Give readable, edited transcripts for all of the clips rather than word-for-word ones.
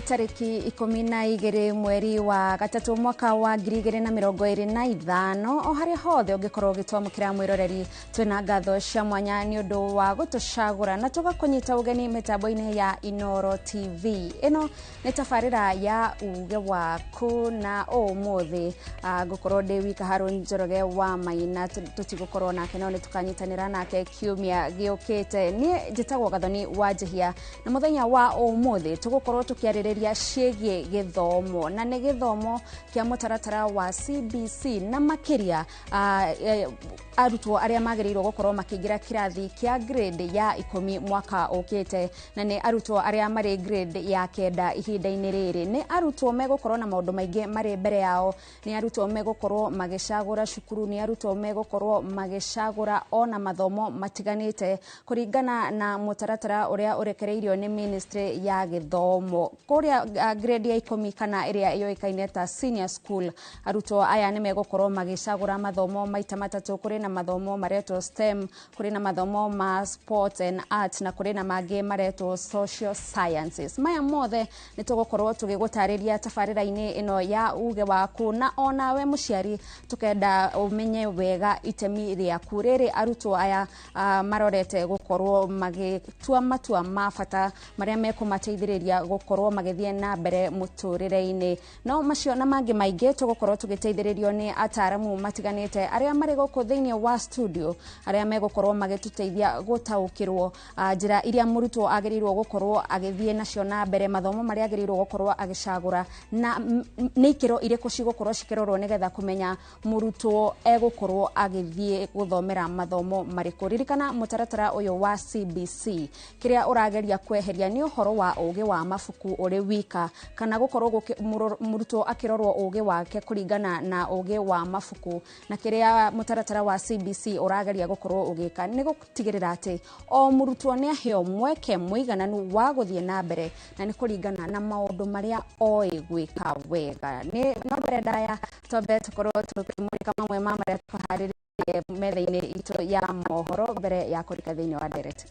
Tarĩki 12 mweri wa gatatũ mwaka wa 2025, o harĩa hothe ũngĩkorwo ũgĩtwamũkĩra, mwĩroreri, twĩna ngatho cia mwanya nĩ ũndũ wa gũtũcagũra na tũgakũnyita ũgeni mĩtambo-inĩ ya Inoro TV. Ĩno nĩ tabarĩra ya Uge Waku, na ũmũthĩ ngũkorwo ndĩ wika. Harũ Njoroge wa Maina tũtigũkorwo nake, no nĩ tũkanyitanĩra nake kiumia gĩũkĩte. Niĩ njĩtagwo Gathoni wa Njĩhia, na mũthenya wa ũmũthĩ tũgũkorwo tũkĩarĩrĩria ciĩgiĩ gĩthomo, na nĩ gĩthomo kĩa mũtaratara wa CBC, na makĩria arutwo arĩa magĩrĩirwo gũkorwo makĩingĩra kĩrathi kĩa grade ya 10 mwaka ũkĩte, na nĩ arutwo arĩa marĩ grade ya 9 ihinda-inĩ rĩrĩ. Nĩ arutwo megũkorwo na maũndũ maingĩ marĩ mbere yao, nĩ arutwo megũkorwo magĩcagũra cukuru, nĩ arutwo megũkorwo magĩcagũra ona mathomo matiganĩte kũringana na mũtaratara ũrĩa ũrekereirio nĩ ministry ya gĩthomo. Kũrĩa grade ya 10, kana ĩrĩa yũĩkaine ta senior school, arutwo aya nĩ megũkorwo magĩcagũra mathomo maita matatũ. Kũrĩ na mathomo maretwo STEM, kũrĩ na mathomo ma sports and arts, na kũrĩ na mangĩ maretwo social sciences. Maya mothe nĩ tũgũkorwo tũgĩgũtarĩria tabarĩra-inĩ ĩno ya Uge Waku, na onawe mũciari tũkenda ũmenye wega itemi rĩaku rĩrĩ arutwo aya marorete gũkorwo magĩtua matua ma bata marĩa mekũmateithĩrĩria gũkorwo magĩthiĩ na mbere mũtũrĩre-inĩ. No macio na mangĩ maingĩ tũgũkorwo tũgĩteithĩrĩrio nĩ ataramu matiganĩte arĩa marĩ gũkũ thĩinĩ wa studio, arĩa megũkorwo magĩtũteithia gũtaũkĩrwo njĩra iria mũrutwo agĩrĩirwo gũkorwo agĩthiĩ nacio na mbere, mathomo marĩa agĩrĩirwo gũkorwo agĩcagũra, na nĩ ikĩro irĩkũ cigũkorwo cikĩrorwo nĩgetha kũmenya mũrutwo egũkorwo agĩthiĩ gũthomera mathomo marĩkũ. Ririkana, mũtaratara ũyũ wa CBC kĩrĩa ũrageria kweheria nĩ ũhoro wa ũgĩ wa mabuku ũrĩ wika, kana gũkorwo mũrutwo akĩrorwo ũgĩ wake kũringana na ũgĩ wa mabuku. Na kĩrĩa mũtaratara wa CBC ũrageria gũkorwo ũgĩka nĩ gũtigĩrĩra atĩ o mũrutwo nĩ aheo mweke mũigananu wa gũthiĩ na mbere, na nĩ kũringana na maũndũ marĩa oĩ gwĩka wega. Nĩ no mbere ndaya twambe tũkorwo tũkĩmũrĩka mamwe ma marĩa tũharĩrĩirie metha-inĩ itũ ya mohoro mbere ya kũrika thĩinĩ wa ndereti.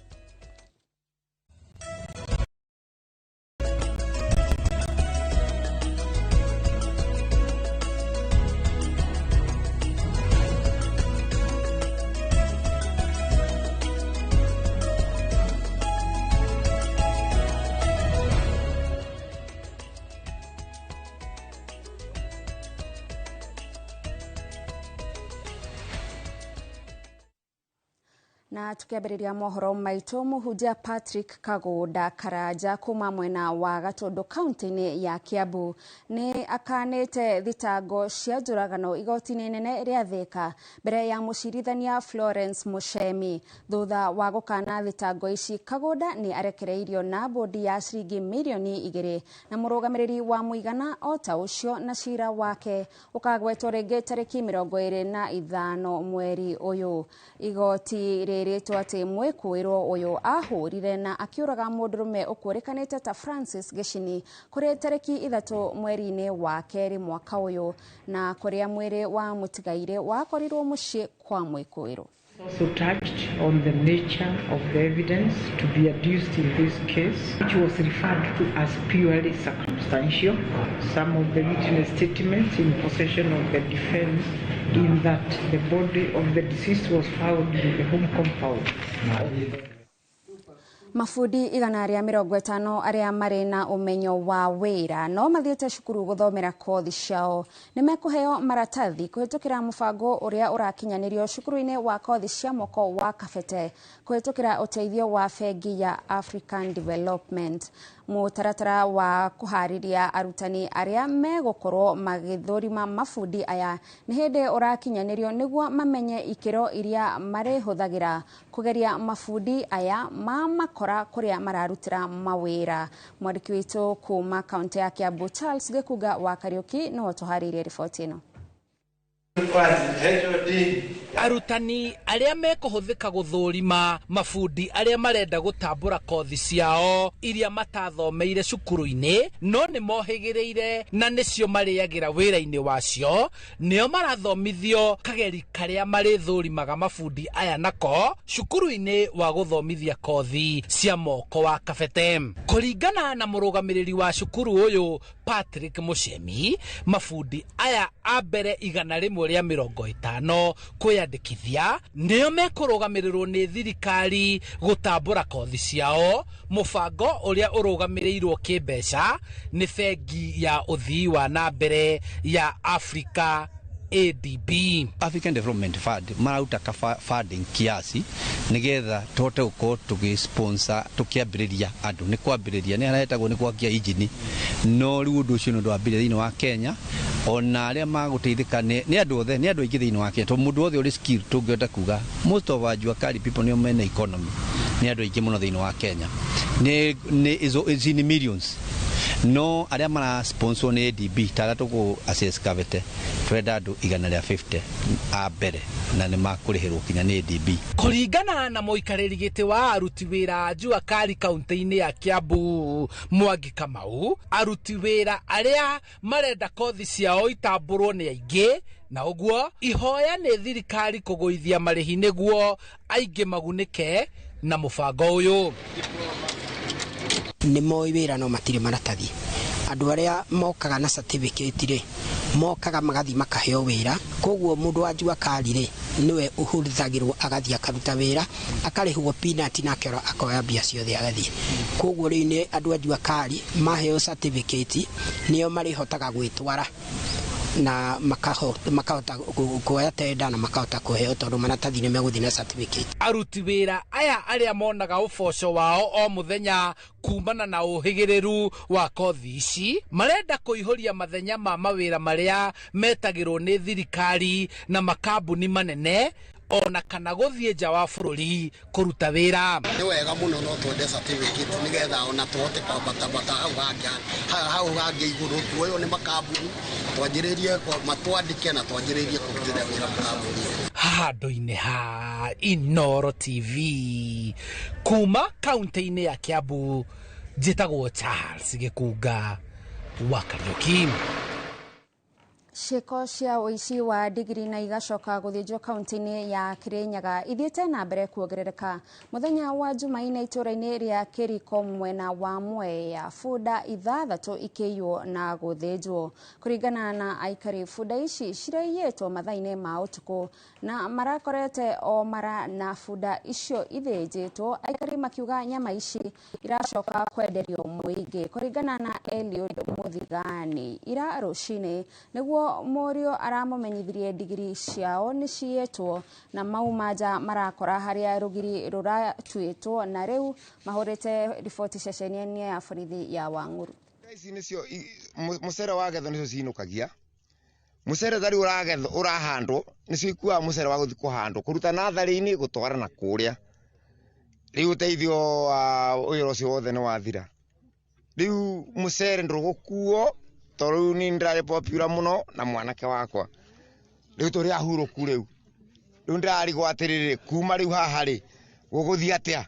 Na tukiambĩrĩria mohoro maitũ, mũhunjia Patrick Kagũnda Karanja kuma mwena wa Gatũndũ kaunti-inĩ ya Kiambu nĩ akanĩte thitango cia njũragano igoti-inĩ nene rĩa Thika mbere ya mũcirithania Florence Muchemi. Thutha wa gũkana thitango ici, Kagũnda nĩ arekereirio na bũndi ya ciringi mirioni 2 na mũrũgamĩrĩri wa mũigana o ta ũcio, na cira wake ũkagwetwo rĩngĩ tarĩki 25 mweri ũyũ. Igoti rĩrĩtwo atĩ mwĩkũĩrwo ũyũ ahũrire na akĩũraga mũndũrũme ũkũrĩkanĩte ta Francis Gĩcini kũrĩ tarĩki 3 mweri-inĩ wa kerĩ mwaka ũyũ, na kũrĩa mwĩrĩ wa mũtigairĩ wakorirwo mũciĩ kwa mwĩkũĩrwo. Also touched on the nature of the evidence to be adduced in this case, which was referred to as purely circumstantial. Some of the witness statements in possession of the defense in that the body of the deceased was found in the home compound. Mabundi 150 arĩa marĩ na ũmenyo wa wĩra no mathiĩte cukuru gũthomera kothi ciao nĩ mekũheo maratathi kũhĩtũkĩra mũbango ũrĩa ũrakinyanĩrio cukuru-inĩ wa kothi cia moko wa Kabete kũhĩtũkĩra ũteithio wa bengi ya African Development. Mũtaratara wa kũharĩria arutani arĩa megũkorwo magĩthũrima mabundi aya nĩ hĩndĩ ũrakinyanĩrio nĩguo mamenye ikĩro iria marĩhũthagĩra kũgeria mabundi aya ma makora kũrĩa mararutĩra mawĩra. Mwandĩki witũ kuma kaunti ya Kiambu, Charles Gĩkunga wa Kariũki, nĩwe ũtũharĩirie riboti ĩno. HOD. Arutani arĩa mekũhũthĩka gũthũrima mabundi arĩa marenda gũtambũra kothi ciao iria matathomeire cukuru-inĩ no nĩ mohĩgĩrĩire na nĩcio marĩagĩra wĩra-inĩ wacio, nĩo marathomithio kageri karĩa marĩthũrimaga mabundi aya nako cukuru-inĩ wa gũthomithia kothi cia moko wa Kabete. Kũringana na mũrũgamĩrĩri wa cukuru ũyũ Patrick Muchemi, mabundi aya a mbere 150 kwĩyandĩkithia nĩo mekũrũgamĩrĩrwo nĩ thirikari gũtambũra kothi ciao, mũbango ũrĩa ũrũgamĩrĩirwo kĩmbeca nĩ bengi ya ũthii wa na mbere ya Africa ADB. African Development Fund marauta ka funding kiasi nigetha tuhote gukorwo tugisponsor tukiambiriria andu ni kwambiriria ni haretagwo ni gwakia injini, no riu undu ucio ni undu wambirie thiini wa Kenya, ona aria maguteithika ni andu othe, ni andu aingi thiini wa Kenya, to mundu wothe uri skill tungihota kuga most of our jua kali people nio mena economy, ni andu aingi muno thiini wa Kenya, ni is in millions. No aria mara sponsor ni ADB tara tuku assess Kabete twenda andu 150 a mbere na ni makurihirwo kinya ni ADB. Kuringana na muikarĩri gĩtĩ wa aruti wĩra Jua Kali kaunti-inĩ ya Kiambu Mwangi Kamau, aruti wĩra arĩa marenda kothi ciao itambũrwo nĩ aingĩ, na ũguo ihoya nĩ thirikari kũgũithia marĩhi nĩguo aingĩ magunĩke na mũbango ũyũ. Nĩ moĩ wĩra no matirĩ maratathi. Andũ arĩa mokaga na certificate rĩ, mokaga magathiĩ makaheo wĩra, koguo mũndũ wa Jua Kali rĩ nĩwe ũhũthagĩrwo agathiĩ akaruta wĩra, akarĩhwo peanut nake akoya mbia ciothe agathiĩ. Koguo rĩu nĩ andũ a Jua Kali maheo certificate nĩo marĩhotaga gwĩtwara na makahota kuoya tenda na makahota kuheo tondu maratathi nĩ megũthiĩ na certificate. Aruti wĩra aya arĩa monaga ũboco wao o mũthenya kumana na ũhĩgĩrĩru wa kothi ici marenda kũihũria mathenya ma mawĩra marĩa metagĩrwo nĩ thirikari na makambuni manene ona kana gũthiĩ nja wa bũrũri kũruta wĩra. Nĩ wega mũno no twende certificate nĩgetha ona tũhote kwambatabata hau hangĩ igũrũ, tuoywo nĩ makambuni twanjĩrĩrie matwandĩke na twanjĩrĩrie kũrutĩra wĩra makambuni. Handũ-inĩ ha Inooro TV kuma kaunti-inĩ ya Kiambu, njĩtagwo Charles Gĩkunga wa Kariuki. Ciĩko cia ũici wa ndigiri na igacoka gũthĩnjwo kaunti-inĩ ya Kirinyaga ithiĩte na mbere kuongerereka. Mũthenya wa Jumaine itũũra-inĩ rĩa Kĩriko mwena wa Mwea, bunda 6 ikĩiywo na gũthĩnjwo. Kũringana na aikari, bunda ici ciraiyĩtwo mathaa-inĩ ma ũtukũ na marakorete o mara na bunda icio ithĩnjĩtwo, aikari makiuga nyama ici iracoka kwenderio mũingĩ. Kũringana na Eliud Muthigani, ira rũcinĩ nĩguo mũriũ aramumenyithirie ndigiri ciao nĩ ciyĩtwo na mauma nja marakora harĩa rũgiri rũratuĩtwo na rĩu mahũrĩte riboti ceceni-inĩ ya borithi ya Wang'uru. Ici nĩcio mũcere wagethwo nĩcio cinũkagia, mũcere tarĩu ũragethwo ũrahandwo nĩcio ikuaga mũcere wa gũthiĩ kũhandwo kũruta natharĩ-inĩ gũtwara na kũrĩa. Rĩu ũteithio wa wĩra ũcio wothe nĩ wathira. Rĩu mũcere ndũgũkuo tondũ rĩu niĩ ndĩrarĩ popular mũno na mwanake wakwa, rĩu tũrĩ ahurũku rĩu, rĩu ndĩrarigwo atĩrĩrĩ kuma rĩu haha rĩ gũgũthiĩ atĩa.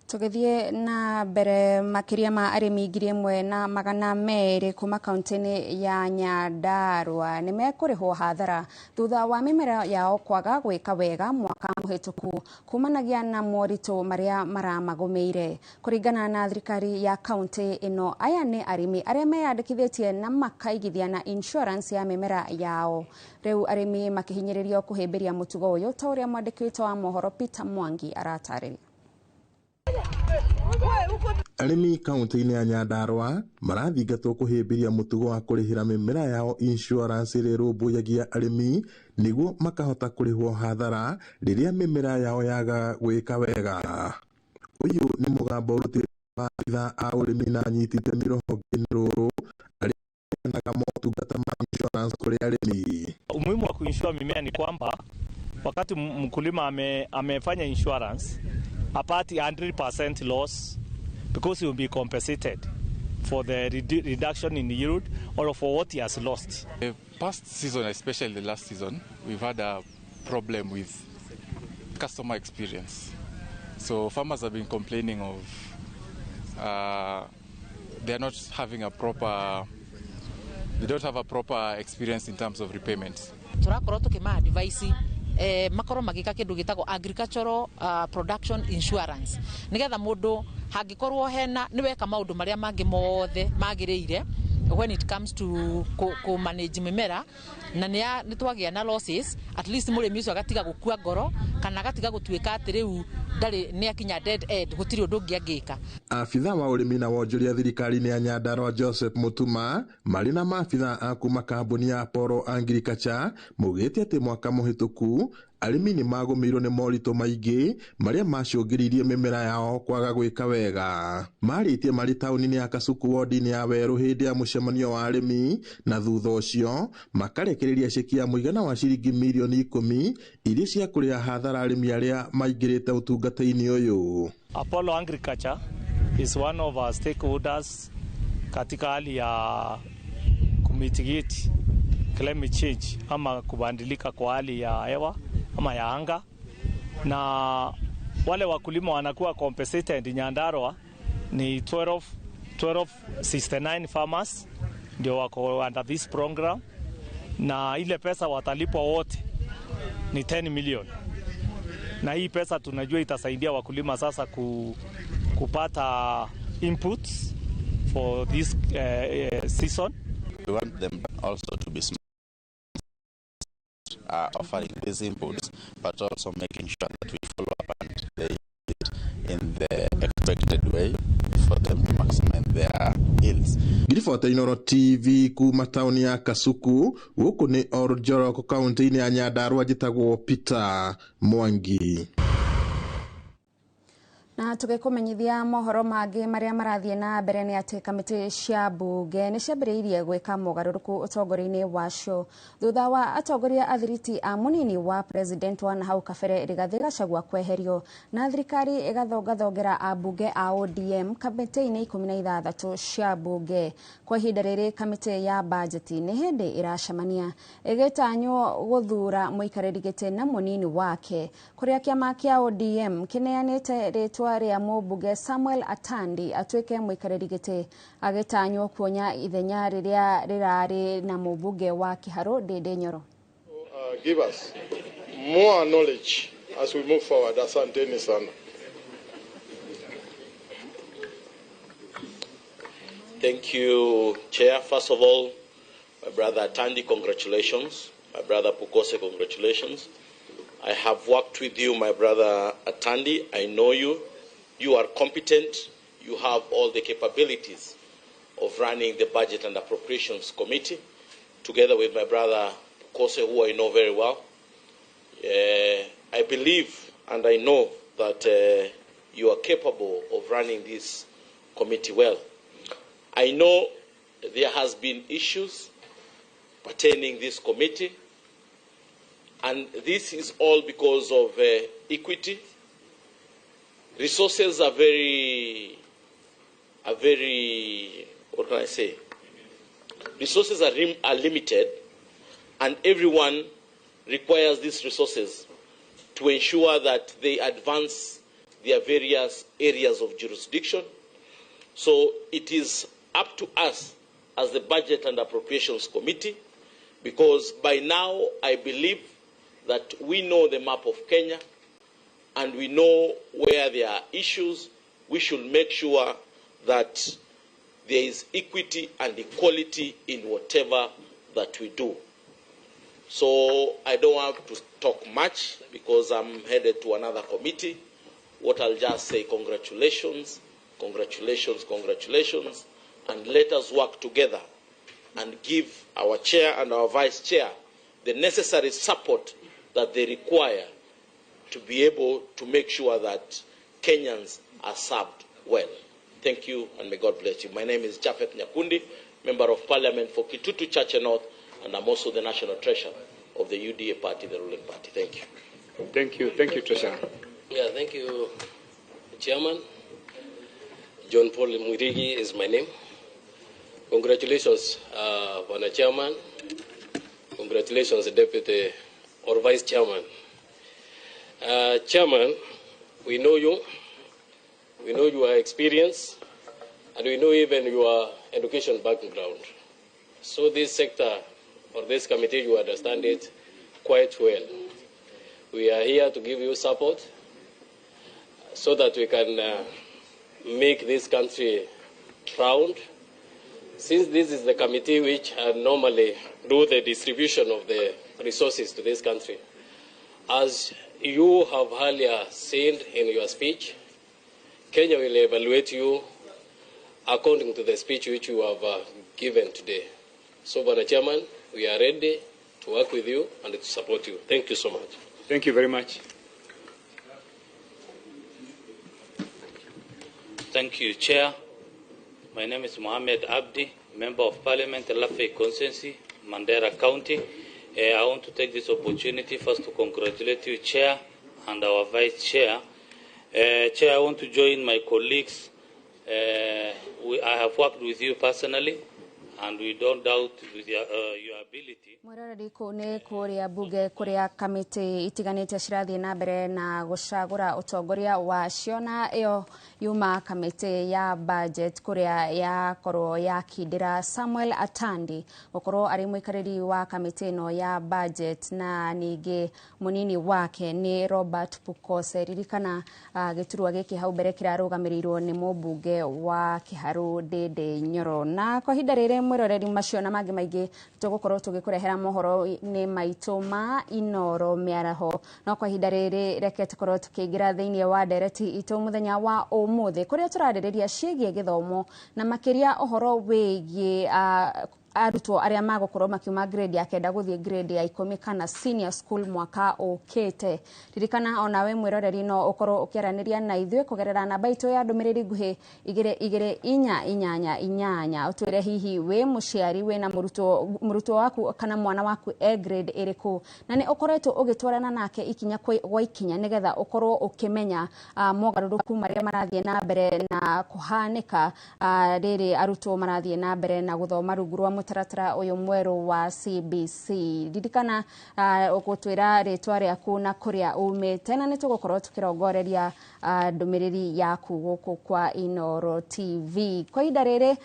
Tũgĩthiĩ na mbere, makĩria ma arĩmi 1200 kuma kaunti-inĩ ya Nyandarua nĩ mekũrĩhwo hathara thutha wa mĩmera yao kwaga gwĩka wega mwaka mũhĩtũku kumanagia na moritũ marĩa maramagũmĩire. Kũringana na thirikari ya kaunti ĩno, aya nĩ arĩmi arĩa meyandĩkithĩtie na makaigithia na insurance ya mĩmera yao. Rĩu arĩmi makĩhinyĩrĩrio kũhĩmbĩria mũtugo ũyũ ta ũrĩa mwandĩki witũ wa mohoro Peter Mwangi aratarĩria. Arĩmi kaunti-inĩ ya Nyandarua marathingatwo kũhĩmbĩria mũtugo wa kũrĩhĩra mĩmera yao insurance ĩrĩa ĩrũmbũyagia arĩmi nĩguo makahota kũrĩhwo hathara rĩrĩa mĩmera yao yaga gwĩka wega. Ũyũ nĩ mũgambo ũrutĩtwo maabithaa a ũrĩmi na anyiti itemi rũhonge-inĩ rũrũ arĩa maheanaga motungata ma insurance kũrĩ arĩmi. Umuhimu wa kuinsure mimea ni kwamba wakati mkulima amefanya insurance apati 100% loss because he will be compensated for the reduction in yield or for what he has lost. The past season, especially the last season, we've had a problem with customer experience. So farmers have been complaining of they're not having a proper, they don't have a proper experience in terms of repayment. Turakorwo tukima advice makorwo magika kindu gitagwo agricultural production insurance nigetha mundu hangikorwo hena ni weka maundu maria mangi mothe magiriire when it comes to ku manage mimera na ni twagia na losses, at least murimi ucio agatiga gukua ngoro kana agatiga gutuika ati riu ndari ni akinya dead end, gutiri undu ungi angika. Abitha wa urimi na wonjoria thirikari-inĩ ya Nyandarua Joseph Mutuma marĩ na maabitha a kuma kambuni ya Apollo Agriculture maugĩte atĩ mwaka mũhĩtũku arĩmi nĩ magũmĩirwo nĩ moritũ maingĩ marĩa macũngĩrĩirie mĩmera yao kwaga gwĩka wega. Marĩtie marĩ taũni-inĩ ya Kasuku wodi-inĩ ya Werũ hĩndĩ ya mũcemanio wa arĩmi na thutha ũcio makarekereria ceki ya mũigana wa ciringi mirioni 10 iria cia kũrĩha hathara arĩmi arĩa maingĩrĩte ũtungata-inĩ ũyũ. Apollo Agriculture is one of our stakeholders katika hali ya kumitigate climate change ama kubadilika kwa hali ya hewa ama ya anga, na wale wakulima wanakuwa compensated Nyandarua ni 1269 farmers ndio wako under this program, na ile pesa watalipwa wote ni 10 million. Na hii pesa tunajua itasaidia wakulima sasa kupata inputs for this season. We want them also to be smart, offering these inputs, but also making sure that we follow up and they use it in the expected way for them to maximize their yields. Ngiribota Inooro TV kuma tauni ya Kasuku, gũkũ nĩ Oljorok kaunti-inĩ ya Nyandarua, njĩtagwo Peter Mwangi. Na tugikumenyithia mohoro mangi maria marathie na mbere ni ati kamiti cia bunge ni ciambiriirie gwika mogaruruku utongoria-ini wacio thutha wa atongoria athiriti a munini wa president wa nahau kabere Rigathi Gachagua kweherio na thirikari igathongathongera ambunge a ODM kamiti-ini 16 cia bunge. Kwa ihinda riri kamiti ya bajeti ni hindi iracemania igitanywo guthura muikariri giti na munini wake kuria kiama kia ODM kineanite ritwa rĩa mũmbunge Samuel Atandi atuĩke mũikarĩri gĩtĩ agĩtanywo kuonya ithenya rĩrĩa rĩrarĩ na mũmbunge wa Kiharũ Ndindi Nyoro. Give us more knowledge as we move forward. Asanteni sana. Thank you, Chair. First of all, my brother Atandi, congratulations. My brother Pukose, congratulations. I have worked with you, my brother Atandi. I know you. You are competent. You have all the capabilities of running the Budget and Appropriations Committee, together with my brother Pukose, who I know very well. I believe and I know that you are capable of running this committee well. I know there has been issues pertaining this committee, and this is all because of equity. Resources are very, what can I say? Resources are limited, and everyone requires these resources to ensure that they advance their various areas of jurisdiction. So it is up to us as the Budget and Appropriations Committee, because by now I believe that we know the map of Kenya and we know where there are issues. We should make sure that there is equity and equality in whatever that we do. So I don't have to talk much because I'm headed to another committee. What I'll just say, congratulations, congratulations, congratulations, and let us work together and give our chair and our vice chair the necessary support that they require to be able to make sure that Kenyans are served well. Thank you, and may God bless you. My name is Japheth Nyakundi, Member of Parliament for Kitutu Chache North, and I'm also the National Treasurer of the UDA party, the ruling party. Thank you. Thank you. Thank you, Treasurer. Yeah, thank you, Chairman. John Paul Mwirigi is my name. Congratulations, Bwana Chairman. Congratulations, Deputy or Vice Chairman. Chairman, we know you. We know your experience, and we know even your education background. So this sector or this committee, you understand it quite well. We are here to give you support so that we can make this country proud. Since this is the committee which normally do the distribution of the resources to this country, as you have earlier said in your speech, Kenya will evaluate you according to the speech which you have given today. So, Bwana Chairman, we are ready to work with you and to support you. Thank you so much. Thank you very much. Thank you, Chair. My name is Mohamed Abdi, Member of Parliament, Lafey Constituency, Mandera County. I want to take this opportunity first to congratulate you, Chair, and our Vice Chair. Chair, I want to join my colleagues. I have worked with you personally, and we don't doubt with your ability. Mwiroreri kuu ni kuria bunge kuria kamiti itiganite cirathie na mbere na gucagura utongoria wacio, na iyo yuma kamiti ya budget kuria yakorwo yakindira Samuel Atandi gukorwo ari mwikariri wa kamiti ino ya budget, na ningi munini wake ni Robert Pukose. Ririkana giturwa giki hau mbere kirarugamiriirwo ni mubunge wa Kiharu Ndindi Nyoro. Na kwa ihinda riri mwiroreri macio na mangi maingi tugukorwo tugikurehera mohoro ni maitu ma Inoro miaraho. No kwa ihinda riri reke tukorwo tukiingira thiini wa ndereti itu muthenya wa umuthi kuria turaririria ciĩgiĩ gĩthomo na makiria uhoro wĩgiĩ arutwo arĩa magũkorwo makiuma grade ya 9 gũthiĩ grade ya 10 kana senior school mwaka ũkĩte. Ririkana onawe mwĩroreri no ũkorwo ũkĩaranĩria na ithuĩ kũgerera namba itũ ya ndũmĩrĩri nguhĩ 22488 8 ũtwĩre hihi wĩ mũciari wĩna mũrutwo waku kana mwana waku e grade ĩrĩkũ, na nĩ ũkoretwo ũgĩtwarana nake ikinya gwa ikinya nĩgetha ũkorwo ũkĩmenya mogarũrũku marĩa marathiĩ na mbere na kũhanĩka rĩrĩ arutwo marathiĩ na mbere na gũthoma rungu rwa mũtaratara ũyũ mwerũ wa CBC. Ririkana ũgũtwĩra rĩtwa rĩaku na kũrĩa umĩte, na nĩ tũgũkorwo tũkĩrongoreria ndũmĩrĩri yaku gũkũ kwa Inoro TV. Kwa ihinda rĩrĩ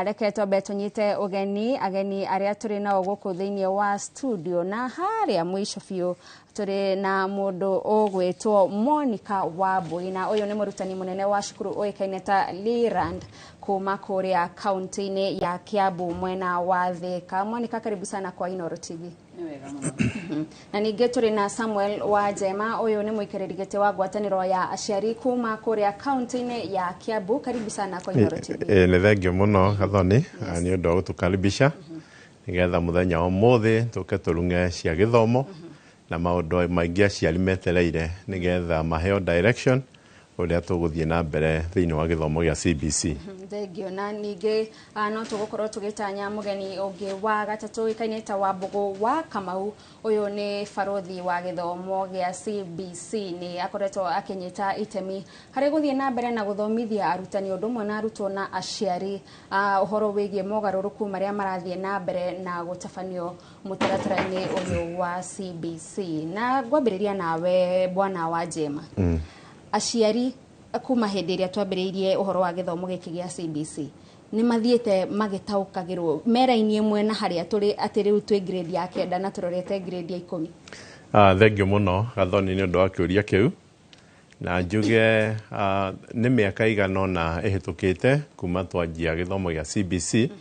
reke twambe tũnyite ũgeni ageni arĩa tũrĩ nao gũkũ thĩinĩ wa studio, na harĩa mũico biũ tũrĩ na mũndũ ũgwĩtwo Monica Wambui, na ũyũ nĩ mũrutani mũnene wa cukuru ũĩkaine ta Leland kuma kũrĩa kaunti-inĩ ya Kiambu mwena wa Thika. Monica, karibu sana kwa Inoro TV. Na ningĩ tũrĩ na Samuel wa Njema, ũyũ nĩ mũikarĩri gĩtĩ wa ngwatanĩro ya aciari kuma kũrĩa kaunti-inĩ ya Kiambu. Karibu sana kwa Inoro TV. Nĩ thengio mũno Gathoni nĩ ũndũ wa gũtũkaribisha nĩgetha mũthenya wa ũmũthĩ tũke tũrung'e cia gĩthomo na maũndũ maingĩ aciari metereire nĩgetha maheo direction ũrĩa tũgũthiĩ na mbere thĩinĩ wa gĩthomo gĩa CBC. Thengio. Na ningĩ no tũgũkorwo tũgĩtanya mũgeni ũngĩ wa gatatũ ũĩkaine ta Wambũgũ wa Kamau. Ũyũ nĩ barothi wa gĩthomo gĩa CBC, nĩ akoretwo akĩnyita itemi harĩ gũthiĩ na mbere na gũthomithia arutani ũndũ ũmwe na arutwo na aciari ũhoro wĩgiĩ mogarũrũku marĩa marathiĩ na mbere na gũtabanio mũtaratara-inĩ ũyũ wa CBC. Na ngwambĩrĩria nawe Bwana wa Njema, aciari kuma hĩndĩ ĩrĩa twambĩrĩirie ũhoro wa gĩthomo gĩkĩ gĩa CBC nĩ mathiĩte magĩtaũkagĩrwo mera-inĩ ĩmwe na harĩa tũrĩ atĩ rĩu twĩ grade ya 9 na tũrorete grade ya 10? Thengio mũno Gathoni nĩ ũndũ wa kĩũria kĩu, na njuge nĩ mĩaka igana ũna ĩhĩtũkĩte kuma twanjia gĩthomo gĩa CBC.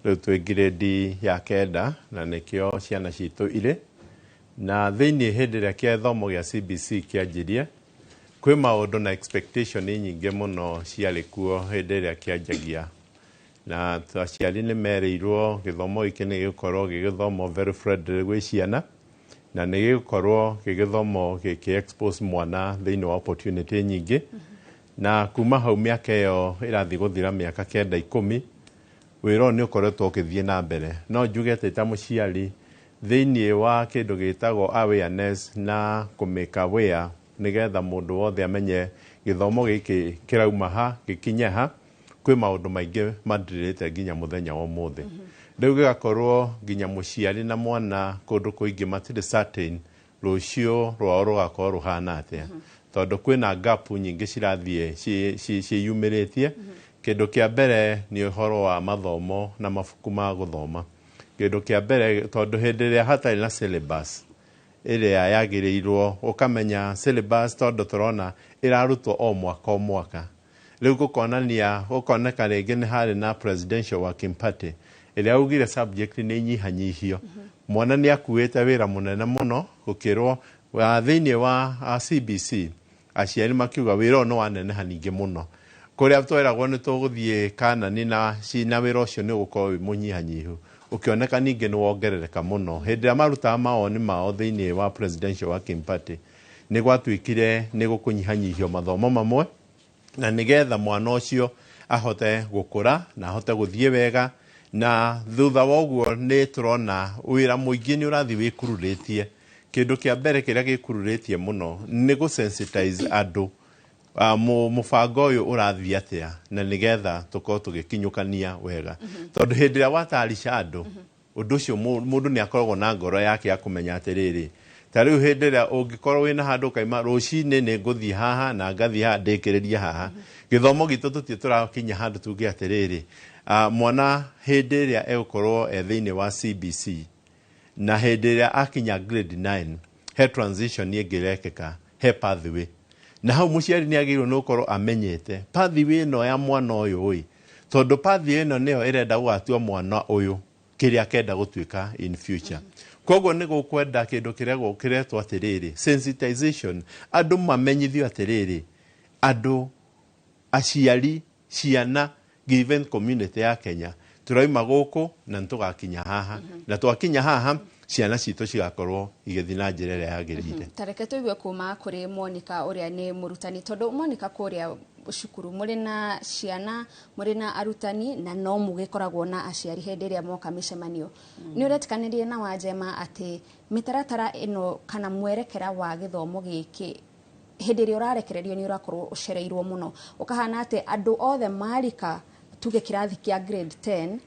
Rĩu twĩ grade ya 9 na nĩkĩo ciana citũ irĩ na thĩinĩ. Hĩndĩ ĩrĩa gĩthomo gĩa CBC kĩanjirie kwĩ maũndũ na expectation nyingĩ mũno ciarĩ kuo hĩndĩ ĩrĩa kĩanjagia, na aciari nĩ merĩirwo gĩthomo gĩkĩ nĩ gĩgũkorwo gĩgĩthomwo very friendly gwĩ ciana, na nĩ gĩgũkorwo gĩgĩthomwo gĩkĩ expose mwana thĩinĩ wa opportunity nyingĩ. Na kuma hau mĩaka ĩyo ĩrathiĩ gũthira mĩaka 9 10, wĩra ũyũ nĩ ũkoretwo ũkĩthiĩ na mbere. No njuge atĩ ta mũciari thĩinĩ wa kĩndũ gĩtagwo awareness na kũmĩka aware nĩgetha mũndũ wothe amenye gĩthomo gĩkĩ kĩrauma ha gĩkinye ha, kwĩ Kwĩ maũndũ maingĩ mandirĩte nginya mũthenya wa ũmũthĩ. Rĩu gĩgakorwo nginya mũciari na mwana kũndũ kũingĩ matirĩ certain rũciũ rwao rũgakorwo rũhana atĩa, tondũ kwĩna gap nyingĩ cirathiĩ ciĩyumĩrĩtie. Kĩndũ kĩa mbere nĩ ũhoro wa mathomo na mabuku ma gũthoma. Kĩndũ kĩa mbere, tondũ hĩndĩ ĩrĩa hatarĩ na syllabus ĩrĩa yagĩrĩirwo, ũkamenya syllabus tondũ tũrona ĩrarutwo o mwaka o mwaka. Rĩu gũkonania gũkoneka rĩngĩ nĩ harĩ na Presidential Working Party ĩrĩa augire subject nĩ inyihanyihio. Mwana nĩ akuĩte wĩra mũnene mũno gũkĩrwo wa thĩinĩ wa CBC. Aciari makiuga wĩra ũyũ nĩ waneneha ningĩ mũno, kũrĩa tweragwo nĩ tũgũthiĩ kanani na na wĩra ũcio nĩ ũgũkorwo wĩ mũnyihanyihu, ũkĩoneka ningĩ nĩ wongerereka mũno. Hĩndĩ ĩrĩa marutaga mawoni mao thĩinĩ wa Presidential Working Party, nĩ gwatuĩkire nĩ gũkũnyihanyihio mathomo mamwe na nĩgetha mwana ũcio ahote gũkũra na ahote gũthiĩ wega. Na thutha wa ũguo nĩ tũrona wĩra mũingĩ nĩ ũrathiĩ wĩkururĩtie. Kĩndũ kĩa mbere kĩrĩa gĩkururĩtie mũno nĩ gũ-sensitize andũ mũbango ũyũ ũrathiĩ atĩa, na nĩgetha tũkorwo tũgĩkinyũkania wega, tondũ hĩndĩ ĩrĩa watarisha andũ ũndũ ũcio, mũndũ nĩ akoragwo na ngoro yake ya kũmenya atĩrĩrĩ, ta rĩu hĩndĩ ĩrĩa ũngĩkorwo wĩna handũ ũkaima rũcinĩ nĩ ngũthiĩ haha na ngathiĩ haha ndĩkĩrĩrie haha. Gĩthomo gitũ tũtirĩ tũrakinya handũ tuge atĩrĩrĩ, mwana hĩndĩ ĩrĩa egũkorwo e thĩinĩ wa CBC na hĩndĩ ĩrĩa akinya grade 9 he transition ĩngĩ ĩrekĩka, he pathway, na hau mũciari nĩ agĩrĩirwo nĩ gũkorwo amenyete pathway ĩno ya mwana ũyũ ĩ, tondũ pathway ĩno nĩyo ĩrenda gũgatua mwana ũyũ kĩrĩa akenda gũtuĩka in future. Koguo nĩ gũkwenda kĩndũ kĩregwo kĩretwo atĩrĩrĩ sensitization, andũ mamenyithio atĩrĩrĩ, andũ aciari, ciana, given community ya Kenya, tũraima gũkũ na nĩtũgakinya haha, na twakinya haha ciana citũ cigakorwo igĩthiĩ na njĩra ĩrĩa yagĩrĩire. Ta reke tũigue kuma kũrĩ Monica ũrĩa nĩ mũrutani, tondũ Monica, kũrĩa cukuru mũrĩ na ciana, mũrĩ na arutani, na no mũgĩkoragwo na aciari hĩndĩ ĩrĩa moka mĩcemanio. Nĩ ũretĩkanĩria na Wanjema atĩ mĩtaratara ĩno kana mwerekera wa gĩthomo gĩkĩ hĩndĩ ĩrĩa ũrarekererio nĩ ũrakorwo ũcereirwo mũno, ũkahana atĩ andũ othe marika tuge kĩrathi kĩa grade 10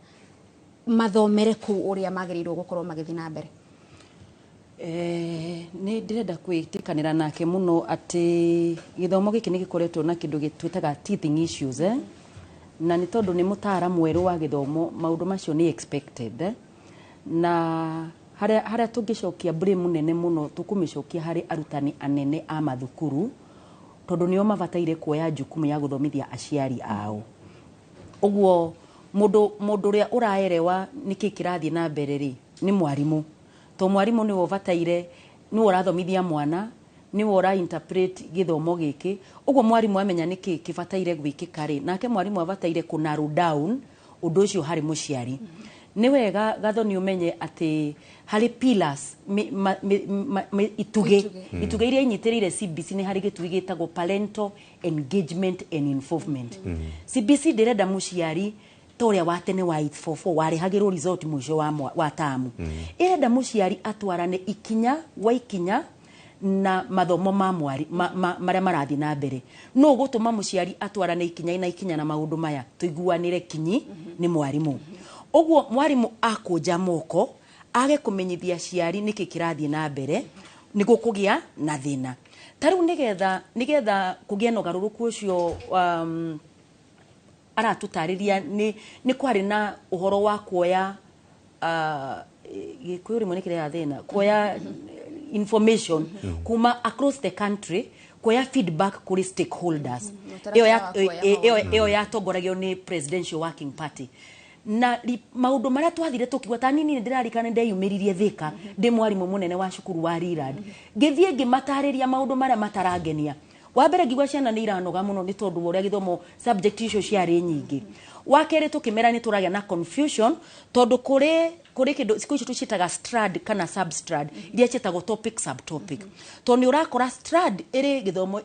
mathomere kũu ũrĩa magĩrĩirwo gũkorwo magĩthiĩ na mbere? Nĩ ndĩrenda kwĩtĩkanĩra nake mũno atĩ gĩthomo gĩkĩ nĩ gĩkoretwo na kĩndũ twĩtaga teething issues, na nĩ tondũ nĩ mũtaara mwerũ wa gĩthomo, maũndũ macio nĩ expected, na harĩa tũngĩcokia blame nene mũno, tũkũmĩcokia harĩ arutani anene a mathukuru, tondũ nĩo mabataire kuoya jukumu ya gũthomithia aciari ao. Ũguo mũndũ ũrĩa ũraerewa nĩkĩ kĩrathiĩ na mbere rĩ, nĩ mwarimũ, to mwarimũ nĩwe ũbataire, nĩwe ũrathomithia mwana, nĩwe ũra interpret gĩthomo gĩkĩ. Ũguo mwarimũ amenya nĩkĩ kĩbataire gwĩkĩka rĩ, nake mwarimũ abataire kũ narrow down ũndũ ũcio harĩ mũciari. Nĩ wega Gathoni ũmenye atĩ harĩ pillars, itugĩ, itugĩ iria inyitĩrĩire CBC, nĩ harĩ gĩtugĩ gĩtagwo parental engagement and involvement. CBC ndĩrenda mũciari ta ũrĩa wa tene wa 844 warĩhagĩrwo result mũico wa tamu. Ĩrenda mũciari atwarane ikinya gwa ikinya na mathomo ma mwari marĩa marathiĩ na mbere. No gũtũma mũciari atwarane ikinya na ikinya na maũndũ maya tũiguanĩre kinyi nĩ mwarimũ. Ũguo mwarimũ akũnja moko age kũmenyithia aciari nĩkĩ kĩrathiĩ na mbere, nĩ gũkũgĩa na thĩna. Ta rĩu nĩgetha kũgĩe na ũgarũrũku ũcio aratũtarĩria, nĩ kwarĩ na ũhoro wa kuoya, Gĩkũyũ rĩmwe nĩ kĩrehaga thĩna, kuoya information kuma across the country, kuoya feedback kũrĩ stakeholders. Ĩyo yatongoragio nĩ Presidential Working Party na maũndũ marĩa twathire tũkiuga. Ta nini nĩ ndĩrarikana ndeyumĩririe Thika ndĩ mwarimũ mũnene wa cukuru wa Rirad, ngĩthiĩ ngĩmatarĩria maũndũ marĩa matarangenia. Wa mbere ngiuga ciana nĩ iranoga mũno nĩ tondũ wa ũrĩa gĩthomo subject icio ciarĩ nyingĩ. Wa kerĩ tũkĩmera nĩ tũragĩa na confusion tondũ kũrĩ kĩndũ cikũ icio tũciĩtaga strand kana substrand iria ciĩtagwo topic subtopic, tondũ nĩ ũrakora strand ĩrĩ gĩthomo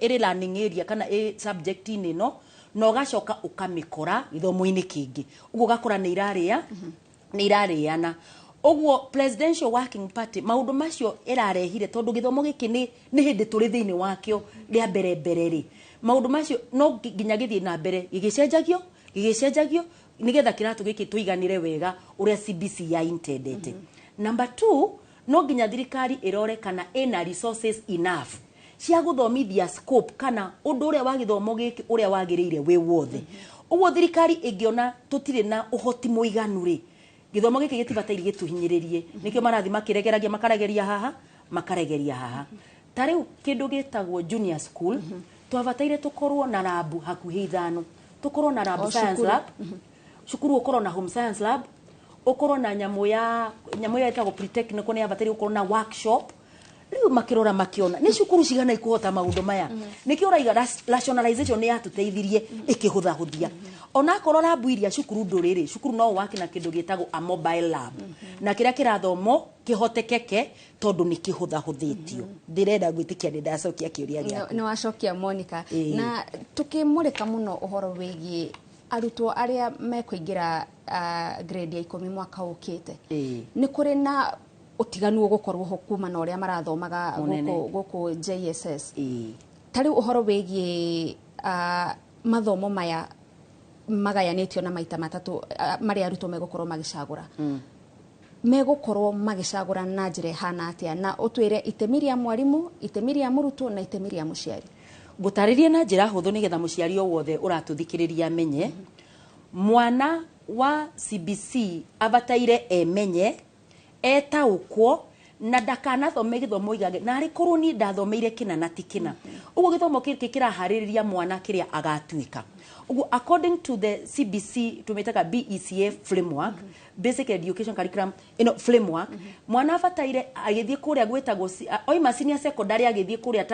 ĩrĩ learning area kana ĩ subject-inĩ ĩno, na ũgacoka ũkamĩkora gĩthomo-inĩ kĩngĩ, ũguo ũgakora nĩ irarĩana. Ũguo Presidential Working Party maũndũ macio ĩrarehire, tondũ gĩthomo gĩkĩ nĩ hĩndĩ tũrĩ thĩinĩ wakĩo rĩa mbere mbere rĩ, Maũndũ macio no nginya gĩthiĩ na mbere gĩgĩcenjagio gĩgĩcenjagio nĩgetha kĩratũ gĩkĩ tũiganĩre wega ũrĩa CBC ya intendete. Number 2, no nginya thirikari ĩrore kana ĩna resources enough cia gũthomithia scope kana ũndũ ũrĩa wa gĩthomo gĩkĩ ũrĩa wagĩrĩire wĩ wothe. Ũguo thirikari ĩngĩona tũtirĩ na ũhoti mũiganu rĩ, gĩthomo gĩkĩ gĩtibataire gĩtũhinyĩrĩrie. Nĩkĩo marathi makĩregeragia, makaregeria haha, makaregeria haha. Ta rĩu kĩndũ gĩtagwo junior school, twabataire tũkorwo na lab hakuhĩ 5, tũkorwo na lab science lab, cukuru ũkorwo na home science lab, ũkorwo na nyamũ ya ĩtagwo pre-technical, nĩ yabataire gũkorwo na workshop. Rĩu makĩrora makĩona nĩ cukuru cigana ikũhota maũndũ maya. Nĩkĩo ũraiga rationalization nĩ yatũteithirie ĩkĩhũthahũthia. Onakorwo lab iria cukuru ndũrĩ rĩ, cukuru no wake na kĩndũ gĩtagwo a mobile lab, na kĩrĩa kĩrathomo kĩhotekeke tondũ nĩ kĩhũthahũthĩtio. Ndĩrenda gwĩtĩkia nĩ ndacokia kĩũria gĩaku. Nĩ wacokia Monica. Na tũkĩmũrĩka mũno ũhoro wĩgiĩ arutwo arĩa mekũingĩra grade ya 10 mwaka ũkĩte, nĩ kũrĩ na ũtiganu ũgũkorwo ho kuma na ũrĩa marathomaga gũkũ JSS. Ta rĩu ũhoro wĩgiĩ mathomo maya magayanĩtio na maita matatũ marĩa arutwo megũkorwo magĩcagũra, megũkorwo magĩcagũra na njĩra ĩhana atĩa? Na ũtwĩre itemi rĩa mwarimũ, itemi rĩa mũrutwo na itemi rĩa mũciari. Ngũtarĩrie na njĩra hũthũ nĩgetha mũciari o wothe ũratũthikĩrĩria amenye. Mwana wa CBC abataire emenye, etaũkwo na ndakanathome gĩthomo igage na arĩ korwo niĩ ndathomeire kĩna na ti kĩna. Ũguo gĩthomo gĩkĩ kĩraharĩrĩria mwana kĩrĩa agatuĩka. Ũguo according to the CBC tũmĩtaga BECA framework, Basic Education Curriculum ĩno framework, mwana abataire agĩthiĩ kũrĩa gwĩtagwo oima senior secondary agĩthiĩ kũrĩa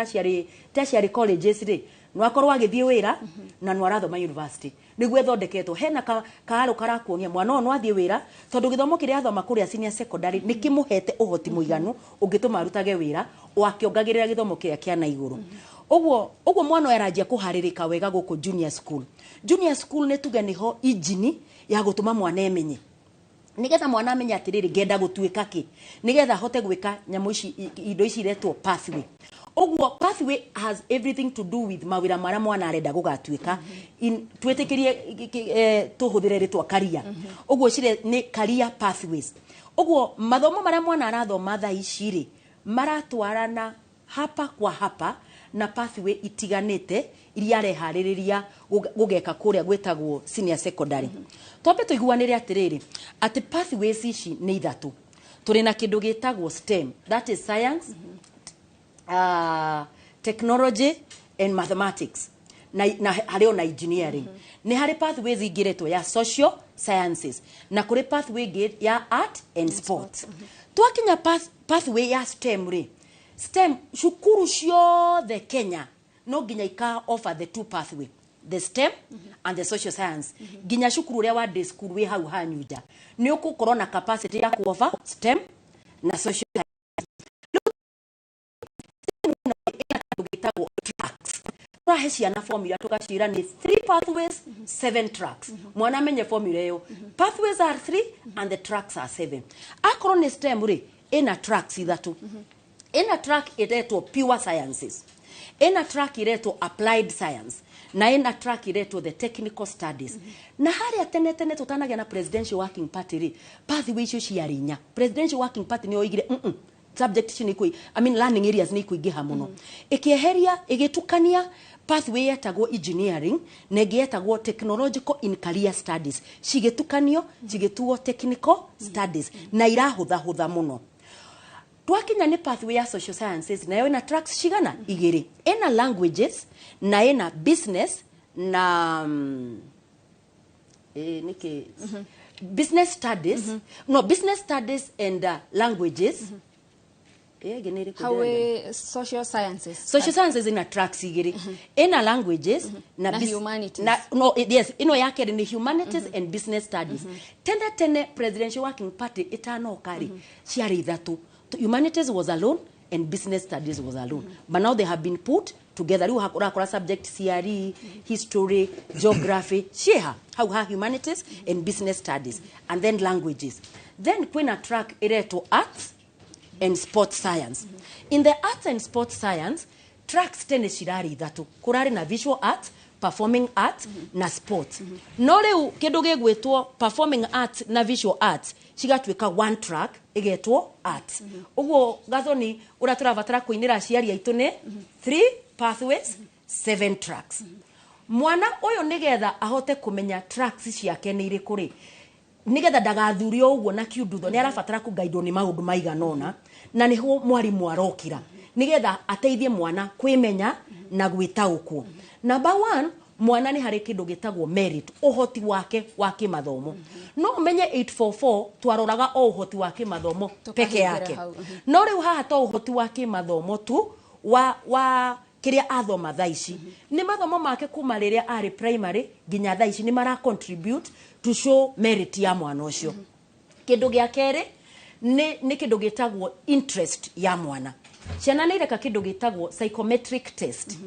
tertiary colleges rĩ, no akorwo agĩthiĩ wĩra na no arathoma university. Nĩguo ĩthondeketwo hena kaarũ karakuonia mwana ũyũ no athiĩ wĩra tondũ gĩthomo kĩrĩa athoma kũrĩa senior secondary nĩ kĩmũhete ũhoti mũiganu ũngĩtũma arutage wĩra o akĩongagĩrĩra gĩthomo kĩrĩa kĩa na igũrũ. Ũguo mwana ũyũ aranjia kũharĩrĩka wega gũkũ junior school. Junior school nĩ tuge nĩho injini ya gũtũma mwana emenye, nigetha mwana amenye atĩrĩrĩ ngenda gũtuĩka kĩ, nigetha ahote gwĩka nyamũ ici indo ici iretwo pathway. Ũguo pathway has everything to do with mawĩra marĩa mwana arenda gũgatuĩka. Twĩtĩkĩrie tũhũthĩre rĩtwa career. Ũguo cire nĩ career pathways. Ũguo mathomo marĩa mwana arathoma thaa ici rĩ, maratwarana hapa kwa hapa na pathway itiganĩte iria areharĩrĩria gũgeka kũrĩa gwĩtagwo senior secondary. Twambe tũiguanĩre atĩrĩrĩ atĩ pathways ici nĩ ithatũ. Tũrĩ na kĩndũ gĩtagwo STEM, that is science, technology and mathematics, na harĩ ona engineering. Nĩ harĩ pathways ingĩ ya social sciences na kũrĩ pathway ĩngĩ ya art and sports. Twakinya pathway ya STEM rĩ, STEM cukuru ciothe Kenya no nginya ika offer the two pathway, the STEM and the social science. Nginya cukuru ũrĩa wa day school wĩ hau hanyu nja nĩ ũgũkorwo na capacity ya ku offer STEM na social science. Tracks tũrahe ciana formula tũgacira nĩ 3 pathways, 7 tracks. Mwana amenye formula ĩyo, pathways are 3 and the tracks are 7. Akorwo nĩ STEM rĩ, ĩna tracks ithatũ. Ĩna track ĩretwo pure sciences, ĩna track ĩretwo applied science, na ĩna track ĩretwo the technical studies. Na harĩa tene tene tũtanagĩa na Presidential Working Party rĩ, pathway icio ciarĩ inya. Presidential Working Party nĩ yoigire subject ici nĩ I mean learning areas nĩ ikuingĩha mũno. Ĩkĩeheria, ĩgĩtukania pathway yetagwo engineering na ĩngĩ yetagwo technological in career studies, cigĩtukanio cigĩtuo technical studies na irahũthahũtha mũno. Twakinya nĩ pathway ya social sciences, nayo ĩna tracks cigana igĩrĩ, ĩna languages na ĩna business na nĩkĩ business studies, no business studies and languages. How social sciences? Social sciences ina tracks igĩrĩ, ina languages na humanities. Na, no, yes, ino yake ni humanities and business studies. Tene tene Presidential Working Party itanoka rĩ, ciarĩ ithatũ. Humanities was alone and business studies was alone. But now they have been put together. Rĩu ũrakora subject CRE, history, geography, ciĩha hau ha humanities and business studies and then languages. Then kwĩna track ĩretwo arts and sports science. In the arts and sports science, Tracks tene cirarĩ ithatũ, kũrarĩ na visual art, performing art na sport. No rĩu kĩndũ gĩgwĩtwo performing art na visual art cigatuĩka one track ĩgetwo art. Ũguo Gathoni, ũrĩa tũrabatara kũinĩra aciari aitũ nĩ three pathways, seven tracks. Mwana ũyũ nĩgetha ahote kũmenya tracks ciake nĩ irĩkũ rĩ, nigetha ndagathurio ũguo na kiundutho, nĩ arabatara kũgaidwo nĩ maũndũ maigana ũna, na nĩho mwarimũ arokĩra nigetha ateithie mwana kwĩmenya na gwĩtaũkwo. Number one, mwana nĩ harĩ kĩndũ gĩtagwo merit, ũhoti wake wa kĩmathomo. No ũmenye 844 twaroraga o ũhoti wa kĩmathomo peke Tũkahingĩra yake. hau. No rĩu haha to ũhoti wa kĩmathomo tu wa kĩrĩa athoma thaa ici, nĩ mathomo make kuma rĩrĩa arĩ primary nginya thaa ici nĩ mara contribute to show merit ya mwana ũcio. Kĩndũ gĩa kerĩ nĩ kĩndũ gĩtagwo interest ya mwana. Ciana nĩ ireka kĩndũ gĩtagwo psychometric test,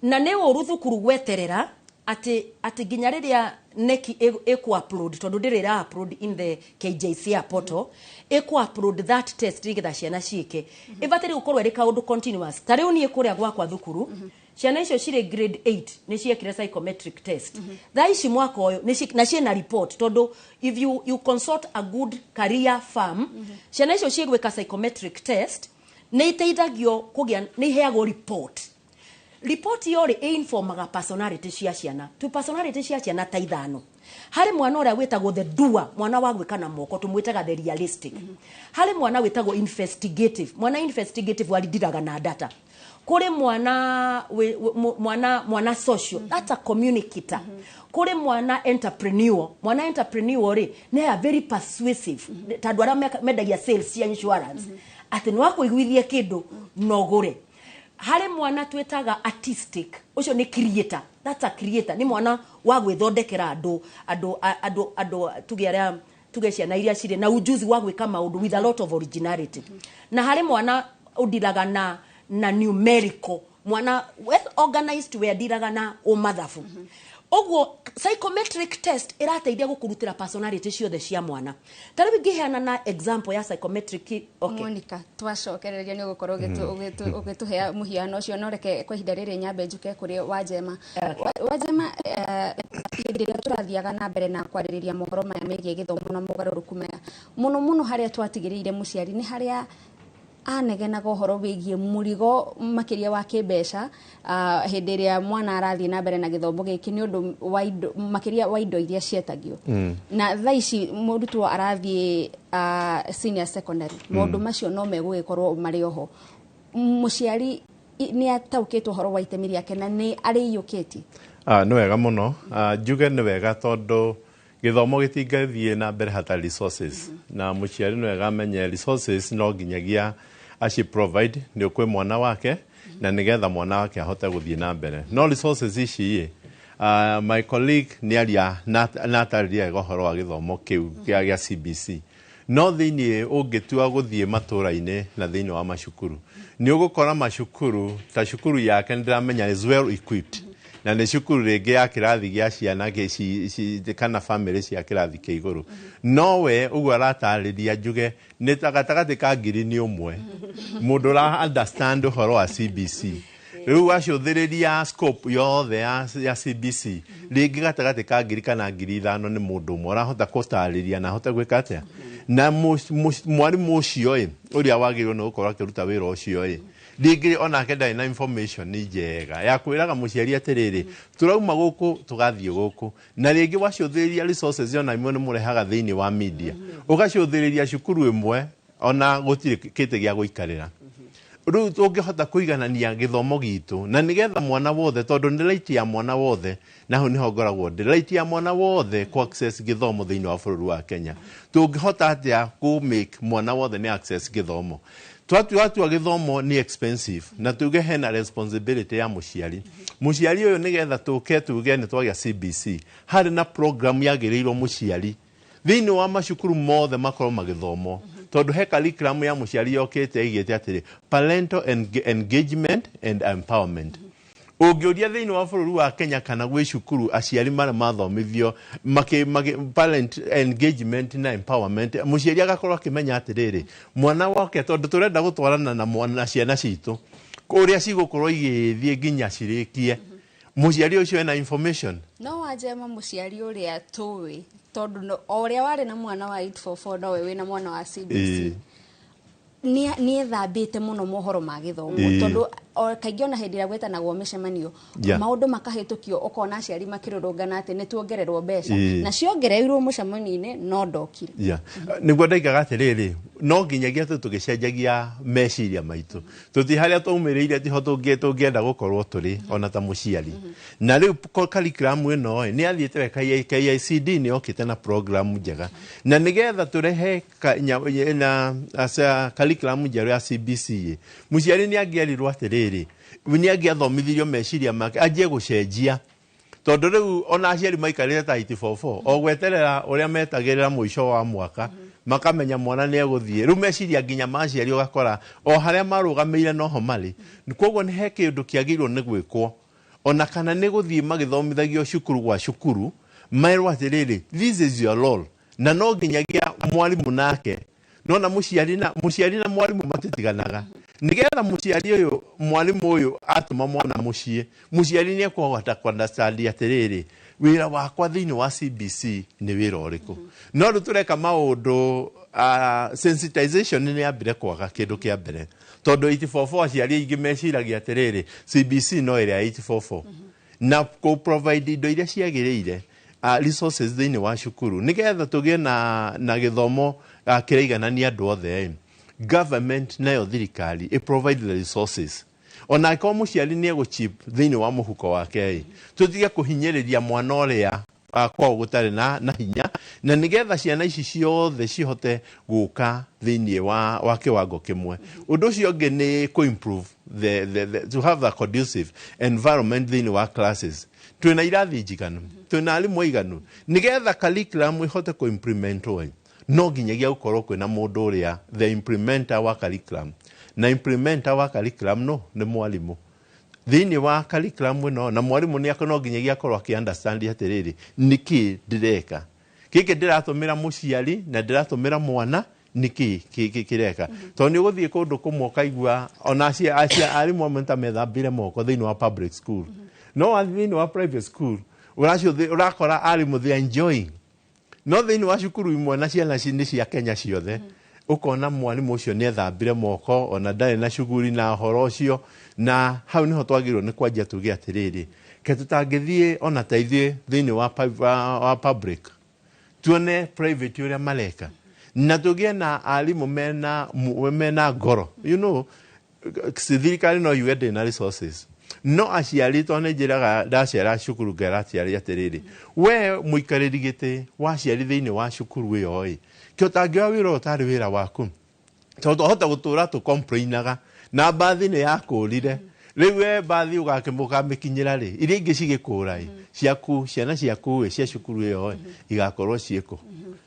na nĩ ũru thukuru gweterera atĩ nginya rĩrĩa neki ĩkũ upload, tondũ ndĩrĩ ĩra upload in the KJSEA portal, ĩkũ upload that test nĩgetha ciana ciĩke. Ĩbataire gũkorwo ĩrĩ kaũndũ continuous. Ta rĩu niĩ kũrĩa gwakwa thukuru, ciana icio cirĩ grade 8 nĩ ciekire psychometric test thaa ici mwaka ũyũ na ciĩna report, tondũ if you consult a good career firm, ciana icio ciĩgwĩka psychometric test nĩ iteithagio kũgĩa, nĩ iheagwo report. Report iyo rĩ, ĩinformaga personality cia ciana. Tu personality cia ciana ta ithano. Harĩ mwana ũrĩa wĩtagwo the doer, mwana wa gwĩka na moko, tũmwĩtaga the realistic. Harĩ mwana wĩtagwo investigative, mwana investigative warindiraga na data. Kũrĩ mwana mwana social, that's a communicator. Kũrĩ mwana entrepreneur. Mwana entrepreneur rĩ, nĩ a very persuasive, ta andũ arĩa mendagia sales cia insurance, atĩ nĩ wakũiguithie kĩndũ no ũgũre. Harĩ mwana twĩtaga artistic, ũcio nĩ creator, that's a creator, nĩ mwana wa gwĩthondekera andũ tuge arĩa tuge ciana iria cirĩ na ujuzi wa gwĩka maũndũ with a lot of originality. Na harĩ mwana ũndiraga na numerical, mwana well organized we andiraga na ũmathabu. Ũguo psychometric test ĩrateithia gũkũrutĩra personality ciothe cia mwana. Ta rĩu ingĩheana na example ya psychometric, okay. Monica, twacokereria nĩ ũgũkorwo ũgĩtũhe mũhiano ũcio, no reke kwa ihinda rĩrĩ nyambe njuke kũrĩ Wanjema. Wanjema, hĩndĩ ĩrĩa tũrathiaga na mbere na kwarĩrĩria mohoro maya megiĩ gĩthomo na mogarũrũku maya, mũno mũno harĩa twatigĩrĩire mũciari nĩ harĩa anegenaga ũhoro wĩgiĩ mũrigo makĩria wa kĩmbeca, hĩndĩ ĩrĩa mwana arathiĩ na mbere na gĩthomo gĩkĩ, nĩ ũndũ wa indo, makĩria wa indo iria cietagio. Na thaa ici mũrutwo arathiĩ senior secondary, maũndũ macio no megũgĩkorwo marĩ oho. Mũciari nĩ ataũkĩtwo ũhoro wa itemi rĩake na nĩ arĩiyũkĩtie? Nĩ wega mũno. Njuge nĩ wega tondũ gĩthomo gĩtingĩthiĩ na mbere hatarĩ resources, na mũciari nĩ wega amenye resources no nginyagia aci provide nĩ kwĩ mwana wake na nĩgetha mwana wake ahote gũthiĩ na mbere. No resources ici ĩ, my colleague nĩ aria na atarĩria wega ũhoro wa gĩthomo kĩu gĩa CBC. No thĩiniĩ ũngĩtua gũthiĩ matũra-inĩ na thĩiniĩ wa macukuru, nĩ ũgũkora macukuru ta cukuru yake nĩndĩramenya is well equipped, na nĩ cukuru rĩngĩ ya kĩrathi gĩa ciana kana family cia kĩrathi kĩa igũrũ. No we ũguo aratarĩria, njuge nĩ ta gatagatĩ ka ngiri nĩ ũmwe mũndũ ũra understand ũhoro wa CBC. Rĩu wacũthĩrĩria scope yothe ya CBC, rĩngĩ gatagatĩ ka 1,000 kana 5,000 nĩ mũndũ ũmwe ũrahota gũtarĩria na ahote gwĩka atĩa. Na mwarimũ ũcio ĩ, ũrĩa wagĩrĩirwo nĩ gũkorwo akĩruta wĩra ũcio ĩ, rĩngĩ onake ndarĩ na information njega ya kwĩraga mũciari atĩrĩrĩ, tũrauma gũkũ tũgathiĩ gũkũ. Na rĩngĩ wacũthĩrĩria resources ona imwe nĩ mũrehaga thĩinĩ wa media, ũgacũthĩrĩria cukuru ĩmwe ona gũtirĩ kĩtĩ gĩa gũikarĩra. Rĩu tũngĩhota kũiganania gĩthomo gitũ na nĩgetha mwana wothe, tondũ nĩ right ya mwana wothe, na hau nĩho ngoragwo ndĩ right ya mwana wothe kũ access gĩthomo thĩinĩ wa bũrũri wa Kenya. Tũngĩhota atĩa kũ make mwana wothe nĩ access gĩthomo? Twatua gĩthomo nĩ expensive, na tuge hena responsibility ya mũciari. Mũciari ũyũ nĩgetha tũke tuge nĩ twagĩa CBC, harĩ na program yagĩrĩirwo mũciari thĩinĩ wa macukuru mothe makorwo magĩthomwo, tondũ he curriculum ya mũciari yokĩte ĩigĩte atĩrĩ parental engagement and empowerment. Ũngĩũria thĩinĩ wa bũrũri wa Kenya kana gwĩ cukuru aciari marĩa mathomithio parent engagement na empowerment, mũciari agakorwo akĩmenya atĩrĩrĩ, mwana wake, tondũ tũrenda gũtwarana na mwana na ciana citũ. Ũrĩa cigũkorwo igĩthiĩ nginya cirĩkie, mũciari ũcio ena information. No wanjema mũciari ũrĩa tũĩ, tondũ o ũrĩa warĩ na mwana wa 844 nowe wĩna mwana wa CBC, nĩ ethambĩte mũno mohoro ma gĩthomo, tondũ o kaingĩ ona hĩndĩ ĩrĩa gwĩtanagwo mĩcemanio, maũndũ makahĩtũkio, ũkona aciari makĩrũrũngana atĩ nĩ tuongererwo mbeca, na ciongereirwo mũcemanio-inĩ no ndokire. Yeah. Nĩguo ndaigaga atĩrĩrĩ, no nginyagia tũ tũgĩcenjagia meciria maitũ, tũti harĩa twaumĩrĩire tiho tũngĩenda gũkorwo tũrĩ ona ta mũciari. Na rĩu curriculum ĩno ĩ, nĩ yathiĩte wega, KICD nĩ yokĩte na program njega, na nĩgetha tũrehe na curriculum njerũ ya CBC ĩ, mũciari nĩ angĩerirwo atĩrĩrĩ, nĩ angĩathomithirio meciria make anjie gũcenjia, tondũ rĩu ona aciari maikarĩte ta 844 o gweterera ũrĩa metagĩrĩra mũico wa mwaka makamenya mwana nĩ egũthiĩ. Rĩu meciria nginya ma aciari ũgakora o harĩa marũgamĩire noho marĩ. Koguo nĩ he kĩndũ kĩagĩrĩirwo nĩ gwĩkwo, ona kana nĩ gũthiĩ magĩthomithagio cukuru gwa cukuru, merwo atĩrĩrĩ, this is your role, na no nginyagia mwarimũ nake nona mũciari na mwarimũ matitiganaga, nigetha mũciari ũyũ, mwarimũ ũyũ atũma mwana mũciĩ, mũciari nĩ ekũhota kũ-understand atĩrĩrĩ, wĩra wakwa thĩinĩ wa CBC nĩ wĩra ũrĩkũ. No rĩu tũreka maũndũ, sensitization nĩ yambire kwaga kĩndũ kĩa mbere, tondũ 844 aciari aingĩ meciragia atĩrĩrĩ, CBC no ĩrĩa ya 844, na kũ provide indo iria ciagĩrĩire, resources thĩinĩ wa cukuru, nĩgetha tũgĩe na gĩthomo kĩraiganania andũ othe. Government nayo thirikari ĩ provide the resources, ona angĩkorwo mũciari nĩ egũchip thĩinĩ wa mũhuko wake ĩ, tũtige kũhinyĩrĩria mwana ũrĩa kwao gũtarĩ na hinya, na nĩgetha ciana ici ciothe cihote gũka thĩinĩ wa kĩwango kĩmwe. Ũndũ ũcio ũngĩ nĩ kũ-improve the, to have a conducive environment thĩinĩ wa classes. Twĩna irathi njiganu, twĩna arimũ aiganu, nĩgetha curriculum ĩhote kũ-implementwo ĩ, no nginyagia gũkorwo kwĩna mũndũ ũrĩa the implementer wa curriculum, na implementer wa curriculum no nĩ mwarimũ thĩinĩ wa curriculum ĩno, na mwarimũ nĩ no nginyagia akorwo akĩ understand atĩrĩrĩ, nĩkĩ ndĩreka gĩkĩ, ndĩratũmĩra mũciari na ndĩratũmĩra mwana, nĩkĩ kĩreka, tondũ nĩ ũgũthiĩ kũndũ kũmwe ũkaigua ona arimũ amwe ta methambire moko thĩinĩ wa public school, no wathiĩ thĩinĩ wa private school ũrakora arimũ they are enjoying, no thĩinĩ wa cukuru imwe na ciana nĩ cia Kenya ciothe, ũkona mwarimũ ũcio nĩ ethambire moko, ona ndarĩ na cuguri na ũhoro ũcio. Na hau nĩho twagĩrĩirwo nĩ kwanjia tuge atĩrĩrĩ, ke tũtangĩthiĩ ona ta ithuĩ thĩinĩ wa public, tuone private ũrĩa mareka, na tũgĩe na arimũ mena ngoro. Thirikari no yuge ndĩ na resources, no aciari, to nĩ njĩraga ndacera cukuru ngera aciari atĩrĩrĩ, we mũikarĩri gĩtĩ wa aciari thĩinĩ wa cukuru ĩyo ĩ, kĩo ũtangĩoya wĩra ũyũ ũtarĩ wĩra waku, tondũ twahota gũtũra tũ complainaga na mbathi nĩ yakũrire, rĩu we mbathi ũkamĩkinyĩra rĩ, iria ingĩ cigĩkũra ĩ, ciaku ciana ciaku ĩ, cia cukuru ĩyo ĩ, igakorwo ciĩkũ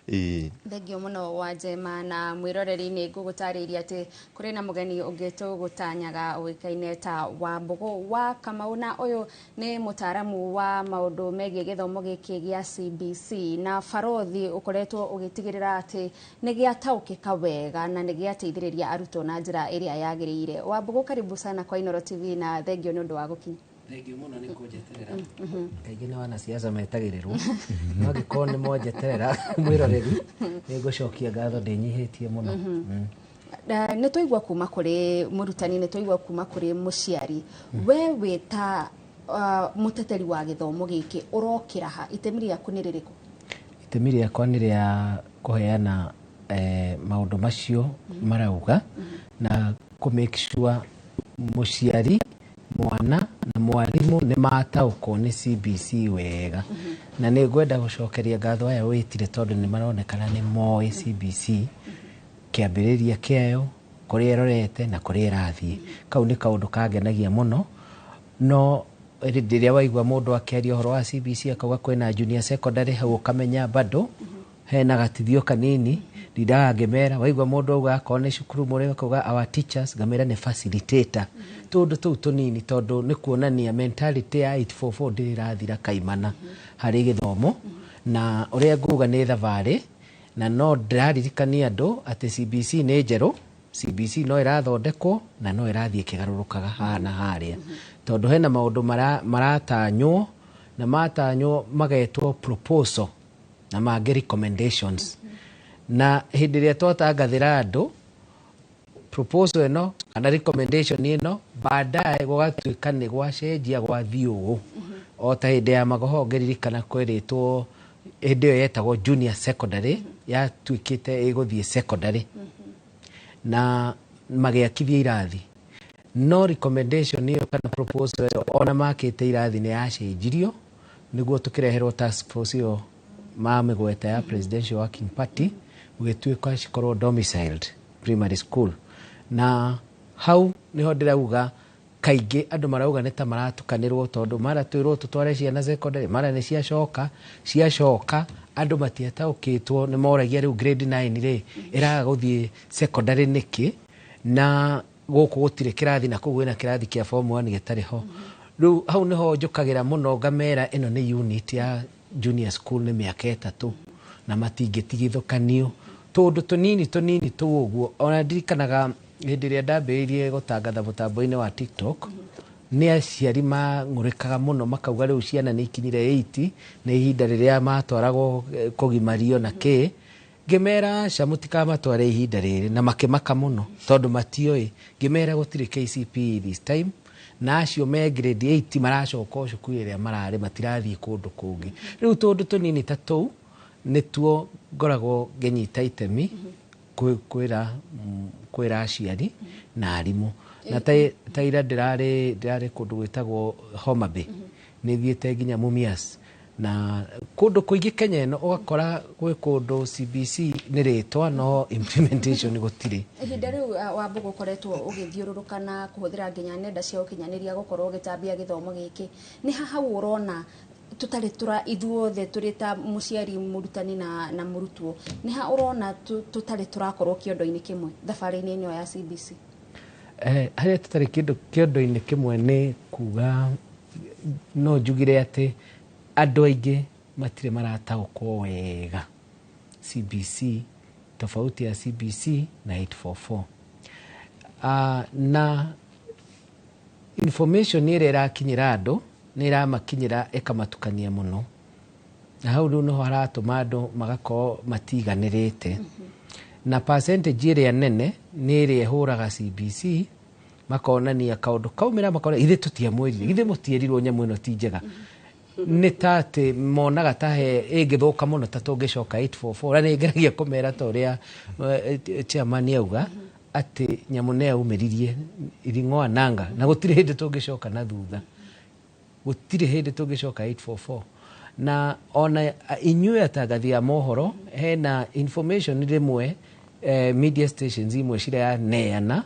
ĩĩ. Thengio mũno wa njema. Na mwĩroreri, nĩ ngũgũtarĩiria atĩ kũrĩ na mũgeni ũngĩ tũgũtanyaga ũĩkaine ta Wambũgũ wa Kamau, na ũyũ nĩ mũtaaramu wa maũndũ megiĩ gĩthomo gĩkĩ gĩa CBC na barothi ũkoretwo ũgĩtigĩrĩra atĩ nĩ gĩataũkĩka wega na nĩ gĩateithĩrĩria arutwo na njĩra ĩrĩa yagĩrĩire. Wambũgũ, karibu sana kwa Inooro TV na thengio nĩ ũndũ wa gũkinya. Thengio mũno nĩ kũnjeterera. Kaingĩ nĩ wanasiasa metagĩrĩrwo, no angĩkorwo nĩ mwanjeterera, mwĩroreri, nĩ ngũcokia ngatho ndĩnyihĩtie mũno. Nĩ twaigua kuma kũrĩ mũrutani, nĩ twaigua kuma kũrĩ mũciari. We wĩ ta mũteteri wa gĩthomo gĩkĩ, ũrokĩra ha? Itemi rĩaku nĩ rĩrĩkũ? Itemi rĩakwa nĩ rĩa kũheana maũndũ macio marauga na kũ make sure mũciari, mwana na mwarimũ nĩ mataũkwo nĩ CBC wega. Na nĩ ngwenda gũcokeria ngatho aya wĩtire, tondũ nĩ maronekana nĩ moĩ CBC, kĩambĩrĩria kĩayo, kũrĩa ĩrorete na kũrĩa ĩrathiĩ. Kau nĩ kaũndũ kangenagia mũno. No rĩrĩa waigua mũndũ akĩaria ũhoro wa CBC akauga kwĩna junior secondary, hau ũkamenya bado hena gatithio kanini. Ndindaga ngĩmera, waigua mũndũ auga akorwo nĩ cukuru mũrĩ akauga "our teachers", ngamĩra nĩ facilitator, tũndũ tũu tũnini, tondũ nĩ kuonania mentality ya 844 ndĩrĩ ĩrathira kaimana harĩ gĩthomo. Na ũrĩa nguga nĩ thabarĩ, na no ndĩraririkania andũ atĩ CBC nĩ njerũ. CBC no ĩrathondekwo na no ĩrathiĩ ĩkĩgarũrũkaga haha na harĩa, tondũ hena maũndũ maratanywo na matanywo magetwo proposal na mangĩ recommendations. Na hĩndĩ ĩrĩa twatangathĩra andũ proposal ĩno kana recommendation ĩno, baadaye gũgatuĩka nĩ gwacenjia gwathiĩ ũũ. O ta hĩndĩ ya Magoho, ngĩririkana kwerĩtwo hĩndĩ ĩyo yetagwo junior secondary yatuĩkĩte ĩgũthiĩ secondary na magĩakithia irathi, no recommendation ĩyo kana proposal ĩyo, ona makĩte irathi, nĩ yacenjirio nĩguo tũkĩreherwo task force ĩyo mamĩgweta ya Presidential Working Party, gũgĩtuĩka cikorwo domiciled primary school. Na hau niho ndĩrauga kaingĩ andũ marauga nĩ ta maratukanĩrwo, tondũ mara twĩrwo tũtware ciana secondary, mara nĩ ciacoka ciacoka. Andũ matiataũkĩtwo, nĩ moragia rĩu grade 9 rĩ ĩraga gũthiĩ secondary nĩkĩ, na gũkũ gũtirĩ kĩrathi, na kũu kwĩna kĩrathi kĩa form 1 gĩtarĩ ho. Rĩu hau nĩho njũkagĩra mũno ngamera ĩno nĩ unit ya junior school, nĩ mĩaka 3 na matingĩtigithũkanio tũndũ tũnini tũnini tũu ũguo. Ona ndirikanaga hĩndĩ ĩrĩa ndambĩrĩirie gũtangatha mũtambo-inĩ wa TikTok, nĩ aciari mang'ũrĩkaga mũno, makauga rĩu ciana nĩ ikinyire 80 nĩ ihinda rĩrĩa matwaragwo kũgimario na kĩ. Ngĩmera aca, mũtikamatware ihinda rĩrĩ, na makĩmaka mũno tondũ matioĩ. Ngĩmera gũtirĩ KCPE this time, na acio me grade 8 maracoka o cukuru ĩrĩa mararĩ, matirathiĩ kũndũ kũngĩ. Rĩu tũndũ tũnini ta tũu nĩtuo ngoragwo ngĩnyita itemi kwĩra aciari na arimũ. Na ta ira ndĩrarĩ kũndũ gwĩtagwo Homa Bay, nĩ thiĩte nginya Mumias na kũndũ kũingĩ Kenya ĩno, ũgakora gwĩ kũndũ CBC nĩ rĩtwa no implementation gũtirĩ. Ihinda rĩu Wambugu ũkoretwo ũgĩthiũrũrũka na kũhũthĩra nginya nenda cia ũkinyanĩria gũkorwo ũgĩtambia gĩthomo gĩkĩ, nĩ ha hau ũrona tũtarĩ tũra ithuothe tũrĩ ta mũciari, mũrutani na mũrutwo, nĩ ha ũrona tũtarĩ tũrakorwo kĩondo-inĩ kĩmwe thabarĩ-inĩ ĩno ya CBC? Harĩa tũtarĩ kĩondo-inĩ kĩmwe nĩ kuga no njugire atĩ andũ aingĩ matirĩ marataũkwo wega CBC, tofauti ya CBC na 844, na information ĩrĩa ĩrakinyĩra andũ nĩ ĩramakinyĩra ĩkamatukania mũno, na hau rĩu nĩho haratũma andũ magakorwo matiganĩrĩte. Na percentage ĩrĩa nene nĩ ĩrĩa ĩhũraga CBC, makonania kaũndũ kaumĩra makona ithe tũtiamwĩrire, ithe mũtierirwo nyamũ ĩno ti njega. Nĩ ta atĩ monaga ta he ĩngĩthũka mũno ta tũngĩcoka 844. Na nĩ ngeragia kũmera ta ũrĩa chairman auga atĩ nyamũ nĩ yaumĩririe iring'oa nanga, na gũtirĩ hĩndĩ tũngĩcoka na thutha, gũtirĩ hĩndĩ tũngĩcoka 844. Na ona inyuĩ atangathi a mohoro, hena information rĩmwe media stations imwe ciraneana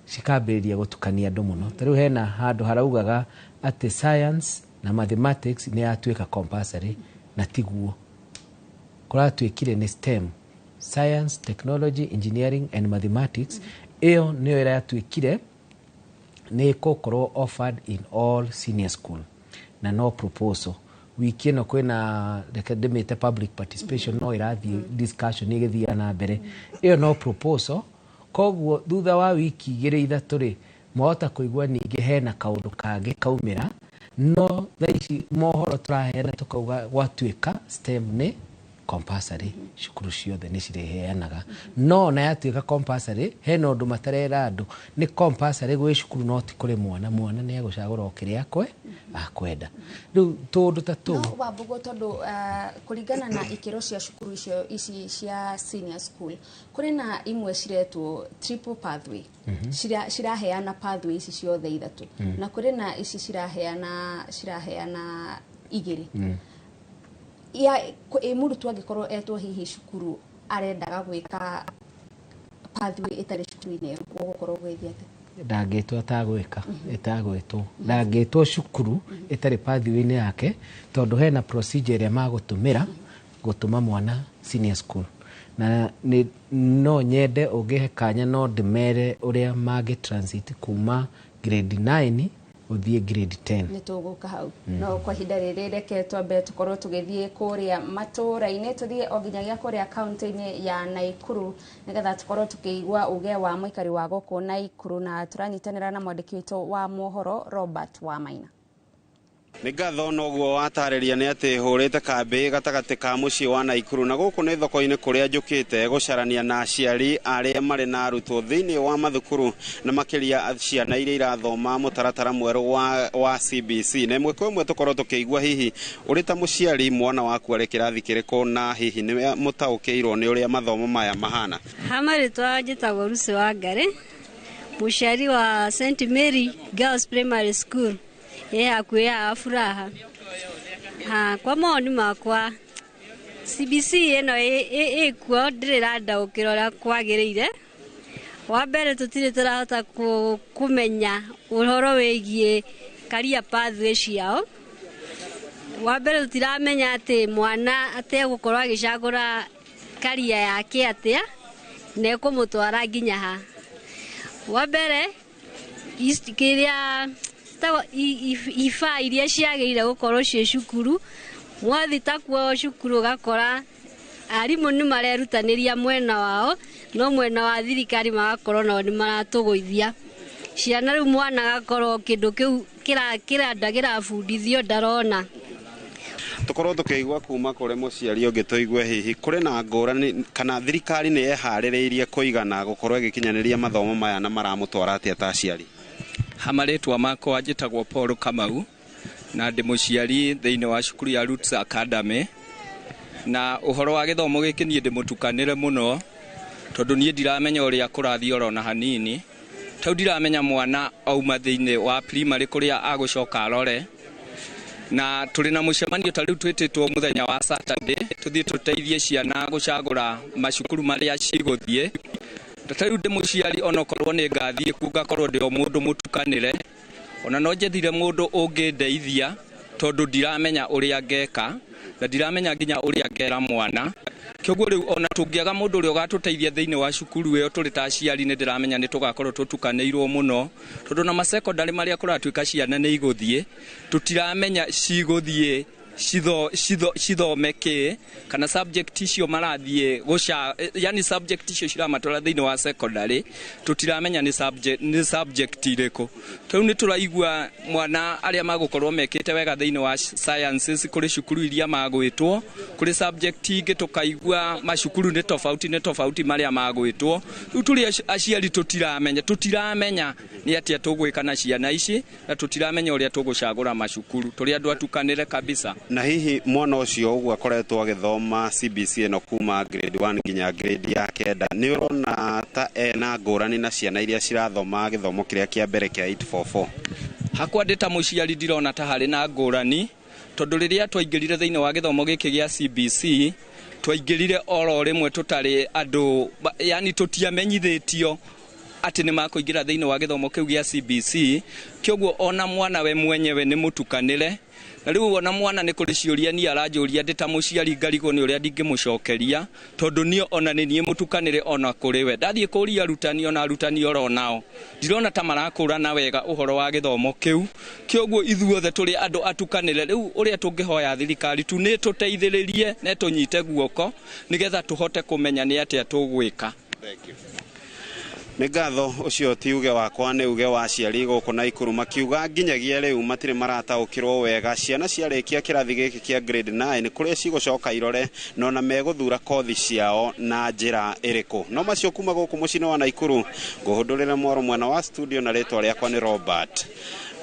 cikambĩrĩria gũtukania andũ mũno. Ta rĩu hena handũ haraugaga atĩ science na mathematics nĩ yatuĩka compulsory, na tiguo kũratuĩkire, nĩ STEM, science, technology, engineering and mathematics. Ĩyo nĩyo ĩratuĩkire nĩ ĩgũkorwo offered in all senior school, na no proposal. Wiki ĩno kwĩna, reke ndĩmĩte public participation, no ĩrathiĩ discussion ĩgĩthiaga na mbere. Ĩyo no proposal, koguo thutha wa wiki 2 3 rĩ, mwahota kũigua ningĩ hena kaũndũ kangĩ kaumĩra. No thaa ici mohoro tũraheana tũkauga gwatuĩka STEM nĩ compulsory, cukuru ciothe nĩ cirĩheanaga. No ona yatuĩka compulsory, hena ũndũ matarera andũ, nĩ compulsory gwĩ cukuru no ti kũrĩ mwana. Mwana nĩ egũcagũra o kĩrĩa akwenda. Rĩu tũndũ ta tũu. No Wambugu, tondũ kũringana na ikĩro cia cukuru icio ici cia senior school, kũrĩ na imwe ciretwo triple pathway, ciraheana pathway ici ciothe ithatũ, na kũrĩ na ici ciraheana igĩrĩ. Ya mũrutwo angĩkorwo etwo hihi cukuru arendaga gwĩka pathway ĩtarĩ cukuru-inĩ ĩyo, gũgũkorwo gwĩthiĩ atĩa? Ndangĩtwo atagwĩka ĩtagwĩtwo, ndangĩtwo cukuru ĩtarĩ pathway-inĩ yake, tondũ hena procedure ĩrĩa magũtũmĩra gũtũma mwana senior school. Na nĩ no nyende ũngĩhe kanya no ndĩmere ũrĩa mangĩ transit kuma grade 9 Ũthiĩ grade 10. Nĩ tũgũka hau, no kwa ihinda rĩrĩ reke twambe tũkorwo tũgĩthiĩ kũrĩa matũũra-inĩ, tũthiĩ o nginyagia kũrĩa kaunti-inĩ ya Naikuru nĩgetha tũkorwo tũkĩigua uge wa mũikari wa gũkũ Naikuru, na tũranyitanĩra na mwandĩki witũ wa mohoro Robert Wamaina. Nĩ ngatho. Noguo watarĩria nĩ atĩ hũrĩte kambĩ gatagatĩ ka mũciĩ wa Naikuru, na gũkũ nĩ thoko-inĩ kũrĩa njũkĩte gũcarania na aciari arĩa marĩ na arutwo thĩinĩ wa mathukuru, na makĩria ciana iria irathoma mũtaratara mwerũ wa CBC, na ĩmwe kwa ĩmwe tũkorwo tũkĩigua hihi ũrĩ ta mũciari mwana waku arĩ kĩrathi kĩrĩkũ, na hihi nĩ mũtaũkĩirwo nĩ ũrĩa mathomo maya mahana. Ha marĩtwa njĩtagwo Lucy Wangari, mũciari wa St Mary Girls Primary School ĩ hakuhĩ ya Furaha. Ha kwa mawoni makwa, CBC ĩno ĩkuo ndĩrĩ ĩrandaũkĩra ũrĩa kwagĩrĩire. Wa mbere, tũtirĩ tũrahota kũmenya ũhoro wĩgiĩ career pathway ciao. Wa mbere, tũtiramenya atĩ mwana ategũkorwo agĩcagũra career yake atĩa na ĩkũmũtwara nginya ha. Wa mbere, kĩrĩa ibaa iria ciagĩrĩire gũkorwo ciĩ cukuru, mwathi takuo cukuru ũgakora arimũ nĩ marerutanĩria mwena wao, no mwena wa thirikari magakorwo nao nĩ maratũgũithia ciana. Rĩu mwana agakorwo kĩndũ kĩu kĩranda kĩrabundithio ndarona. Tũkorwo tũkĩigua kuma kũrĩ mũciari ũngĩ, tũigue hihi kũrĩ na ngũrani kana thirikari nĩ yeharĩrĩirie kũigana gũkorwo ĩgĩkinyanĩria mathomo maya, na maramũtwara atĩa ta aciari. Ha marĩtwa makwa njĩtagwo Paul Kamau, na ndĩ mũciari thĩinĩ wa cukuru ya Roots Academy. Na ũhoro wa gĩthomo gĩkĩ niĩ ndĩmũtukanĩre mũno, tondũ niĩ ndiramenya ũrĩa kũrathiĩ orona hanini. Tau ndiramenya mwana auma thĩinĩ wa primary kũrĩa agũcoka arore, na tũrĩ na mũcemanio ta rĩu twĩtĩtwo mũthenya wa Saturday tũthiĩ tũteithie ciana gũcagũra macukuru marĩa cigũthiĩ. Ta rĩu ndĩ mũciari, onokorwo nĩ ngathiĩ kuo ngakorwo ndĩ o mũndũ mũtukanĩre, ona no njethire mũndũ ũngĩndeithia, tondũ ndiramenya ũrĩa ngeka na ndiramenya nginya ũrĩa ngera mwana. Kĩoguo rĩu ona tũngĩaga mũndũ ũrĩa ũgatũteithia thĩinĩ wa cukuru ĩyo tũrĩ ta aciari, nĩ ndĩramenya nĩ tũgakorwo tũtukanĩirwo mũno, tondũ na masekondarĩ marĩa kũratuĩka ciana nĩ igũthiĩ, tũtiramenya cigũthiĩ cithome kĩ, kana subject icio marathiĩ gũca, yani subject icio ciramatwara thĩinĩ wa secondary tũtiramenya nĩ subject irĩkũ. Rĩu nĩ tũraigua mwana arĩa magũkorwo mekĩte wega thĩinĩ wa sciences kũrĩ cukuru iria magwĩtwo, kũrĩ subject ingĩ tũkaigua macukuru nĩ tofauti marĩa magwĩtwo. Rĩu tũrĩ aciari tũtiramenya nĩ atĩa tũgwĩka na ciana ici, na tũtiramenya ũrĩa tũgũcagũra macukuru. Tũrĩ andũ atukanĩre kabisa. Na hihi mwana ũcio ũguo akoretwo agĩthoma CBC ĩno kuma grade 1 nginya grade ya 9, nĩ ũrona ta ena ngũrani na ciana iria cirathoma gĩthomo kĩrĩa kĩa mbere kĩa 844? Hakwa ndĩ ta mũciari ndirona ta harĩ na ngũrani, tondũ rĩrĩa twaingĩrire thĩinĩ wa gĩthomo gĩkĩ gĩa CBC twaingĩrire oro rĩmwe tũtarĩ andũ, yani tũtiamenyithĩtio atĩ nĩ makũingĩra thĩinĩ wa gĩthomo kĩu gĩa CBC. Kĩoguo ona mwana we mwenyewe nĩ mũtukanĩre, na rĩu ona mwana nĩ kũrĩ ciũria niĩ aranjũria ndĩ ta mũciari ngarigwo nĩ ũrĩa ndingĩmũcokeria, tondũ niĩ ona nĩ niĩ mũtukanĩre. Ona kũrĩ we ndathiĩ kũria arutani, ona arutani oro nao ndirona ta marakũrana wega ũhoro wa gĩthomo kĩu. Kĩoguo ithuothe tũrĩ andũ atukanĩre. Rĩu ũrĩa tũngĩhoya thirikari tu nĩ tũteithĩrĩrie na tũnyite guoko nĩgetha tũhote kũmenya nĩ atĩa tũgwĩka. Nĩ ngatho. Ũcio ti uge wakwa, nĩ uge wa aciari gũkũ Naikuru, makiuga nginyagia rĩu matirĩ marataũkĩrwo wega ciana ciarĩkia kĩrathi gĩkĩ kĩa grade 9 kũrĩa cigũcoka irore, na ona megũthura kothi ciao na njĩra ĩrĩkũ. No macio kuma gũkũ mũciĩ-inĩ wa Naikuru, ngũhũndũrĩre mwaro mwena wa studio, na rĩtwa rĩakwa nĩ Robert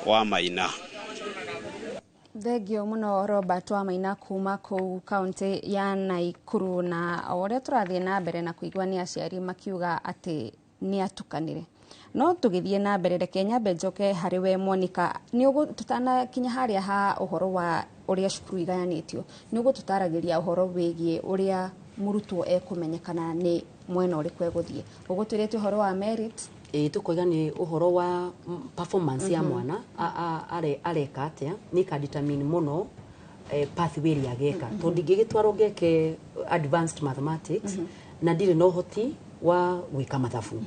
wa Maina. Thengio mũno Robert wa Maina kuma kũu kaunti ya Naikuru. Na o ũrĩa tũrathiĩ na mbere na kũigua nĩ aciari makiuga atĩ nĩ atukanĩre, no tũgĩthiĩ na mbere reke nyambe njoke harĩ we Monica. Nĩ tũtanakinya harĩa ha ũhoro wa ũrĩa cukuru igayanĩtio, nĩ ũgũtũtaragĩria ũhoro wĩgiĩ ũrĩa mũrutwo ekũmenyekana nĩ mwena ũrĩkũ egũthiĩ. Ũgũtwĩrĩte ũhoro wa merit. Ĩ tũkoiga nĩ ũhoro wa performance ya mwana areka atĩa, nĩ ĩka determine mũno pathway ĩrĩa ageka, tondũ ndingĩgĩtwarwo ngeke advanced mathematics na ndirĩ na ũhoti wa gwĩka mathabu.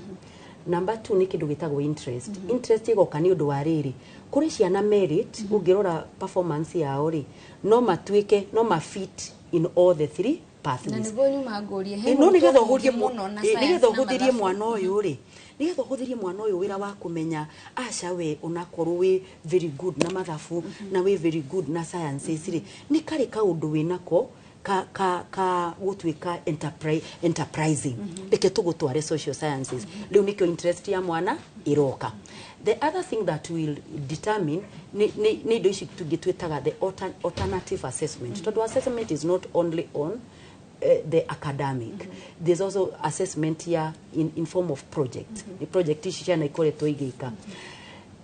Number 2 nĩ kĩndũ gĩtagwo interest. Interest ĩgoka nĩ ũndũ wa rĩrĩ, kũrĩ ciana merit, ũngĩrora performance yao rĩ, no matuĩke no ma fit in all the three Na pathways. nĩguo nyuma ngũrie he No nĩgetha mũrutwo ũhũthie mũũgĩ mũno na science nĩgetha na ũhũthĩrie mathabu. mwana ũyũ rĩ, nĩgetha ũhũthĩrie mwana ũyũ wĩra wa kũmenya aca we onakorwo wĩ very good na mathabu na wĩ very good na sciences rĩ, nĩ karĩ kaũndũ wĩnako ka gũtuĩka enterprising, reke tũgũtware social sciences. Rĩu nĩkĩo interest ya mwana ĩroka. The other thing that will determine nĩ indo ici tũngĩ twĩtaga the alternative assessment, tondũ assessment is not only on the academic. There's also assessment ya in form of project. Nĩ project ici ciana ikoretwo igĩka.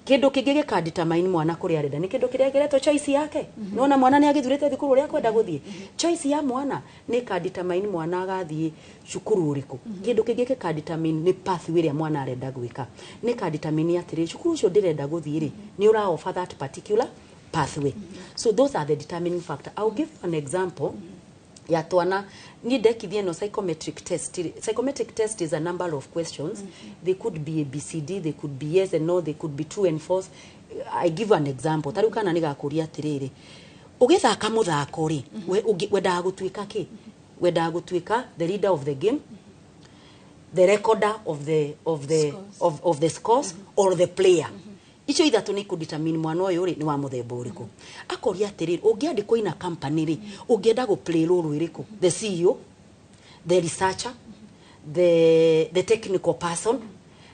Kĩndũ kĩngĩ gĩka determine mwana kũrĩa arenda nĩ kĩndũ kĩrĩa kĩretwo choice yake. Nona mwana nĩ agĩthurĩte thukuru ũrĩa akwenda gũthiĩ. Choice ya mwana nĩ ĩka determine mwana agathiĩ cukuru ũrĩkũ. Kĩndũ kĩngĩ gĩka determine nĩ pathway ĩrĩa mwana arenda gwĩka. Nĩ ĩka determine atĩrĩ, cukuru ũcio ndĩrenda gũthiĩ rĩ, nĩ ũra offer that particular pathway. So those are the determining factor. I'll give you an example ya twana niĩ ndekithie ĩno psychometric test. Psychometric test is a number of questions. They could be A, B, C, D, they could be yes and no, they could be true and false. I give an example. Ta rĩu kana nĩ gakũria atĩrĩrĩ, ũgĩthaka mũthako rĩ, wendaga gũtuĩka kĩ? Wendaga gũtuĩka the leader of the game, the recorder of the scores, or the player? Icio ithatũ nĩ ikũdetermine mwana ũyũ rĩ nĩ wa mũthemba ũrĩkũ. Akoria atĩrĩrĩ, ũngĩandĩkwo ina company rĩ, ũngĩenda gũ play role ĩrĩkũ? The CEO, the researcher, the technical person,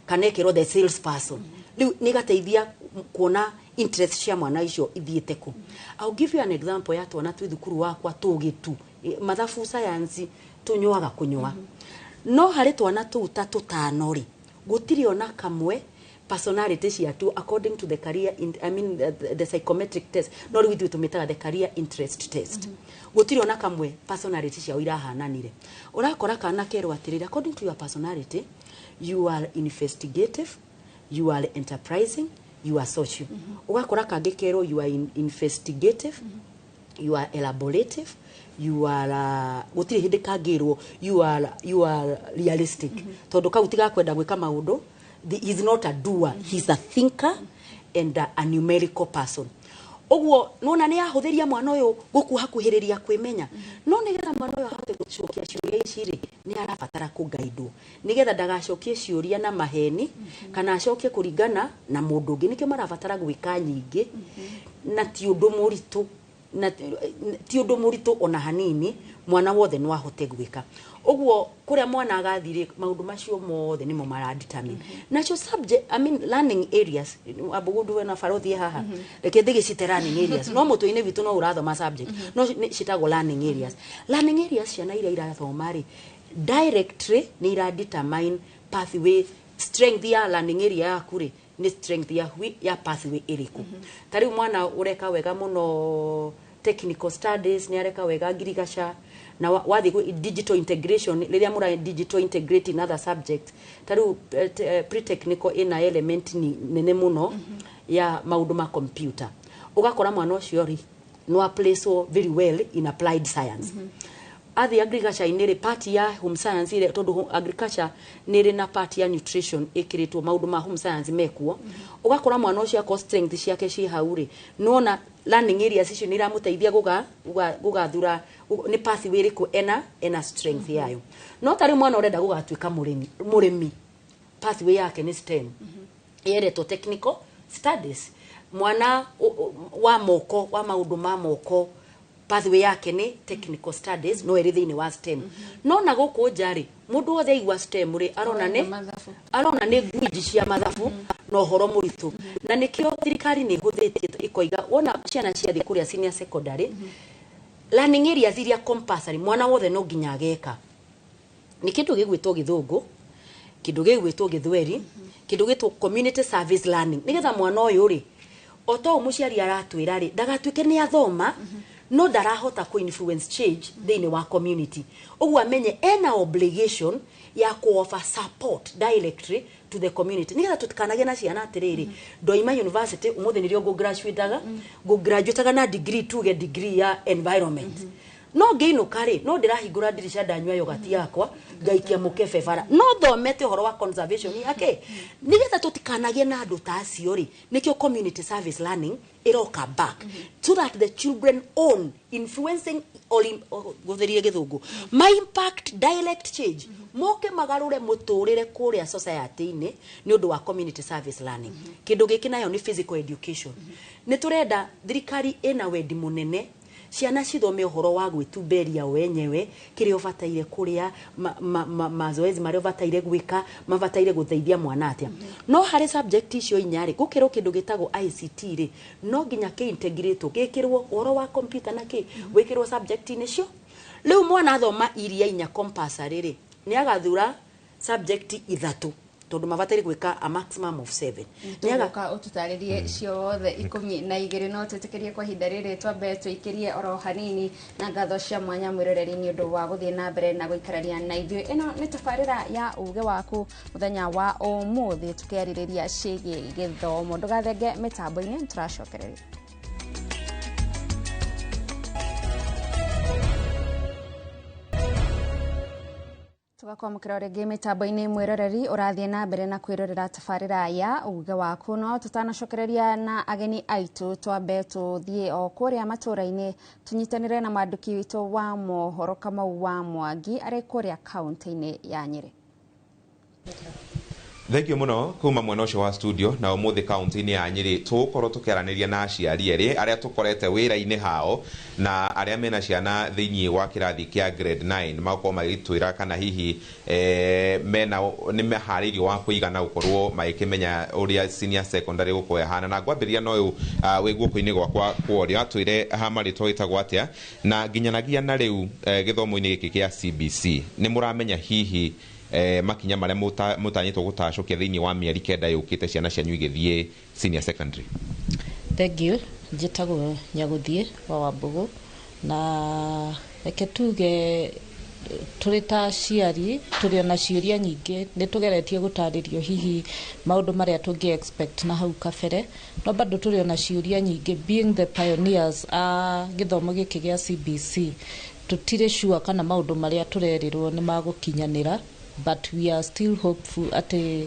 kana ĩkĩrwo the sales person? Rĩu nĩ ĩgateithia kuona interest cia mwana icio ithiĩte kũ. I'll give you an example ya twana twĩ thukuru wakwa tũgĩ tu mathabu, science tũnyuaga kũnyua, no harĩ twana tũu ta tũtano rĩ, gũtirĩ ona kamwe personality ciatu according to the career in, I mean the psychometric test, no rĩu ithuĩ tũmĩtaga the career interest test, gũtirĩ ona kamwe personality ciao irahananire. Ũrakora kana kerwo atĩrĩrĩ, according to your personality, you are investigative, you are enterprising, you are social. Ũgakora kangĩ kerwo you are investigative, you are elaborative, you are gũtirĩ hĩndĩ kangĩrwo you are realistic, tondũ kau tigakwenda gwĩka maũndũ. He is not a doer, he's a thinker and a numerical person. Ũguo nona nĩ yahũthĩria mwana ũyũ gũkuhakuhĩrĩria kwĩmenya. No nĩgetha mwana ũyũ ahote gũcokia ciũria ici rĩ, nĩ arabatara kũgaidwo nĩgetha ndagacokie ciũria na maheni kana acokie kũringana na mũndũ ũngĩ. Nĩkĩo marabatara gwĩka nyingĩ, na ti ũndũ mũritũ, na ti ũndũ mũritũ ona hanini. Mwana wothe no ahote gwĩka ũguo. Kũrĩa mwana agathiĩ, maũndũ macio mothe nĩmo maradetermine. Nacio subject, I mean learning areas, ambũgũndũ na barũthi haha, reke ndĩgĩcite learning areas, no mũtwe-inĩ witũ no ũrathoma subject, no citagwo learning areas. Learning areas ciana iria irathoma rĩ, directly nĩ iradetermine pathway. Strength ya learning area yaku rĩ, nĩ strength ya pathway ĩrĩkũ. Ta rĩu mwana ũreka wega mũno technical studies nĩ areka wega ngirigaca, na wathiĩ digital integration, rĩrĩa mũra digital integrate in other subjects, ta rĩu pre-technical ĩna element nene mũno ya maũndũ ma computer, ũgakora mwana ũcio rĩ no aplacewo very well in applied science. Athi agriculture-inĩ rĩ, part ya home science ĩrĩa, tondũ agriculture nĩ ĩrĩ na part ya nutrition ĩkĩrĩtwo maũndũ ma home science mekuo, ũgakora mwana ũcio akorwo strength ciake ciĩ hau rĩ, nona learning areas icio nĩ iramũteithia gũgathura nĩ pathway ĩrĩkũ ena strength yayo. No tarĩ mwana ũrenda gũgatuĩka mũrĩmi, pathway yake nĩ STEM, yeretwo technical studies. Mwana wa moko, wa maũndũ ma moko, pathway yake nĩ technical studies, no ĩrĩ thĩinĩ wa STEM. No na gũkũ nja rĩ, mũndũ wothe aigua STEM rĩ, arona nĩ gwinji cia mathabu na ũhoro mũritũ. Na nĩkĩo thirikari nĩ ĩhũthĩtie ĩkoiga wona ciana ciathiĩ kũrĩa senior secondary, learning areas iria compulsory mwana wothe no nginya ageka nĩ kĩndũ gĩgwĩtwo Gĩthũngũ, kĩndũ gĩgwĩtwo Gĩthweri, kĩndũ gĩtwo community service learning, nĩgetha mwana ũyũ rĩ, o ta ũũ mũciari aratwĩra rĩ, ndagatuĩke nĩ athoma no ndarahota kũ influence change thĩinĩ wa community. Ũguo amenye ena obligation ya ku offer support directly to the community, nĩgetha tũtikanagĩe na ciana atĩrĩrĩ, ndoima university ũmũthĩ nĩrĩo ngũ graduateaga na degree, tuge degree ya environment, no ngĩinũka rĩ, no ndĩrahingũra ndirica ndanyua yogati yakwa. Ngaikia mũkebe bara no thomete ũhoro wa conservation yake nĩgetha tũtikanagie na andũ ta acio rĩ. Nĩkĩo community service learning ĩroka back so that the children own influencing or gũtherie gĩthũngũ my impact direct change, moke magarũre mũtũrĩre kũrĩa society-inĩ nĩ ũndũ wa community service learning. Kĩndũ gĩkĩ nayo nĩ physical education. Nĩ tũrenda thirikari ĩna wendi mũnene ciana cithome ũhoro wa gwĩtumberia wenyewe, kĩrĩa ũbataire kũrĩa, mazoezi marĩa ũbataire gwĩka mabataire gũteithia mwana atĩa. No harĩ subject icio inya rĩ, gũkĩrwo kĩndũ gĩtagwo ICT rĩ, no nginya kĩ-integratwo, gĩkĩrwo ũhoro wa computer na kĩ wĩkĩrwo subject-inĩ cio. Rĩu mwana athoma iria inya compulsory rĩ, nĩ agathura subject ithatũ tondũ mabataire gwĩka a maximum of 7. Tũgũka ũtũtarĩrie ciothe 12, no twĩtĩkĩrie kwa ihinda rĩrĩ twambe tũikĩrie oro hanini na ngatho cia mwanya mwĩroreri nĩ ũndũ wa gũthiĩ na mbere na gũikarania na ithuĩ. Ĩno nĩ tabarĩra ya uge waku mũthenya wa ũmũthĩ, tũkĩarĩrĩria ciĩgiĩ gĩthomo. Ndũgathenge mĩtambo-inĩ, nĩtũracokereria. Tugakwamũkĩra rĩngĩ mĩtambo-inĩ mwĩroreri ũrathiĩ na mbere na kwĩrorera tabarĩra ya uge waku. No tũtanacokereria na ageni aitũ, twambe tũthiĩ o kũrĩa matũra-inĩ tũnyitanĩre na mwandĩki witũ wa mohoro Kamau wa Mwangi arĩ kũrĩa kaũntĩ-inĩ ya Nyĩrĩ. Thengiũ mũno kuma mwena ũcio wa studio. Na ũmũthĩ kaunti-inĩ ya Nyĩrĩ tũgũkorwo tũkĩaranĩria na aciari erĩ arĩa tũkorete wĩra-inĩ hao na arĩa mena ciana thĩinĩ wa kĩrathi kĩa grade 9, magakorwo magĩtwĩra kana hihi mena nĩ meharĩirio wa kũigana gũkorwo magĩkĩmenya ũrĩa senior secondary gũkorwo ĩhana. Na ngwambĩrĩria na ũyũ wĩ guoko-inĩ gwakwa kwa ũrĩo, atwĩre ha marĩtwa wĩtagwo atĩa, na nginyanagia na rĩu gĩthomo-inĩ gĩkĩ kĩa CBC nĩ mũramenya hihi makinya marĩa mũtanyĩtwo gũtacũkia thĩinĩ wa mĩeri 9 yũkĩte ciana cianyu igĩthiĩ senior secondary. Thank you. Njĩtagwo Nyagũthiĩ wa Wambũgũ, na reke tuge tũrĩ ta aciari tũrĩ ona ciũria nyingĩ, nĩ tũgeretie gũtarĩrio hihi maũndũ marĩa tũngĩ expect na hau kabere, no bado tũrĩ ona ciũria nyingĩ. Being the pioneers a gĩthomo gĩkĩ gĩa CBC, tũtirĩ sure kana maũndũ marĩa tũrerirwo nĩ magũkinyanĩra, but we are still hopeful atĩ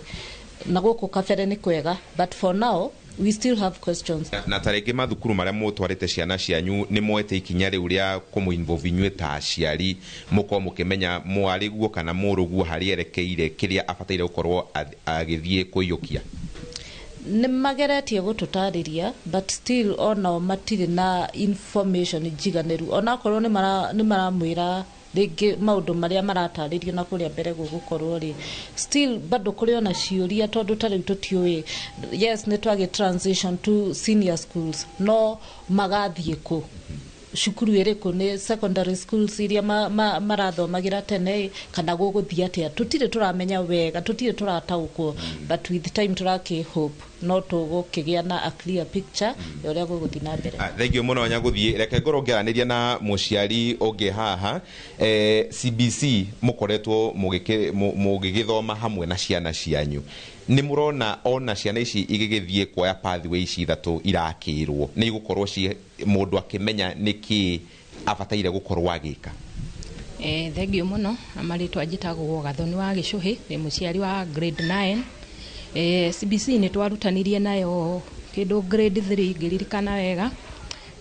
na gũkũ kabere nĩ kwega, but for now we still have questions. Na ta rĩngĩ mathukuru marĩa mũtwarĩte ciana cianyu nĩ moete ikinya rĩu rĩa kũmũ-involve inyuĩ ta aciari, mũkorwo mũkĩmenya mwarĩguo kana mũrũguo harĩa erekeire kĩrĩa abataire gũkorwo agĩthiĩ kũiyũkia? Nĩ mageretie gũtũtarĩria, but still onao matirĩ na information njiganĩru, onakorwo nĩ maramwĩra rĩngĩ maũndũ marĩa maratarĩrio na kũrĩa mbere gũgũkorwo rĩ, still bado kũrĩ ona ciũria, tondũ ta rĩu tũtiũĩ. Yes, nĩ twagĩ transition to senior schools, no magathiĩ kũ, cukuru ĩrĩkũ, nĩ secondary schools iria marathomagĩra tene, kana gũgũthiĩ atĩa, tũtirĩ tũramenya wega, tũtirĩ tũrataũkwo, but with time tũrakĩ hope no tũgũkĩgĩa na a clear picture ya ũrĩa gũgũthiĩ na mbere. Thengiũ mũno Nyagũthiĩ. Reke ngorwo ngĩaranĩria na mũciari ũngĩ haha. CBC mũkoretwo mũgĩgĩthoma hamwe na ciana cianyu, nĩ mũrona ona ciana ici igĩgĩthiĩ kuoya pathway ici ithatũ irakĩrwo nĩ igũkorwo mũndũ akĩmenya nĩkĩ abataire gũkorwo agĩka? Thengiũ mũno. Marĩtwa njĩtagwo Gathoni wa Gĩcũhĩ, ndĩ mũciari wa grade 9. CBC nĩ twarutanirie nayo kĩndũ grade 3 ngĩririkana wega,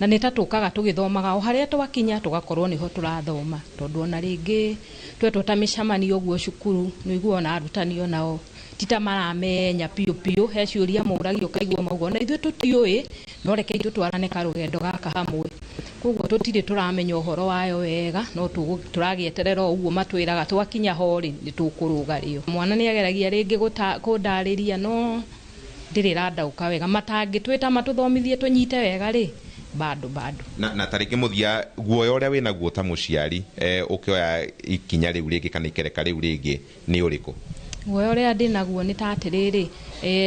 na nĩ ta tũkaga tũgĩthomaga o harĩa twakinya tũgakorwo nĩho tũrathoma, tondũ ona rĩngĩ twetwo ta mĩcemanio ũguo cukuru nĩ ũiguaga ona arutani onao ti ta maramenya biũ biũ, he ciũria mũragio ũkaigua mauga ona ithuĩ tũtiũĩ, no reke ithuĩ twarane karũgendo gaka hamwe. Koguo tũtirĩ tũramenya ũhoro wayo wega, no tũragĩeterera o ũguo matwĩraga twakinya ho rĩ nĩ tũkũrũga rĩo. Mwana nĩ ageragia rĩngĩ kũndarĩria, no ndĩrĩ ĩrandaũka wega, matangĩtwĩta matũthomithie tũnyite wega rĩ, bado bado. Na tarĩngĩ mũthia guoya ũrĩa wĩnaguo ta mũciari ũkĩoya ikinya rĩu rĩngĩ kana ikereka rĩu rĩngĩ nĩ ũrĩkũ? Guoya ũrĩa ndĩnaguo nĩ ta atĩrĩrĩ,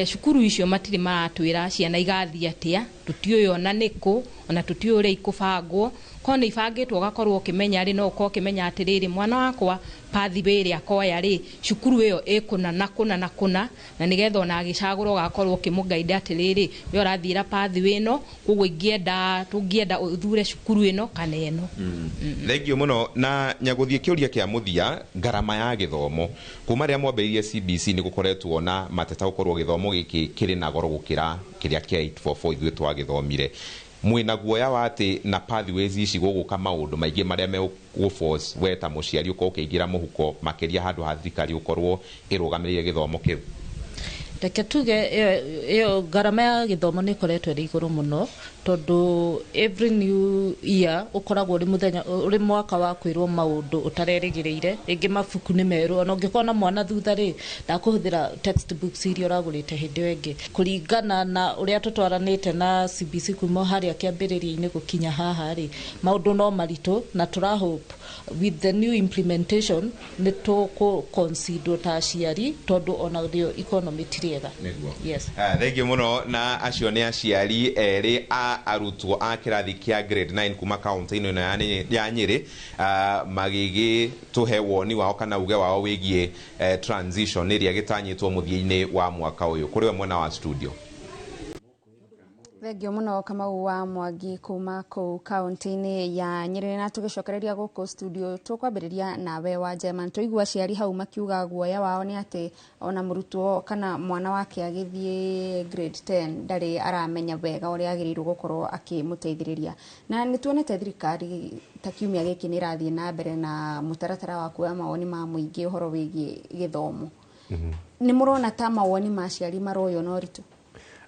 cukuru icio matirĩ maratwĩra ciana igathiĩ atĩa, Tũtiũĩ ona nĩkũ, ona tũtiũĩ ũrĩa ikũbangwo. Korwo nĩ ibangĩtwo, ũgakorwo ũkĩmenya rĩ, no ũkorwo ũkĩmenya atĩrĩrĩ, mwana wakwa pathway ĩrĩa akoya rĩ, cukuru ĩyo ĩkũna na kũna na kũna, na nĩgetha ona agĩcagũra ũgakorwo ũkĩmũgaida atĩrĩrĩ, we ũrathiĩra pathway ĩno, koguo ingĩenda tũngĩenda ũthure cukuru ĩno kana ĩno. Thengio mũno. Na nyagũthiĩ kĩũria kĩa mũthia, ngarama ya gĩthomo. Kuma rĩrĩa mwambĩrĩirie CBC nĩ gũkoretwo na mateta gũkorwo gĩthomo gĩkĩ kĩrĩ na goro gũkĩra kĩrĩa kĩa 844 ithuĩ twagĩthomire. Mwĩna guoya wa atĩ na pathways ici gũgũka maũndũ maingĩ marĩa megũ force we ta mũciari ũkorwo ũkĩingĩra mũhuko makĩria, handũ ha thirikari gũkorwo ĩrũgamĩrĩire gĩthomo kĩu? Reke tuge ĩyo ngarama ya gĩthomo nĩ ĩkoretwo ĩrĩ igũrũ mũno, tondũ every new year ũkoragwo ũrĩ mũthenya, ũrĩ mwaka wa kwĩrwo maũndũ ũtarerĩgĩrĩire. Rĩngĩ mabuku nĩ merũ, ona ũngĩkorwo na mwana thutha rĩ, ndakũhũthĩra textbooks iria ũragũrĩte hĩndĩ ĩyo ĩngĩ. Kũringana na ũrĩa tũtwaranĩte na CBC kuma harĩa kĩambĩrĩria-inĩ gũkinya haha rĩ, maũndũ no maritũ, na tũra hope with the new implementation nĩ tũkũ consider ta aciari, tondũ ona rĩo economy ti rĩega. Nĩguo. Yes. Thengio mũno. Na acio nĩ aciari erĩ a arutwo a kĩrathi kĩa grade 9 kuma kaunti-inĩ ĩno ya Nyĩrĩ, magĩgĩtũhe woni wao kana uge wao wĩgiĩ transition ĩrĩa gĩtanyĩtwo mũthia-inĩ wa mwaka ũyũ. Kũrĩ we mwena wa studio. Thengio mũno, Kamau wa Mwangi, kuma kũu kaunti-inĩ ya Nyĩrĩ. Na tũgĩcokereria gũkũ studio, tũkwambĩrĩria nawe wa German. Tũigua aciari hau makiuga guoya wao nĩ atĩ ona mũrutwo kana mwana wake agĩthiĩ grade 10 ndarĩ aramenya wega ũrĩa agĩrĩirwo gũkorwo akĩmũteithĩrĩria. Na nĩ tuonete thirikari ta kiumia gĩkĩ nĩ ĩrathiĩ na mbere na mũtaratara wa kuoya mawoni ma mũingĩ ũhoro wĩgiĩ gĩthomo. Nĩ mũrona ta mawoni ma aciari maroywo na ũritũ?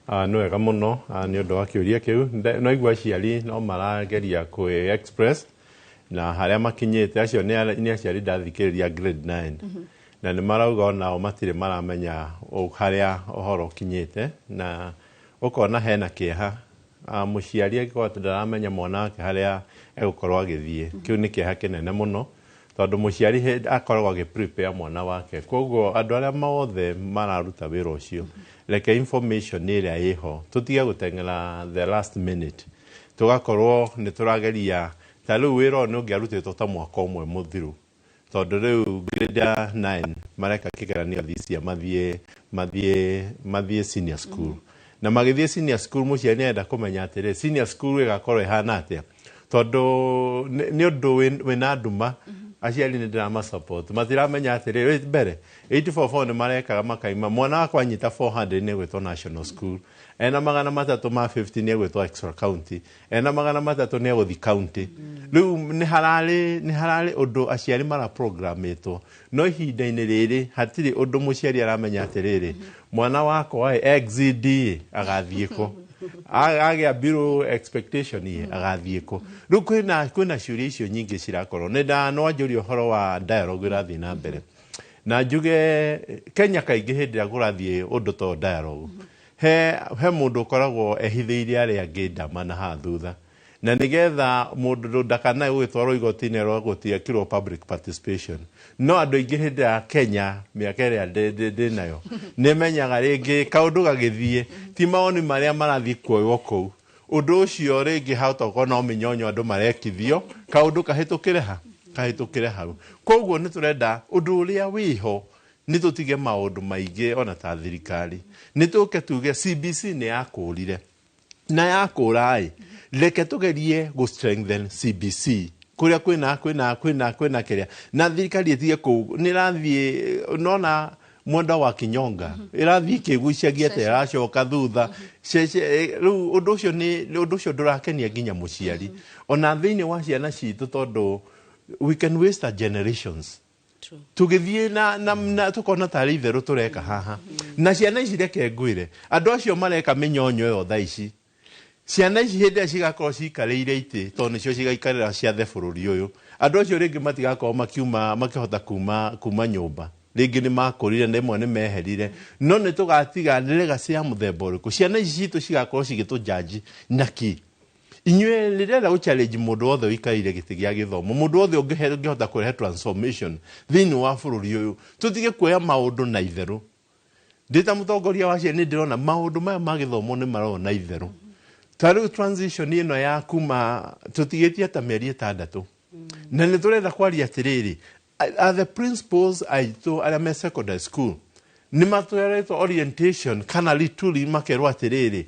Nĩ wega mũno nĩ ũndũ wa kĩũria kĩu. No igua aciari no marageria kwĩ express na harĩa makinyĩte. Acio nĩ aciari ndathikĩrĩria grade 9, na nĩ marauga onao matirĩ maramenya harĩa ũhoro ũkinyĩte, na ũkona hena kĩeha. Mũciari angĩkorwo atĩ ndaramenya mwana wake harĩa egũkorwo agĩthiĩ, kĩu nĩ kĩeha kĩnene mũno, tondũ mũciari akoragwo agĩ prepare mwana wake. Koguo andũ arĩa mothe mararuta wĩra ũcio, reke information ĩrĩa ĩho, tũtige gũteng'era the last minute, tũgakorwo nĩ tũrageria. Ta rĩu wĩra ũyũ nĩ ũngĩarutĩtwo ta mwaka ũmwe mũthiru, tondũ rĩu grade ya 9 mareka kĩgeranio this year, mathiĩ senior school. Na magĩthiĩ senior school, mũciari nĩarenda kũmenya atĩrĩ, senior school ĩgakorwo ĩhana atĩa, tondũ nĩ ũndũ wĩna nduma. Aciari nĩ ndĩrama support, matiramenya atĩrĩ, mbere 844 nĩ marekaga makaima mwana wakwa anyita 400 nĩ gwĩtwo national school, ena 350 nĩ egwĩtwo extra county, ena 300 nĩ egũthi county. Rĩu nĩ hararĩ ũndũ aciari maraprogramĩtwo, no ihinda-inĩ rĩrĩ hatirĩ ũndũ mũciari aramenya atĩrĩrĩ, mwana wakwa ĩ exceed agathiĩ kũ, agĩa below expectation ĩ agathiĩ kũ. Rĩu kwĩna ciũria icio nyingĩ cirakorwo. Nĩ ndanwanjũria ũhoro wa dialogue ĩrathiĩ na mbere, na njuge Kenya kaingĩ hĩndĩ ĩrĩa kũrathiĩ ũndũ to dialogue, he mũndũ ũkoragwo ehithĩire arĩa angĩ ndama na haha thutha, na nĩgetha mũndũ ndakanae gũgĩtwarwo igoti-inĩ rwa gũtiekirwo public participation. No andũ aingĩ hĩndĩ ya Kenya, mĩaka ĩrĩa ndĩ nayo, nĩ menyaga rĩngĩ kaũndũ gagĩthiĩ ti mawoni marĩa marathiĩ kuoywo kũu. Ũndũ ũcio rĩngĩ hatokorwo no mĩnyonyo andũ marekithio, kaũndũ kahĩtũkĩre ha kahĩtũkĩre hau. Koguo nĩ tũrenda ũndũ ũrĩa wĩho, nĩ tũtige maũndũ maingĩ. Ona ta thirikari nĩ tũke tuge CBC nĩ yakũrire, na yakũra ĩ, reke tũgerie gũ strengthen CBC kũrĩa kwĩna kĩrĩa, na thirikari ĩtige kũu nĩ ĩrathiĩ nona mwenda wa kinyonga, ĩrathiĩ ĩkĩgucagia ta ĩracoka thutha cece. Rĩu ũndũ ũcio nĩ ũndũ ũcio ndũrakenia nginya mũciari ona thĩinĩ wa ciana citũ, tondũ we can waste our generations tũgĩthiĩ na tũkona tarĩ itherũ tũreka haha na ciana ici. Reke ngwĩre, andũ acio mareka mĩnyonyo ĩyo thaa ici, ciana ici hĩndĩ ĩrĩa cigakorwo cikarĩire itĩ, tondũ nĩcio cigaikarĩra ciathe bũrũri ũyũ, andũ acio rĩngĩ matigakorwo makiuma makĩhota kuma nyũmba. Rĩngĩ nĩ makũrire na rĩmwe nĩ meherire, no nĩ tũgatiga legacy ya mũthemba ũrĩkũ? Ciana ici citũ cigakorwo cigĩtũjaji naki? Inyuĩ rĩrenda gũ challenge mũndũ wothe ũikarĩire gĩtĩ gĩa gĩthomo, mũndũ wothe ũngĩhota kũrehe transformation thĩinĩ wa bũrũri ũyũ, tũtige kuoya maũndũ na itherũ. Ndĩ ta mũtongoria wa ciana, nĩ ndĩrona maũndũ maya ma gĩthomo nĩ marona itherũ. Ta rĩu transition ĩno ya kuma tũtigĩtie ta mĩeri 6, na nĩ tũrenda kwaria atĩrĩrĩ, are the principals aitũ arĩa me secondary school nĩ matweretwo orientation kana lituli makerwo atĩrĩrĩ,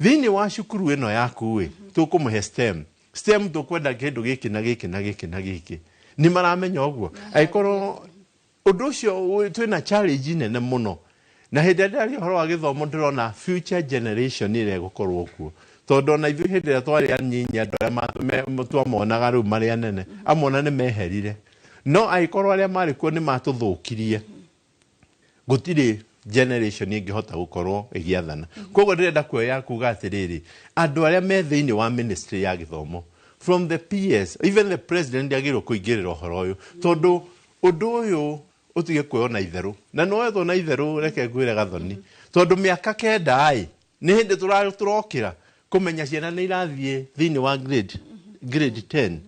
thĩinĩ wa cukuru ĩno yaku ĩ tũkũmũhe STEM tũkwenda kĩndũ gĩkĩ na gĩkĩ na gĩkĩ na gĩkĩ, nĩ maramenya ũguo? Angĩkorwo ũndũ ũcio twĩna challenge nene mũno, na hĩndĩ ĩrĩa ndĩraria ũhoro wa gĩthomo ndĩrona future generation ĩrĩa ĩgũkorwo kuo, tondũ ona ithuĩ hĩndĩ ĩrĩa twarĩ anyinyi andũ arĩa twamonaga rĩu marĩ anene amwe ona nĩ meherire, no angĩkorwo arĩa marĩ kuo nĩ matũthũkirie, gũtirĩ generation ĩngĩhota gũkorwo ĩgĩathana. Koguo ndĩrenda kuoya kuga atĩrĩrĩ, andũ arĩa me thĩinĩ wa ministry ya gĩthomo, from the PS, even the president agĩrĩirwo kũingĩrĩra ũhoro ũyũ, tondũ ũndũ ũyũ ũtige kuoywo na itherũ, na nĩwoetwo na itherũ. Reke ngwĩre Gathoni, tondũ mĩaka 9 ĩ nĩ hĩndĩ tũrokĩra kũmenya ciana nĩ irathiĩ thĩinĩ wa grade 10.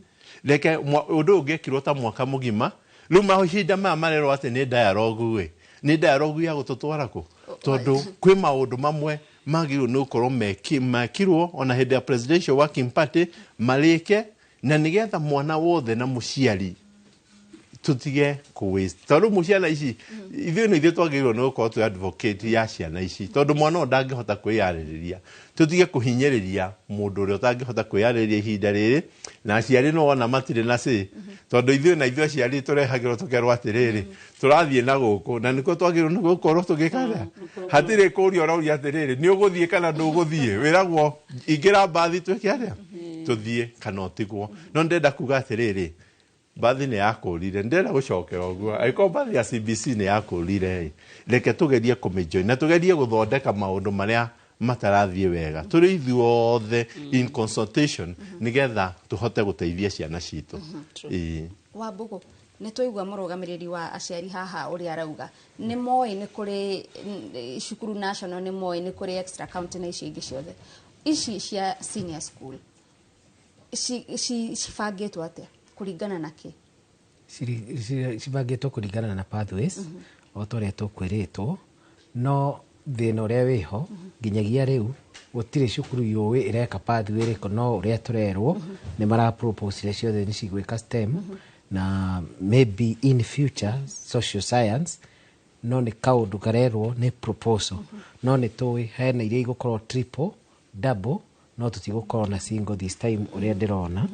Reke ũndũ ũyũ ũngĩekirwo ta mwaka mũgima. Rĩu mahinda maya marerwo atĩ nĩ dialogue ĩ, nĩ dialogue ya gũtũtwara kũ? Tondũ kwĩ maũndũ mamwe magĩrĩirwo nĩ gũkorwo mekirwo ona hĩndĩ ya presidential working party marĩke, na nĩgetha mwana wothe na mũciari tutige kũ waste. Tondũ rĩu ciana ici, ithuĩ nĩ ithuĩ twagĩrĩirwo nĩ gũkorwo twĩ advocate ya ciana ici, tondũ mwana ũyũ ndangĩhota kwĩyarĩrĩria. Tũtige kũhinyĩrĩria mũndũ ũrĩa ũtangĩhota kwĩyarĩrĩria ihinda rĩrĩ, na aciari no wona matirĩ na say, tondũ ithuĩ na ithuĩ aciari tũrehagĩrwo tũkerwo atĩrĩrĩ, tũrathiĩ na gũkũ na nĩkuo twagĩrĩirwo nĩ gũkorwo tũgĩka atĩa. Hatirĩ kũria ũrauria atĩrĩrĩ, nĩ ũgũthiĩ kana ndũgũthiĩ, wĩragwo ingĩra mbathi twĩke atĩa, tũthiĩ kana ũtigwo. No ndĩrenda kuga atĩrĩrĩ, mbathi nĩ yakũrire, ndĩrenda gũcokera ũguo, angĩkorwo mbathi ya CBC nĩ yakũrire ĩ, reke tũgerie kũmĩjoin na tũgerie gũthondeka maũndũ marĩa matarathiĩ wega tũrĩ ithuothe in consultation, nĩgetha tũhote gũteithia ciana citũ. Ĩĩ. Wambugu, nĩ twaigua mũrũgamĩrĩri wa aciari haha ũrĩa arauga. Nĩ moĩ nĩ kũrĩ cukuru national, nĩ moĩ nĩ kũrĩ extra county na icio ingĩ ciothe. Ici cia senior school cibangĩtwo atĩa, kũringana na kĩ? Cibangĩtwo kũringana na pathways o ta ũrĩa tũkwĩrĩtwo, no thĩna ũrĩa wĩho nginyagia rĩu gũtirĩ cukuru yũĩ ĩreka pathway ĩrĩkũ, no ũrĩa tũrerwo nĩ mara propose ciothe nĩ cigwĩka STEM na maybe in future social science, no nĩ kaũndũ karerwo nĩ proposal. No nĩ tũĩ hena iria igũkorwo triple, double, no tũtigũkorwo na single this time ũrĩa ndĩrona.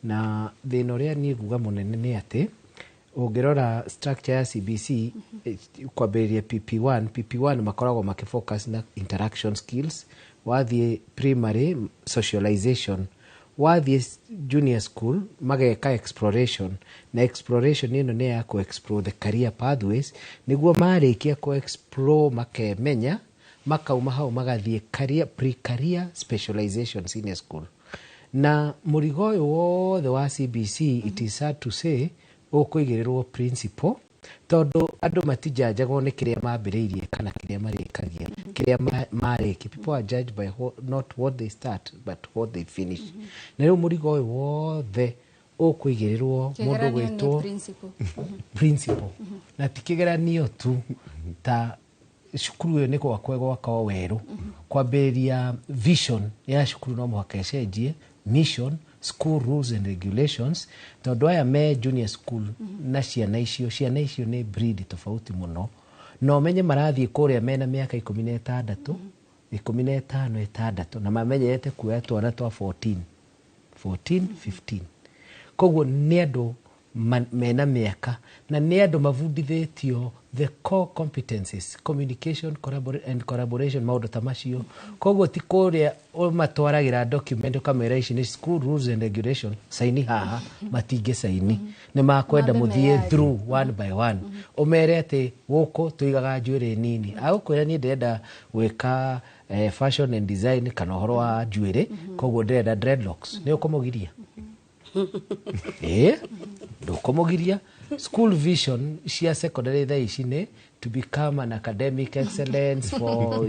Na thĩna ũrĩa niĩ nguga mũnene nĩ atĩ ũngĩrora structure ya CBC, kwambĩrĩria PP1, PP1 makoragwo makĩfocus na interaction skills, wathiĩ primary socialization, wathiĩ junior school mageka exploration, na exploration ĩno nĩ ya kũ explore the career pathways, nĩguo marĩkia kũ explore makemenya, makauma hau magathiĩ career, pre-career specialization senior school. Na mũrigo ũyũ wothe wa CBC, it is sad to say, ũkũigĩrĩrwo principal, tondũ andũ matijanjagwo nĩ kĩrĩa mambĩrĩirie kana kĩrĩa marĩkagia, kĩrĩa marĩki. People are judged by not what they start but what they finish. Na rĩu mũrigo ũyũ wothe ũkũigĩrĩrwo mũndũ Kĩgeranio nĩ gwĩtwo principal. Principal. Na ti kĩgeranio tu, ta cukuru ĩyo nĩ gwakwo gwakwo werũ, kwambĩrĩria vision ya cukuru no mũhaka ĩcenjie, mission, school rules and regulations, tondũ aya me junior school na ciana icio nĩ breed tofauti mũno, na ũmenye marathiĩ kũrĩa mena mĩaka 16, 15, 6, na mamenyerete kuoya twana twa 14 14 15. Koguo nĩ andũ mena mĩaka na nĩ andũ mabundithĩtio the core competencies, communication and collaboration, maũndũ ta macio. Koguo ti kũrĩa ũmatwaragĩra document ũkamera ici nĩ school rules and regulation, saini haha, matingĩ saini. Nĩ makwenda Mambe mũthiĩ meyari. through one by one, ũmere atĩ gũkũ tũigaga njuĩrĩ nini, agũkwĩra niĩ ndĩrenda gwĩka fashion and design kana ũhoro wa njuĩrĩ, koguo ndĩrenda dreadlocks. Nĩ ũkũmũgiria? Ĩĩ, ndũkũmũgiria. School vision cia secondary thaa ici nĩ to become an academic excellence for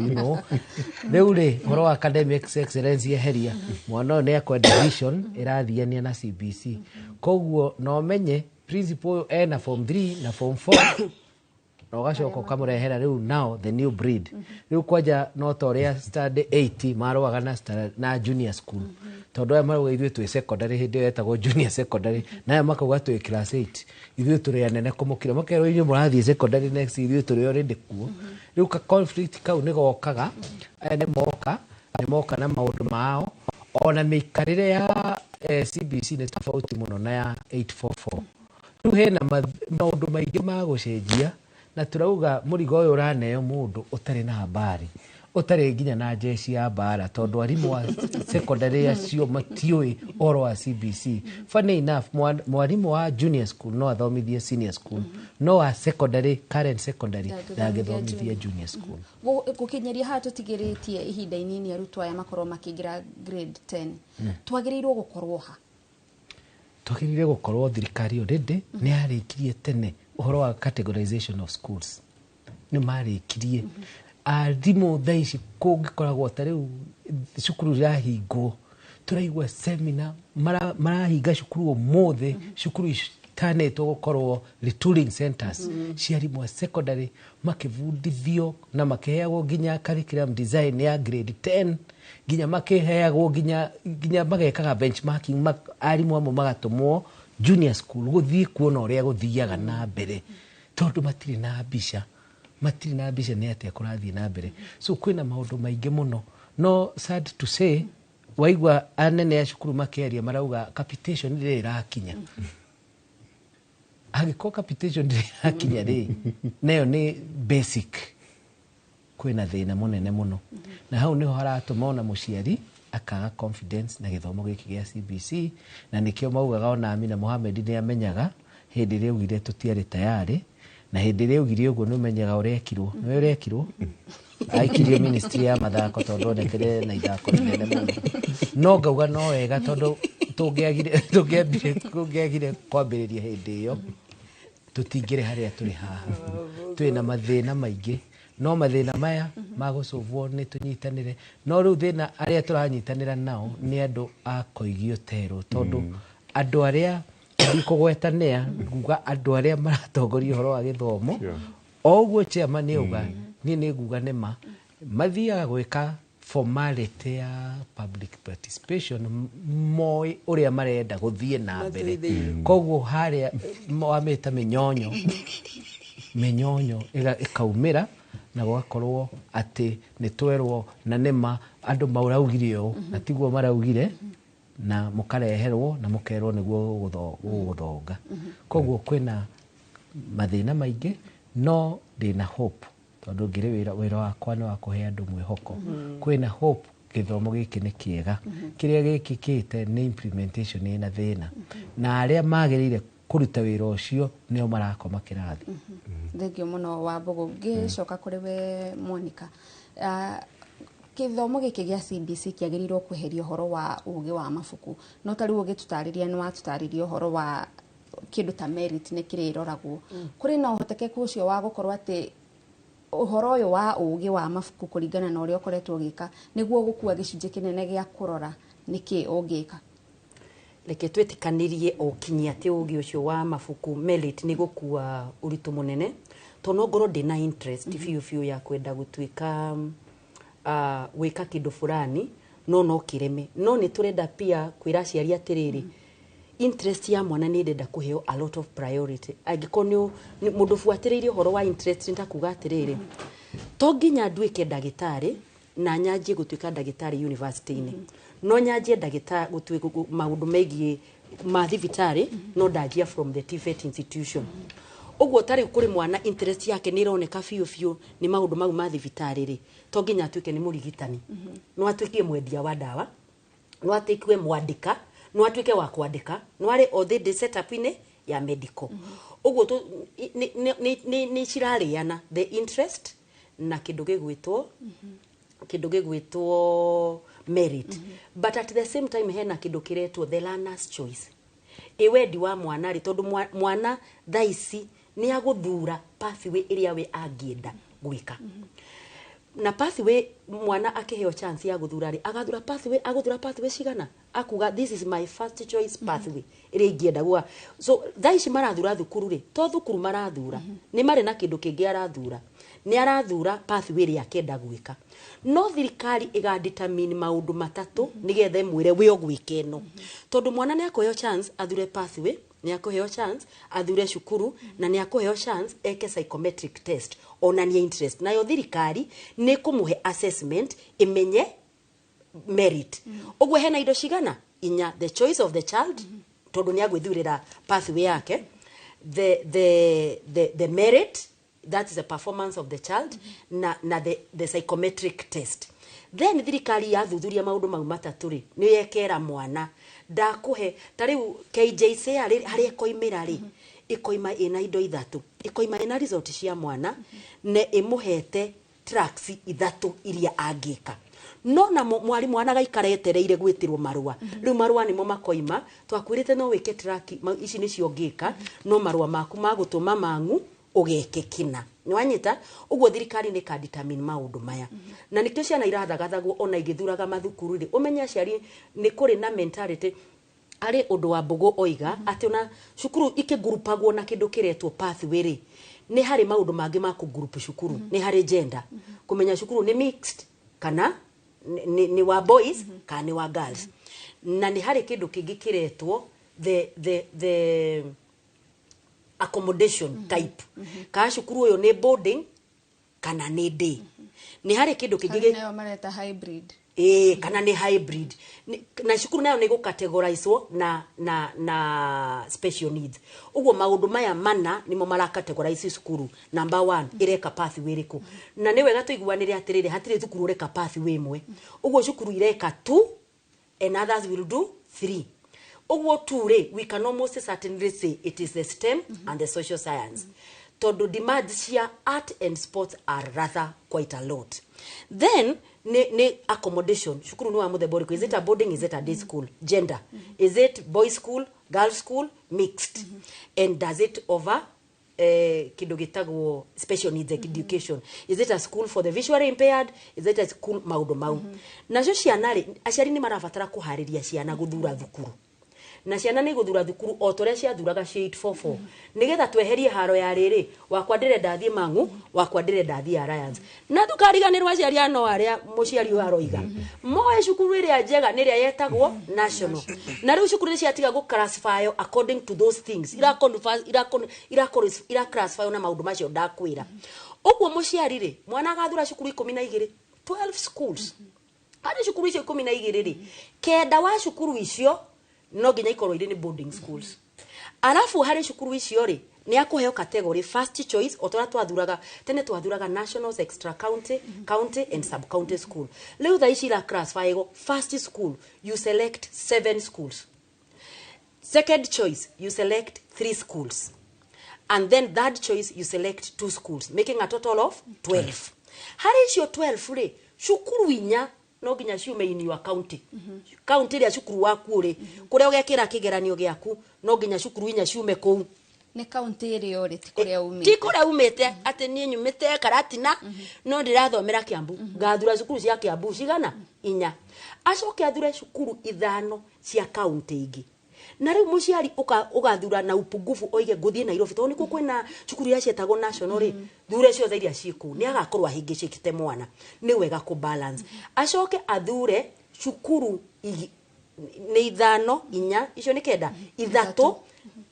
rĩu rĩ ũhoro wa academic excellence yeheria, mwana ũyũ nĩ akwenda vision ĩrathiania na CBC. Koguo no menye principal ũyũ ena form 3 na form 4. Na ũgacoka ũkamũrehera rĩu now the new breed. Rĩu kwanja no ta ũrĩa standard 8 marũaga na junior school, tondũ aya marauga ithuĩ twĩ secondary, hĩndĩ ĩyo yetagwo junior secondary, na aya makauga twĩ class 8, ithuĩ tũrĩ anene kũmũkĩra. Makerwo inyuĩ mũrathiĩ secondary next, ithuĩ tũrĩ already kuo. Rĩu ka conflict kau nĩ gokaga. Aya nĩ moka na maũndũ mao, ona mĩikarĩre ya CBC nĩ tofauti mũno na ya 844. Rĩu hena maũndũ maingĩ ma gũcenjia, na tũrauga mũrigo ũyũ ũraneo mũndũ ũtarĩ na habari, ũtarĩ nginya na jeshi ya mbara, tondũ arimũ a secondary acio matiũĩ ũhoro wa CBC. Funny enough, mwarimũ wa junior school no athomithie senior school, no wa secondary, current secondary, ndangĩthomithia junior school. Gũkinyĩria haha tũtigĩrĩtie ihinda inini arutwo aya makorwo makĩingĩra grade 10, twagĩrĩirwo gũkorwo ha? Twagĩrĩire gũkorwo thirikari already nĩ yarĩkirie tene ũhoro wa categorization of schools, nĩ marĩkirie. Arimũ thaa ici kũngĩkoragwo ta rĩu cukuru irahingwo, tũraigua semina marahinga cukuru ũmũthĩ, cukuru itanĩtwo gũkorwo retooling centers cia arimũ a secondary, makĩbundithio na makĩheagwo nginya curriculum design ya grade 10, nginya makĩheagwo nginya magekaga benchmarking. Arimũ amwe magatũmwo junior school gũthiĩ kuona ũrĩa gũthiaga na mbere, tondũ matirĩ na mbica, matirĩ na mbica nĩ atĩa kũrathiĩ na mbere. So kwĩna maũndũ maingĩ mũno, no sad to say, waigua anene a cukuru makĩaria marauga capitation ndĩrĩ ĩrakinya. Angĩkorwo capitation ndĩrĩ ĩrakinya rĩ, nayo nĩ basic, kwĩna thĩna mũnene mũno, na hau nĩho haratũma ona mũciari akaga confidence na gĩthomo gĩkĩ gĩa CBC. Na nĩkĩo maugaga ona Amina Mohamed nĩ amenyaga hĩndĩ ĩrĩa augire tũtiarĩ tayarĩ, na hĩndĩ ĩrĩa augire ũguo nĩ ũmenyaga ũrĩa ekirwo, nĩ ũrĩa ekirwo, aikirio ministry ya mathako, tondũ onekire na ithako rĩnene mũno. No ngauga no wega, tondũ tũngĩagire tũngĩambire tũngĩagire kwambĩrĩria hĩndĩ ĩyo, tũtingĩrĩ harĩa tũrĩ haha. Twĩna mathĩna maingĩ, no mathĩna maya magũcũvwo nĩ tũnyitanĩre. No rĩu thĩna arĩa tũranyitanĩra nao nĩ andũ a koigio terwo, tondũ andũ arĩa ndikũgwetanĩa nguga, andũ arĩa maratongoria ũhoro wa gĩthomo, o ũguo chairman auga, niĩ nĩ nguga nĩ ma mathiaga gwĩka formality ya public participation, moĩ ũrĩa marenda gũthiĩ na mbere. Koguo harĩa wamĩta mĩnyonyo, mĩnyonyo ĩkaumĩra na gũgakorwo atĩ nĩ twerwo na nĩma andũ maraugire ũũ na tiguo maraugire, na mũkareherwo na mũkerwo nĩguo gũgũthonga. Koguo kwĩna mathĩna maingĩ, no ndĩna hope, tondũ ngĩrĩ wĩra, wĩra wakwa nĩ wa kũhe andũ mwĩhoko. Kwĩna hope gĩthomo gĩkĩ nĩ kĩega. Kĩrĩa gĩkĩkĩte nĩ implementation ĩna thĩna, na arĩa magĩrĩire kũruta wĩra ũcio nĩo marakoma kĩrathi. Thengio mũno, Wambũgũ. Ngĩcoka kũrĩ we Monica, gĩthomo gĩkĩ gĩa CBC kĩagĩrĩirwo kweheria ũhoro wa ũgĩ wa mabuku, no ta rĩu ũgĩtũtarĩria nĩ watũtarĩria ũhoro wa kĩndũ ta merit nĩ kĩrĩa ĩroragwo. Kũrĩ na ũhotekeku ũcio wa gũkorwo atĩ ũhoro ũyũ wa ũgĩ wa mabuku, kũringana na ũrĩa ũkoretwo ũgĩka, nĩguo gũkua gĩcunjĩ kĩnene gĩa kũrora nĩkĩ ũngĩka? Reke twĩtĩkanĩrie o kinyia atĩ ũgĩ ũcio wa mabuku, merit, nĩ gũkua ũritũ mũnene, tondũ no ngorwo ndĩna interest biũ biũ ya kwenda gũtuĩka gwĩka kĩndũ fulani, no kĩreme. No nĩ tũrenda pia kwĩra aciari atĩrĩrĩ, interest ya mwana nĩ ĩrenda kũheo a lot of priority. Angĩkorwo nĩ mũndũ buatĩrĩire ũhoro wa interest, nĩ ta kuga atĩrĩrĩ, to nginya nduĩke ndagĩtarĩ na nyanjie gũtuĩka ndagĩtarĩ university-inĩ, no nyanjie ndagĩtarĩ gũtuĩka maũndũ megiĩ ma thibitarĩ, no ndanjia from the TVET institution. Ũguo tarĩu kũrĩ mwana interest yake nĩ ĩroneka biũ biũ nĩ maũndũ mau ma thibitarĩ rĩ, to nginya atuĩke nĩ mũrigitani, no atuĩke mwendia wa ndawa, no atuĩke mwandĩka, no atuĩke wa kwandĩka, no arĩ o thĩ setup-inĩ ya medical. Ũguo nĩ cirarĩana, the interest na kĩndũ gĩgwĩtwo merit. But at the same time hena kĩndũ kĩretwo the learner's choice, ĩ wendi wa mwana rĩ, tondũ mwana thaa ici nĩ agũthura pathway ĩrĩa we angĩenda gwĩka. Na pathway mwana akĩheo chance ya gũthura rĩ, agathura pathway, agũthura pathway cigana, akuga, "This is my first choice pathway ĩrĩa ingĩenda gwa." So thaa ici marathura thukuru rĩ, to thukuru marathura, nĩ marĩ na kĩndũ kĩngĩ arathura, nĩ arathura pathway ĩrĩa akenda gwĩka. No thirikari ĩga determine maũndũ matatũ nĩgetha ĩmwĩre wĩ ũgwĩka ĩno, tondũ mwana nĩ akũheo chance athure pathway, nĩ akũheo chance athure cukuru, na nĩ akũheo chance eke psychometric test, onanie interest. Nayo thirikari nĩ kũmũhe assessment ĩmenye merit. Ũguo hena indo cigana? Inya: the choice of the child, tondũ nĩ agwĩthurĩra pathway yake, the merit, that is the performance of the child, na the psychometric test. Then thirikari yathuthuria maũndũ mau matatũ rĩ, nĩ yekera mwana ndakũhe. Ta rĩu KJSEA rĩ, harĩa ĩkoimĩra rĩ, ĩkoima ĩna indo ithatũ: ĩkoima ĩna result cia mwana, na ĩmũhete tracks ithatũ iria angĩka. No na mwarimũ anagaikara etereire gwĩtĩrwo marũa. Rĩu marũa nĩmo makoima, twakwĩrĩte no wĩke track ici nĩcio ũngĩka, no marũa maku magũtũma mang'u ũgeke kĩna. Nĩwanyita? Ũguo thirikari nĩ ĩka-determine maũndũ maya, na nĩkĩo ciana irathagathagwo ona igĩthuraga mathukuru rĩ. Ũmenye aciari nĩ kũrĩ na mentality harĩ ũndũ wa Mbũgũ oiga atĩ ona cukuru ikĩngurupagwo na kĩndũ kĩretwo pathway rĩ, nĩ harĩ maũndũ mangĩ ma kũngurupu cukuru. Nĩ harĩ gender, kũmenya cukuru nĩ mixed kana nĩ wa boys kana nĩ wa girls, na nĩ harĩ kĩndũ kĩngĩ kĩretwo the accommodation type, kana cukuru ũyũ nĩ boarding kana nĩ day. Nĩ harĩ kĩndũ kĩngĩ Harĩ nayo mareta hybrid. Ĩĩ, kana nĩ hybrid. Na cukuru nayo nĩ gũcategorizwo na special needs. Ũguo maũndũ maya mana nĩmo maracategorize cukuru. Number one, ĩreka pathway ĩrĩkũ? Na nĩ wega tũiguanĩre atĩrĩrĩ, hatirĩ cukuru ũreka pathway ĩmwe. Ũguo cukuru ireka two and others will do three. Ũguo tu rĩ, we can almost certainly say it is the STEM and the social science, tondũ demands cia art and sports are rather quite a lot. Then nĩ accommodation, cukuru nĩ wa mũthemba ũrĩkũ? Is it a boarding? Is it a day school? Gender, is it boy school, girl school, mixed? And does it over kĩndũ gĩtagwo special needs education? Is it a school for the visually impaired? Is it a school? Maũndũ mau. Nacio ciana rĩ, aciari nĩ marabatara kũharĩria ciana gũthura thukuru, na ciana nĩ gũthura thukuru o ta ũrĩa ciathuraga cia 844, nĩgetha tweherie haro ya rĩrĩ, wakwa ndĩrenda thiĩ Mang'u, wakwa ndĩrenda thiĩ Alliance. Na ndũkariganĩrwo aciari ano arĩa mũciari ũyũ aroiga moe cukuru ĩrĩa njega nĩ ĩrĩa yetagwo national. Na rĩu cukuru nĩ ciatiga gũ classify according to those things, ira classify na maũndũ macio ndakwĩra. Ũguo mũciari rĩ, mwana agathura cukuru 12, 12 schools. Harĩ cukuru icio 12 rĩ, kenda wa cukuru icio no nginya ikorwo irĩ nĩ boarding schools. Arabu harĩ cukuru icio rĩ, nĩ akũheo category first choice, o ta ũrĩa twathuraga tene, twathuraga nationals, extra county, county and sub county school. Rĩu thaa ici ira classify first school, you select seven schools; second choice, you select three schools; and then third choice, you select two schools, making a total of 12. Harĩ icio 12 rĩ, cukuru inya no nginya ciume in your county, county ĩrĩa cukuru waku ũrĩ, kũrĩa ũgekĩra kĩgeranio gĩaku, no nginya cukuru inya ciume kũu. Nĩ kaunti ĩrĩa ũrĩ, ti kũrĩa umĩte. Ti kũrĩa umĩte, atĩ niĩ nyumĩte Karatina no ndĩrathomera Kiambu, ngathura cukuru cia Kiambu cigana? Inya. Acoke athure cukuru ithano cia kaunti ingĩ. Na rĩu mũciari ũgathura na upungufu, oige ngũthiĩ Nairobi tondũ nĩkuo kwĩna cukuru iria cietagwo national rĩ, thure ciothe iria ciĩ kũu. Nĩ agakorwo ahĩngĩcĩkĩte mwana. Nĩ wega kũ balance. Acoke athure cukuru nĩ ithano, inya icio nĩ kenda, ithatũ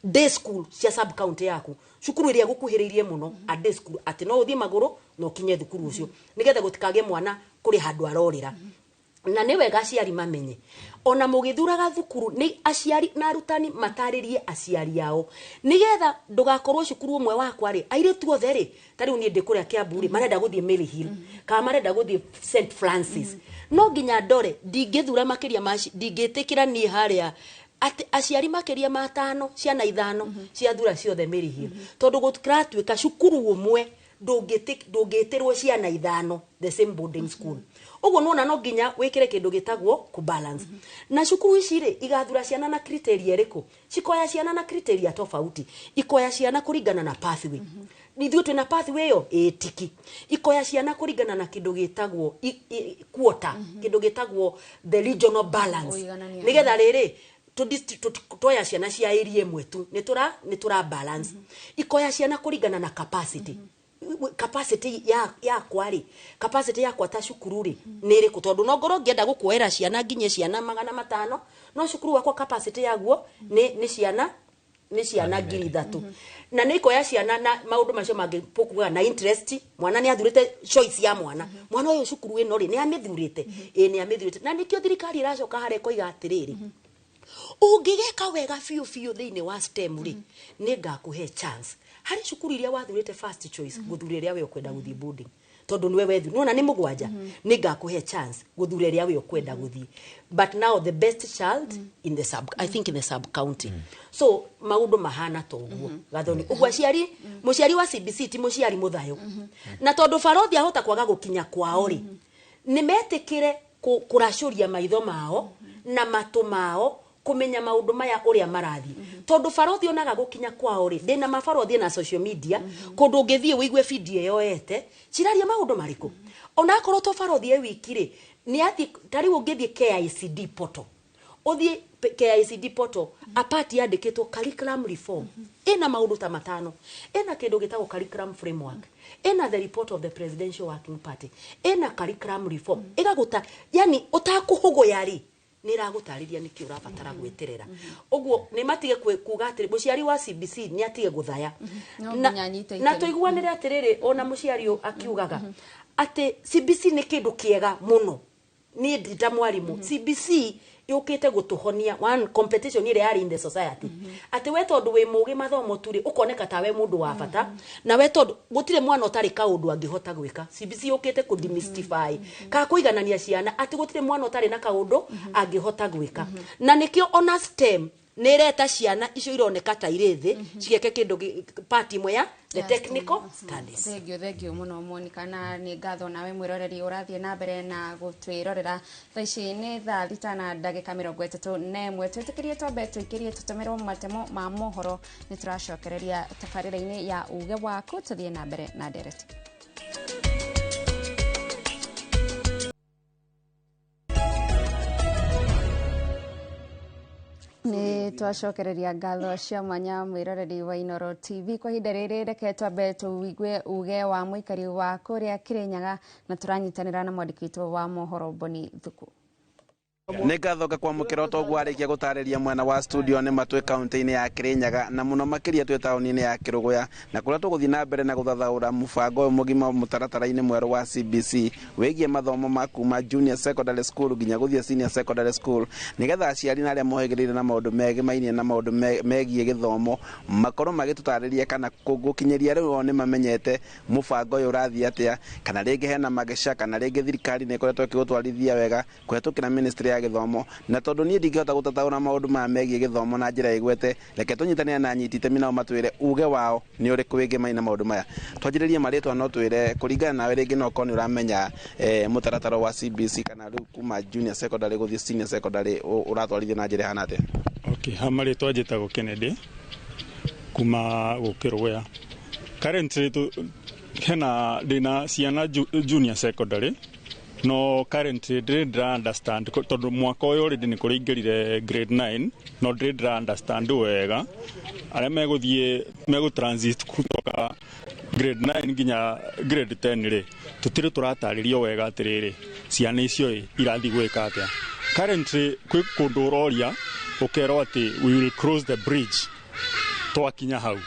day school cia sub county yaku, cukuru ĩrĩa gũkuhĩrĩirie mũno, a day school, atĩ no ũthiĩ magũrũ na ũkinye thukuru ũcio, nĩgetha gũtikagĩe mwana kũrĩ handũ arorĩra. Na nĩ wega aciari mamenye ona mũgĩthuraga thukuru, nĩ aciari na arutani matarĩrie aciari ao, nĩgetha ndũgakorwo cukuru ũmwe wakwa rĩ, airĩtu othe rĩ, ta rĩu niĩ ndĩ kũrĩa Kiambu rĩ, marenda gũthiĩ Maryhill kana marenda gũthiĩ St Francis. No nginya ndore ndingĩthura makĩria ma ndingĩtĩkĩra niĩ harĩa atĩ aciari makĩria ma atano, ciana ithano ciathura ciothe Maryhill, tondũ gũtiratuĩka cukuru ũmwe ndũngĩtĩrwo ciana ithano the same boarding school. Ũguo nĩwona no nginya wĩkĩre kĩndũ gĩtagwo kũbalance. Na cukuru ici rĩ, igathura ciana na criteria ĩrĩkũ? Cikoya ciana na criteria tofauti. Ikoya ciana kũringana na pathway. Ithuĩ twĩna pathway ĩyo ĩĩ tiki ikoya ciana kũringana na kĩndũ gĩtagwo quota, kĩndũ gĩtagwo the regional balance. Ũiganania. Nĩgetha rĩrĩ twoya ciana cia area ĩmwe tu nĩ tũra balance. Ikoya ciana kũringana na capacity. Capacity ya yakwa rĩ, capacity yakwa ta cukuru rĩ nĩ ĩrĩkũ? Tondũ no ngorwo ngĩenda gũkuoera ciana nginye ciana 500, no cukuru wakwa capacity yaguo nĩ ciana 3,000. Na nĩ ikoya ciana na maũndũ macio mangĩ tũkugaga na interest. Mwana nĩ athurĩte choice ya mwana, mwana ũyũ cukuru ĩno rĩ nĩ amĩthurĩte, ĩĩ nĩ amĩthurĩte. Na nĩkĩo thirikari ĩracoka harĩa ĩkoiga atĩrĩrĩ, ũngĩgeka wega biũ biũ thĩinĩ wa STEM rĩ, nĩ ngakũhe chance harĩ cukuru iria wathurĩte first choice gũthura ĩrĩa we ũkwenda gũthiĩ boarding, tondũ nĩwe wethu nĩwona nĩ mũgwanja, nĩ ngakũhe chance gũthura ĩrĩa we ũkwenda gũthiĩ. But now the best child in the sub, I think in the sub county. So maũndũ mahana ta ũguo, Gathoni. Ũguo aciari, mũciari wa CBC ti mũciari mũthayũ, na tondũ barothi ahota kwaga gũkinya kwao rĩ, nĩ metĩkĩre kũracũria maitho mao na matũ mao kũmenya maũndũ maya ũrĩa marathiĩ, tondũ barothi onaga gũkinya kwao rĩ, ndĩna mabarothi na social media kũndũ ũngĩthiĩ wĩigue video yoete ciraria maũndũ marĩkũ. Onakorwo to barothi e wiki rĩ, nĩ athiĩ ta rĩu ũngĩthiĩ KICD portal, ũthiĩ KICD portal apart yandĩkĩtwo curriculum reform, ĩna maũndũ ta matano. Ĩna kĩndũ gĩtagwo curriculum framework, ĩna the report of the presidential working party, ĩna curriculum reform ĩgagũta, yani ũtakũhũgũya rĩ, nĩ ĩragũtarĩria nĩkĩ ũrabatara gwĩterera. Ũguo nĩ matige kuga atĩrĩ mũciari wa CBC nĩ atige gũthaya. No Na, nginya anyite na itemi. Tũiguanĩre atĩrĩrĩ, ona mũciari ũyũ akiugaga atĩ CBC nĩ kĩndũ kĩega mũno, niĩ ndi ta mwarimũ, CBC yũkĩte gũtũhonia one competition ĩrĩa yarĩ in the society, atĩ we tondũ wĩ mũgĩ mathomo tu rĩ, ũkoneka ta we mũndũ wa bata, na we tondũ gũtirĩ mwana ũtarĩ kaũndũ angĩhota gwĩka. CBC yũkĩte kũ demystify ka kũiganania ciana, atĩ gũtirĩ mwana ũtarĩ na kaũndũ angĩhota gwĩka. Na nĩkĩo ona STEM nĩ ĩreta ciana icio ironeka ta irĩ thĩ cigeke kĩndũ part ĩmwe ya the technical studies. Thengio, thengio mũno Monica, na nĩ ngatho nawe mwĩroreri ũrathiĩ na mbere na gũtwĩrorera. Thaa ici nĩ thaa 6 na ndagĩka 31. Twĩtĩkĩrie twambe tũikĩrie tũtũmĩrwo matemo ma mohoro, nĩ tũracokereria tabarĩra-inĩ ya uge waku, tũthiĩ na mbere na ndereti. Nĩ twacokereria ngatho cia mwanya mwĩroreri wa Inoro TV. Kwa ihinda rĩrĩ reke twambe tũigue uge wa mũikari wa kũrĩa Kĩrĩnyaga, na tũranyitanĩra na mwandĩki witũ wa mohoro Boni Thuku. Nĩ ngatho ngakwamũkĩra o toguo arĩkia gũtarĩria mwena wa studio. Nĩ matwĩ kaunti-inĩ ya Kĩrĩnyaga, na mũno makĩria twĩ taũni-inĩ ya Kĩrũgũya, na kũrĩa tũgũthiĩ na mbere na gũthathaũra mũbango ũyũ mũgima mũtaratara-inĩ mwerũ wa CBC wĩgiĩ mathomo ma kuma junior secondary school nginya gũthiĩ senior secondary school, nĩgetha aciari na arĩa mohĩgĩrĩire na maũndũ megĩmainie na maũndũ megiĩ gĩthomo makorwo magĩtũtarĩria kana gũkinyĩria rĩu o nĩ mamenyete mũbango ũyũ ũrathiĩ atĩa, kana rĩngĩ hena mageca, kana rĩngĩ thirikari nĩ ĩkoretwo ĩkĩũtwarithia wega kũhetũkĩra ministry ya gĩthomo. Na tondũ niĩ ndingĩhota gũtataũra maũndũ maya megiĩ gĩthomo na njĩra ĩgwete, reke tũnyitanĩre na anyiti itemi nao matwĩre uge wao nĩ ũrĩkũ wĩgĩmaine na maũndũ maya. Twanjĩrĩrie marĩtwa, no twĩre kũringana nawe, rĩngĩ no ũkorwo nĩ ũramenya mũtaratara wa CBC kana rĩu kuma junior secondary gũthiĩ senior secondary ũratwarithio na njĩra ĩhana atĩa? Okay, ha marĩtwa njĩtagwo Kennedy kuma gũkĩrũya. Currently hena ndĩna ciana junior secondary, no currently ndĩrĩ ndĩra understand tondũ mwaka ũyũ already nĩ kũrĩingĩrire grade 9, no ndĩrĩ ndĩra understand wega arĩa megũthiĩ megũ transit kutoka grade 9 nginya grade 10 rĩ, tũtirĩ tũratarĩrio wega atĩrĩrĩ ciana icio ĩ irathiĩ gwĩka atĩa. Currently kwĩ kũndũ ũroria ũkerwo atĩ we will cross the bridge twakinya hau,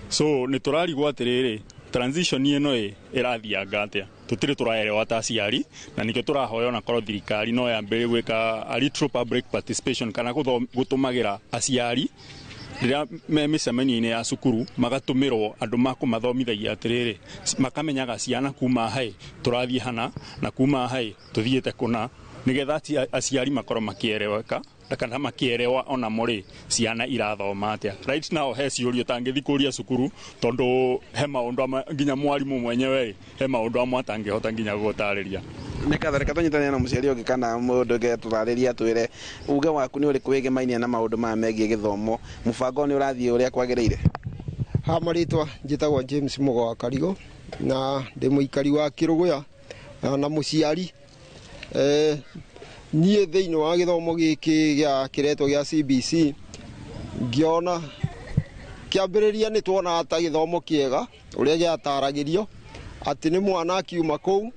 so nĩ tũrarigwo atĩrĩrĩ transition ĩno ĩ ĩrathianga atĩa. Tũtirĩ tũraerewa ta aciari, na nĩkĩo tũrahoya onakorwo thirikari no yambĩrĩrie gwĩka a little public participation kana gũtũmagĩra aciari rĩrĩa me mĩcemanio-inĩ ya cukuru, magatũmĩrwo andũ ma kũmathomithagia atĩrĩrĩ, makamenyaga ciana kuma hai tũrathiĩ hana na kuma hai tũthiĩte kũna, nĩgetha aciari makorwo makĩereweka kana makĩerewa onamo rĩ ciana irathoma atĩa. Right now he ciũria ũtangĩthiĩ kũria cukuru, tondũ he maũndũ amwe nginya mwarimũ mwenyewe rĩ, he maũndũ amwe atangĩhota nginya gũgũtarĩria. Nĩ ngatho. Reke tũnyitanĩre na mũciari ũngĩ kana mũndũ ũngĩ tũtarĩrie, atwĩre uge waku nĩ ũrĩkũ wĩgĩmainie na maũndũ maya megiĩ gĩthomo, mũbango nĩ ũrathiĩ ũrĩa kwagĩrĩire? Ha marĩtwa njĩtagwo James Mũgo wa Karigo na ndĩ mũikari wa Kĩrũgũya na mũciari. Niĩ thĩinĩ wa gĩthomo gĩkĩ gĩa kĩretwo gĩa CBC ngĩona kĩambĩrĩria nĩ tuonaga ta gĩthomo kĩega ũrĩa gĩataragĩrio atĩ nĩ mwana akiuma kũu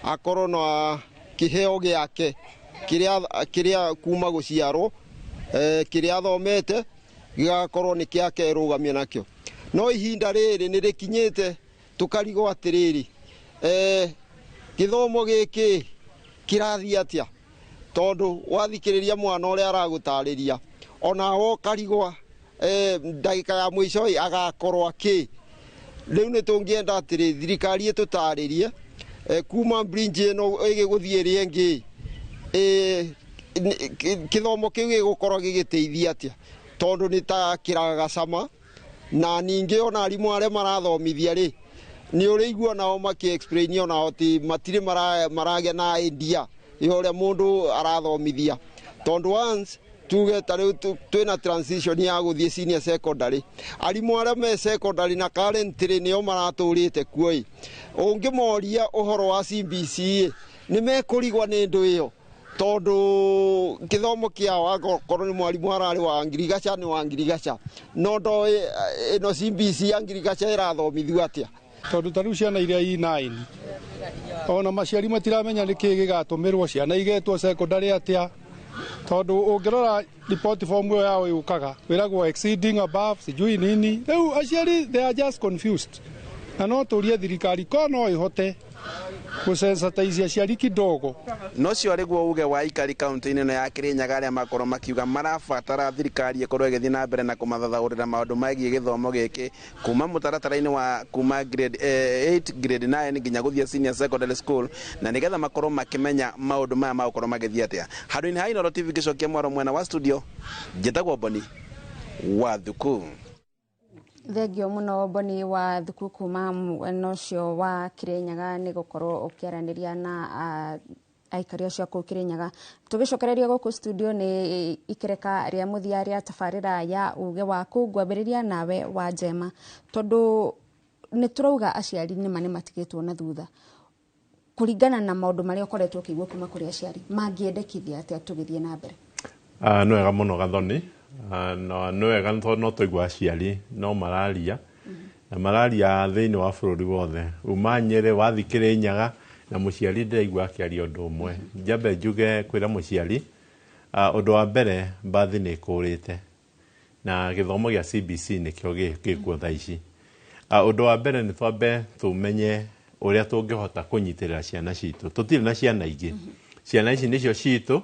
akorwo na kĩheo gĩake kĩrĩa kuma gũciarwo, kĩrĩa athomete gĩgakorwo nĩ kĩake rũgamia nakĩo. No ihinda rĩrĩ nĩ rĩkinyĩte tũkarigwo atĩrĩrĩ, gĩthomo gĩkĩ kĩrathiĩ atĩa, tondũ wathikĩrĩria mwana ũrĩa aragũtarĩria onawe ũkarigwa ndagĩka ya mũico agakorwo akĩ. Rĩu nĩ tũngĩenda atĩrĩ thirikari ĩtũtarĩrie kuma bridge ĩno ĩgĩgũthiĩ ĩrĩa ĩngĩ, kĩthomo kĩu gĩgũkorwo gĩgĩteithia atĩa, tondũ nĩ ta kĩragaga cama. Na ningĩ ona arimũ arĩa marathomithia rĩ, nĩ ũrĩigua nao makĩ explain onao ti matirĩ maragĩa na idea ya ũrĩa mũndũ arathomithia, tondũ once tuge ta rĩu twĩna transition ya gũthiĩ senior secondary, arimũ arĩa me secondary na currently nĩo maratũrĩte kuo ĩ, ũngĩmoria ũhoro wa CBC ĩ, nĩ mekũrigwa nĩ ndũ ĩyo, tondũ gĩthomo kĩao akorwo nĩ mwarimũ ararĩ wa ngirigaca nĩ wa ngirigaca, no ndoĩ ĩno CBC ya ngirigaca ĩrathomithio atĩa. Tondũ ta rĩu ciana iria i 9 ona maciari matiramenya nĩkĩ gĩgatũmĩrwo, ciana igetwo secondary atĩa, tondũ ũngĩrora report form ĩyo yao yũkaga wĩragwo exceeding above sijui nini. Rĩu aciari they are just confused, na no tũrie thirikari ko no ĩhote gũsensitize aciari kidogo. No cio arĩguo uge wa aikari kaunti-inĩ ĩno ya Kirinyaga arĩa makorwo makiuga marabatara thirikari ĩkorwo ĩgĩthiĩ na mbere na kũmathathaũrĩra maũndũ megiĩ gĩthomo gĩkĩ kuma mũtaratara-inĩ wa kuma grade 8 grade 9 nginya gũthiĩ senior secondary school, na nĩgetha makorwo makĩmenya maũndũ maya magũkorwo magĩthiĩ atĩa. Handũ-inĩ ha Inooro TV ngĩcokia mwaro mwena wa studio, njĩtagwo Boni wa Thuku. Thengio muno Boni wa Thuku kuma mwena ũcio wa Kirinyaga nĩ gũkorwo ũkĩaranĩria na aikari acio a kũu Kirinyaga. Tũgĩcokereria gũkũ studio nĩ ikereka rĩa mũthia rĩa tabarĩra ya uge waku, ngwambĩrĩria nawe wa Njema, tondũ nĩ tũrauga aciari nĩma nĩ matigĩtwo na thutha kũringana na maũndũ marĩa ũkoretwo ũkĩigua kuma kũrĩ aciari, mangĩendekithia atĩa tũgĩthiĩ na mbere? Nĩ wega mũno Gathoni, no nĩ wega tondũ no tũigua aciari no mararia na mararia thĩinĩ wa bũrũri wothe, uma Nyĩrĩ wathiĩ Kĩrĩnyaga na mũciari ndĩraigua akĩaria ũndũ ũmwe. Njambe njuge kwĩra mũciari, ũndũ wa mbere mbathi nĩ ĩkũrĩte na gĩthomo gĩa CBC nĩkĩo gĩkuo thaa ici. Ũndũ wa mbere nĩ twambe tũmenye ũrĩa tũngĩhota kũnyitĩrĩra ciana citũ. Tũtirĩ na ciana ingĩ, ciana ici nĩcio citũ,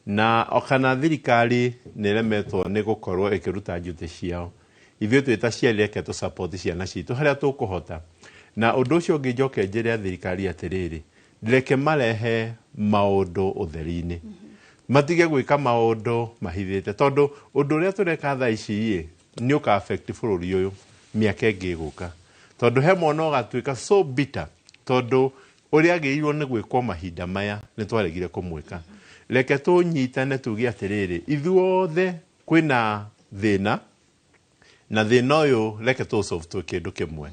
na kana thirikari nĩ ĩremetwo nĩ gũkorwo ĩkĩruta njutĩ ciao. Ithuĩ twĩ ta aciari reke tũ support ciana citũ harĩa tũkũhota. Na ũndũ ũcio ũngĩ njoke njĩre thirikari atĩrĩrĩ, reke marehe maũndũ ũtheri-inĩ, matige gwĩka maũndũ mahithĩte, tondũ ũndũ ũrĩa tũreka thaa ici ĩ nĩ ũka affect bũrũri ũyũ mĩaka ĩngĩ ĩgũka, tondũ he mwana ũgatuĩka so bitter tondũ ũrĩa agĩrĩirwo nĩ gwĩkwo mahinda maya nĩ twaregire kũmwĩka. Reke tũnyitane tuge atĩrĩrĩ, ithuothe kwĩna thĩna na thĩna ũyũ reke tũ solve twĩ kĩndũ kĩmwe.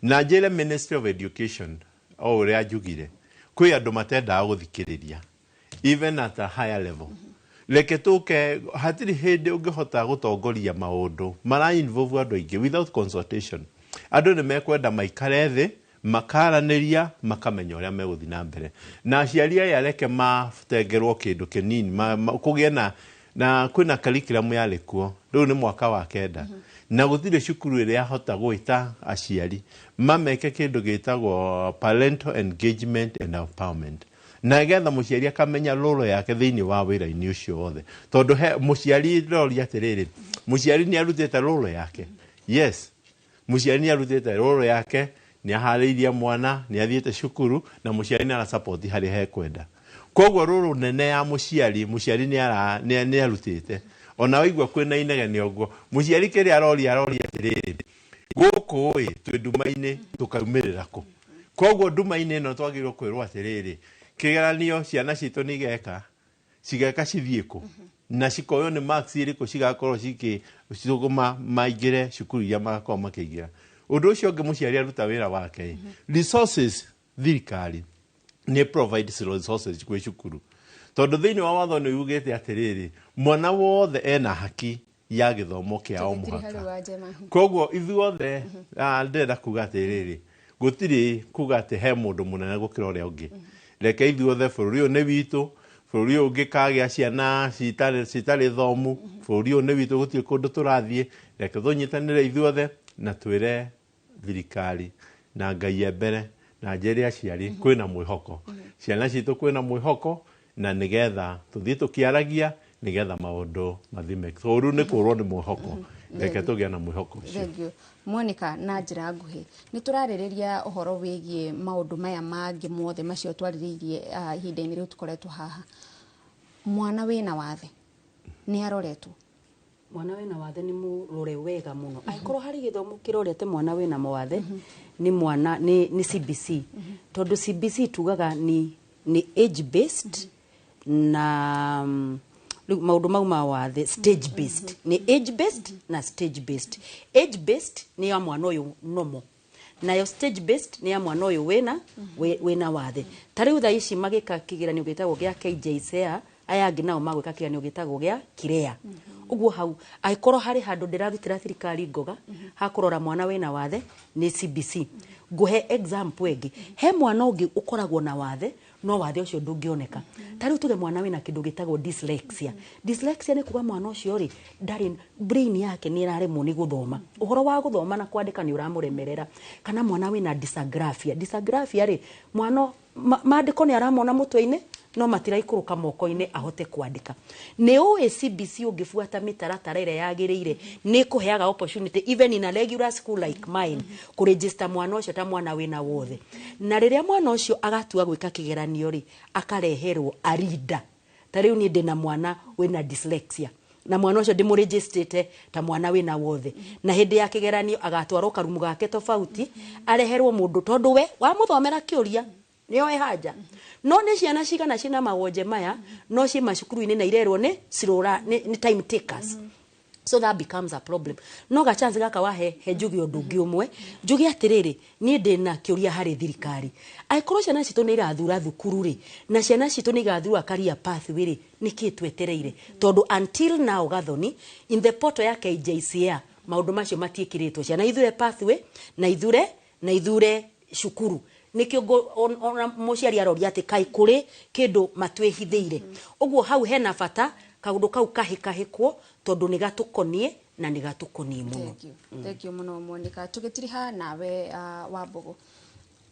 Na njĩre Ministry of Education o ũrĩa njugire, kwĩ andũ matendaga gũthikĩrĩria even at a higher level. Reke tũke, hatirĩ hĩndĩ ũngĩhota gũtongoria maũndũ mara involve andũ aingĩ without consultation. Andũ nĩ mekwenda maikare thĩ makaranĩria makamenya ũrĩa megũthiĩ na mbere. Na aciari aya reke matengerwo kĩndũ kĩnini, kũgĩe na kwĩna curriculum yarĩ kuo rĩu nĩ mwaka wa 9, na gũtirĩ cukuru ĩrĩa yahota gwĩta aciari mameke kĩndũ gĩtagwo parental engagement and empowerment, na getha mũciari akamenya role yake thĩinĩ wa wĩra-inĩ ũcio wothe, tondũ he mũciari roria atĩrĩrĩ, mũciari nĩ arutĩte role yake. Yes, mũciari nĩ arutĩte role yake, nĩ aharĩirie mwana, nĩ athiĩte cukuru, na mũciari nĩ arasupport harĩa hekwenda. Koguo role nene ya mũciari, mũciari nĩ arutĩte. Ona waigua kwĩna inegene ũguo, mũciari kĩrĩa aroria atĩrĩrĩ, gũkũ ĩ twĩ nduma-inĩ tũkaumĩrĩra kũ? Koguo nduma-inĩ ĩno twagĩrĩirwo kwĩrwo atĩrĩrĩ, kĩgeranio ciana citũ nĩ igeka, cigeka cithiĩ kũ? Na cikoywo nĩ marks irĩkũ cigakorwo cikĩcũgũma maingĩre cukuru iria magakorwo makĩingĩra. Ũndũ ũcio ũngĩ, mũciari aruta wĩra wake, resources, thirikari nĩ provide resources kwĩ cukuru, tondũ thĩinĩ wa watho nĩ yugĩte atĩrĩrĩ, mwana wothe ena haki ya gĩthomo kĩa o mũhaka. Koguo ithuothe, ndĩrenda kuga atĩrĩrĩ, gũtirĩ kuga atĩ he mũndũ mũnene gũkĩra ũrĩa ũngĩ. Reke ithuothe, bũrũri ũyũ nĩ witũ. Bũrũri ũyũ ũngĩkagĩa ciana citarĩ thomu, bũrũri ũyũ nĩ witũ, gũtirĩ kũndũ tũrathiĩ. Reke tũnyitanĩre ithuothe na twĩre thirikari na Ngai e mbere, na njĩre aciari kwĩna mwĩhoko, ciana citũ kwĩna mwĩhoko, na nĩgetha tũthiĩ tũkĩaragia nĩgetha maũndũ mathime. Ũru nĩ kũrwo nĩ mwĩhoko, reke tũgĩe na mwĩhoko ũcio. Thank you. Monica, na njĩra nguhĩ, nĩ tũrarĩrĩria ũhoro wĩgiĩ maũndũ maya mangĩ mothe macio twarĩrĩirie ihinda-inĩ rĩu tũkoretwo haha. Mwana wĩna wathe nĩ aroretwo? Mwana wĩna wathe nĩ mũrore wega mũno. Angĩkorwo harĩ gĩthomo kĩrorete mwana wĩna mawathe, nĩ mwana nĩ CBC, tondũ CBC tugaga nĩ age based na rĩu maũndũ mau ma wathe stage based, nĩ age based na stage based. Age based nĩ ya mwana ũyũ normal, nayo stage based nĩ ya mwana ũyũ wĩna wathe. Ta rĩu thaa ici magĩka kĩgeranio gĩtagwo gĩa KJSEA, aya angĩ nao magwĩka kĩgeranio gĩtagwo gĩa KIREA. Ũguo hau angĩkorwo harĩ handũ ndĩrarutĩra thirikari ngoga hakũrora mwana wĩna wathe, nĩ CBC. Ngũhe example ĩngĩ. He mwana ũngĩ ũkoragwo na wathe, no wathe ũcio ndũngĩoneka. Ta rĩu tuge mwana wĩna kĩndũ gĩtagwo dyslexia. Dyslexia nĩ kuga mwana ũcio rĩ, ndarĩ brain yake nĩ ĩraremwo nĩ gũthoma, ũhoro wa gũthoma na kwandĩka nĩ ũramũremerera. Kana mwana wĩna dysgraphia. Dysgraphia rĩ, mwana maandĩko nĩ aramona mũtwe-inĩ no matiraikũrũka moko-inĩ ahote kwandĩka. Nĩ ũĩ CBC ũngĩbuata mĩtaratara ĩrĩa yagĩrĩire, nĩ ĩkũheaga opportunity even in a regular school like mine kũregister mwana ũcio ta mwana wĩna wothe. Na rĩrĩa mwana ũcio agatua gwĩka kĩgeranio rĩ, akareherwo arida. Ta rĩu niĩ ndĩna mwana wĩna dyslexia, na mwana ũcio ndĩmũregistrĩte ta mwana wĩna wothe, na hĩndĩ ya kĩgeranio agatwarwo karumu gake tofauti, areherwo mũndũ, tondũ we wamũthomera kĩũria nĩoe haja. No nĩ ciana cigana cina mawonje maya no ciĩ macukuru-inĩ na irerwo nĩ cirũra nĩ time takers? So that becomes a problem. No ga chance gaka wahe, he njuge ũndũ ũngĩ ũmwe. Njuge atĩrĩrĩ, niĩ ndĩna kĩũria harĩ thirikari. Angĩkorwo ciana citũ nĩ irathura thukuru rĩ, na ciana citũ nĩ igathura career pathway rĩ, nĩkĩ twetereire? Tondũ until now, Gathoni, in the portal ya KJCA maũndũ macio matiĩkĩrĩtwo, ciana ithure pathway na ithure cukuru. Nĩkĩo ona mũciari aroria atĩ kaĩ kũrĩ kĩndũ matwĩhithĩire. Ũguo hau hena bata kaũndũ kau kahĩkahĩkwo, tondũ nĩ gatũkonie na nĩ gatũkonie mũno. Thank you. Thank you mũno, Monica. Tũgĩtiriha nawe, Wambũgũ,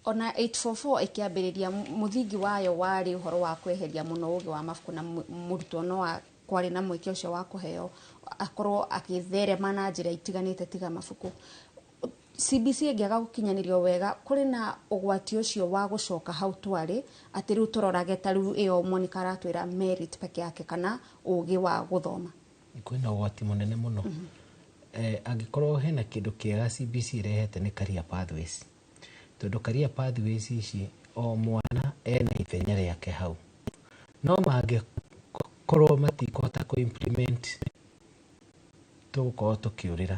ona 844 ĩkĩambĩrĩria, mũthingi wayo warĩ ũhoro wa kweheria mũno ũgĩ wa mabuku, na mũrutwo no kwarĩ na mweke ũcio wa kũheo akorwo agĩtherema na njĩra itiganĩte tiga mabuku. CBC ĩngĩaga gũkinyanĩrio wega, kũrĩ na ũgwati ũcio wa gũcoka hau twarĩ, atĩ rĩu tũrorage ta rĩu ĩyo Monica aratwĩra merit peke yake kana ũgĩ wa gũthoma? Kwĩna ũgwati mũnene mũno. Angĩkorwo hena kĩndũ kĩega CBC ĩrehete, nĩ career pathways, tondũ career pathways ici o mwana ena ithenya rĩake hau. No mangĩkorwo matikũhota kũ implement, tũgũkorwo tũkĩũrĩra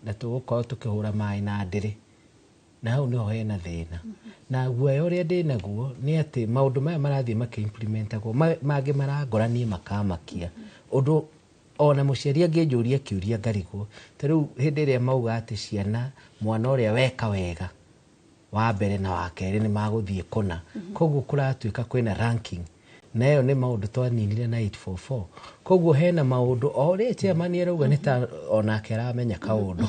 na tũgũkorwo tũkĩhũra maĩ na ndĩrĩ, na hau nĩho hena thĩna. Na guoya ũrĩa ndĩnaguo nĩ atĩ maũndũ maya marathiĩ makĩimplementagwo, mangĩ marangora niĩ makamakia ũndũ ona mũciari angĩnjũria kĩũria ngarigwo. Ta rĩu hĩndĩ ĩrĩa mauga atĩ ciana, mwana ũrĩa weka wega wa mbere na wa kerĩ nĩ magũthiĩ kũna, koguo kũratuĩka kwĩna ranking, na ĩyo nĩ maũndũ twaninire na 844. Koguo hena maũndũ o ũrĩa chairman arauga, nĩ ta onake aramenya kaũndũ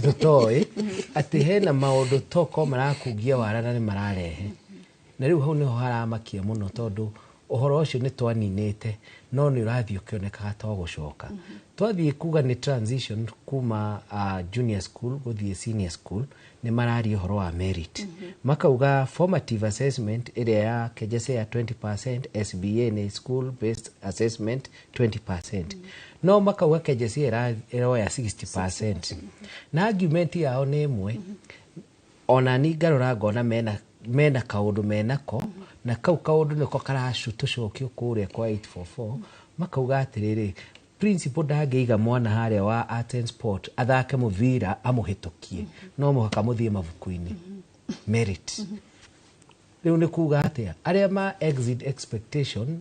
tũtoĩ, atĩ hena maũndũ toko marakungia wara na nĩ mararehe. Na rĩu hau nĩho haramakia mũno, tondũ ũhoro ũcio nĩ twaninĩte, no nĩ ũrathiĩ ũkĩonekaga to gũcoka. Twathiĩ kuga nĩ transition kuma junior school gũthiĩ senior school, nĩ mararia ũhoro wa merit. Makauga formative assessment ĩrĩa ya KJSEA 20%, SBA nĩ school based assessment 20%, no makauga KJSEA ĩroya 60%, na argument yao nĩ ĩmwe. Ona ni ngarora ngona mena kaũndũ menako. Na kau kaũndũ nĩko karacutũcokio kũrĩa kwa 844, makauga atĩrĩrĩ, principal ndangĩiga mwana harĩa wa art and sport athake mũbira amũhĩtũkie, no mũhaka mũthiĩ mabuku-inĩ merit. Rĩu nĩ kuga atĩa, arĩa ma exceed expectation,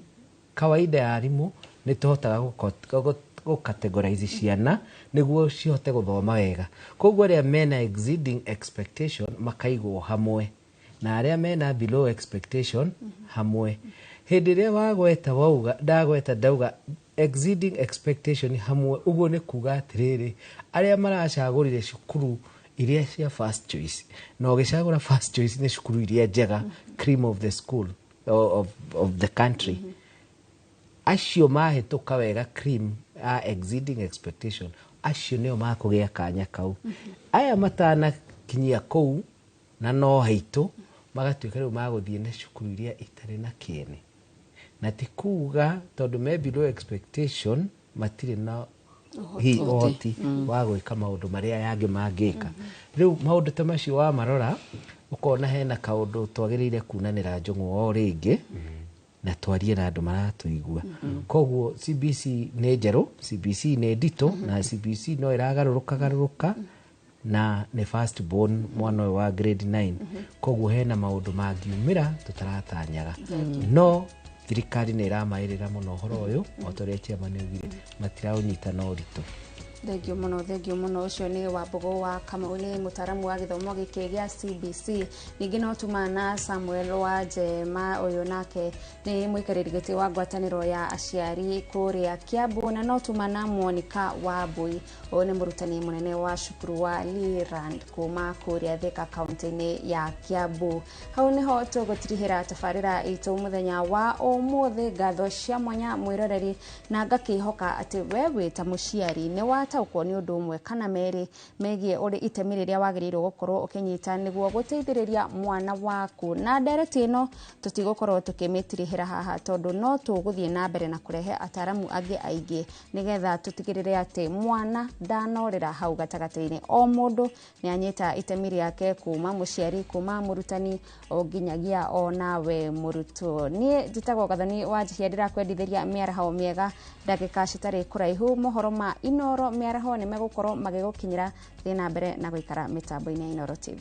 kawaida ya arimũ nĩ tũhotaga gũ-categorize ciana nĩguo cihote gũthoma wega. Koguo arĩa mena exceeding expectation makaigwo hamwe na arĩa mena below expectation hamwe. Hĩndĩ ĩrĩa wagweta wauga, ndagweta ndauga exceeding expectation hamwe, ũguo nĩ kuga atĩrĩrĩ, arĩa maracagũrire cukuru iria cia first choice, na ũgĩcagũra first choice nĩ cukuru iria njega, cream of the school of the country, acio mahĩtũka wega cream a exceeding expectation, acio nĩo makũgĩa kanya kau. Aya matanakinyia kũu na no haitũ magatuĩka rĩu magũthiĩ na cukuru iria itarĩ na kĩene, na ti kuga tondũ me below expectation matirĩ na hi ũhoti wa gwĩka maũndũ marĩa yangĩ mangĩka. Rĩu maũndũ ta macio wamarora ũkona hena kaũndũ twagĩrĩire kunanĩra njũng'wa o rĩngĩ na twarie na andũ maratũigua. Koguo CBC nĩ njerũ, CBC nĩ nditũ, na CBC no ĩragarũrũka garũrũka, na nĩ first born mwana ũyũ wa grade 9, koguo hena maũndũ mangiumĩra tũtaratanyaga. No thirikari nĩ ĩramaĩrĩra mũno ũhoro ũyũ, o ta ũrĩa chairman augire, matiraũnyita na ũritũ. Thengio mũno, thengio mũno. Ũcio nĩ Wambũgũ wa Kamau, nĩ mũtaaramu wa gĩthomo gĩkĩ gĩa CBC. Ningĩ no tuma na Samuel wa Njema, ũyũ nake nĩ mũikarĩri gĩtĩ wa ngwatanĩro ya aciari kũrĩa Kiambu, na no tuma na Monica wa Mbui, ũyũ nĩ mũrutani mũnene wa cukuru wa Leland kuma kũrĩa Thika kaunti-inĩ ya Kiambu. Hau nĩho tũgũtirihĩra tabarĩra itũ mũthenya wa ũmũthĩ. Ngatho cia mwanya mwĩroreri, na ngakĩhoka atĩ we wĩ ta mũciari nĩ wataũkwo nĩ ũndũ ũmwe kana merĩ megiĩ ũrĩ itemi rĩrĩa wagĩrĩirwo gũkorwo ũkĩnyita nĩguo gũteithĩrĩria mwana waku. Na ndereti ĩno tũtigũkorwo tũkĩmĩtirihĩra haha, tondũ no tũgũthiĩ na mbere na kũrehe ataramu angĩ aingĩ nĩgetha tũtigĩrĩre atĩ mwana ndanorĩra hau gatagatĩ-inĩ. O mũndũ nĩ anyita itemi rĩake, kuma mũciari, kuma mũrutani, o nginyagia o nawe mũrutwo. Niĩ njĩtagwo Gathoni wa Njihia, ndĩrakwendithĩria mĩaraho mĩega. Ndagĩka citarĩ kũraihu mohoro ma Inoro mĩaraho nĩ megũkorwo magĩgũkinyĩra. Thiĩ na mbere na gũikara mĩtambo-inĩ ya Inoro TV.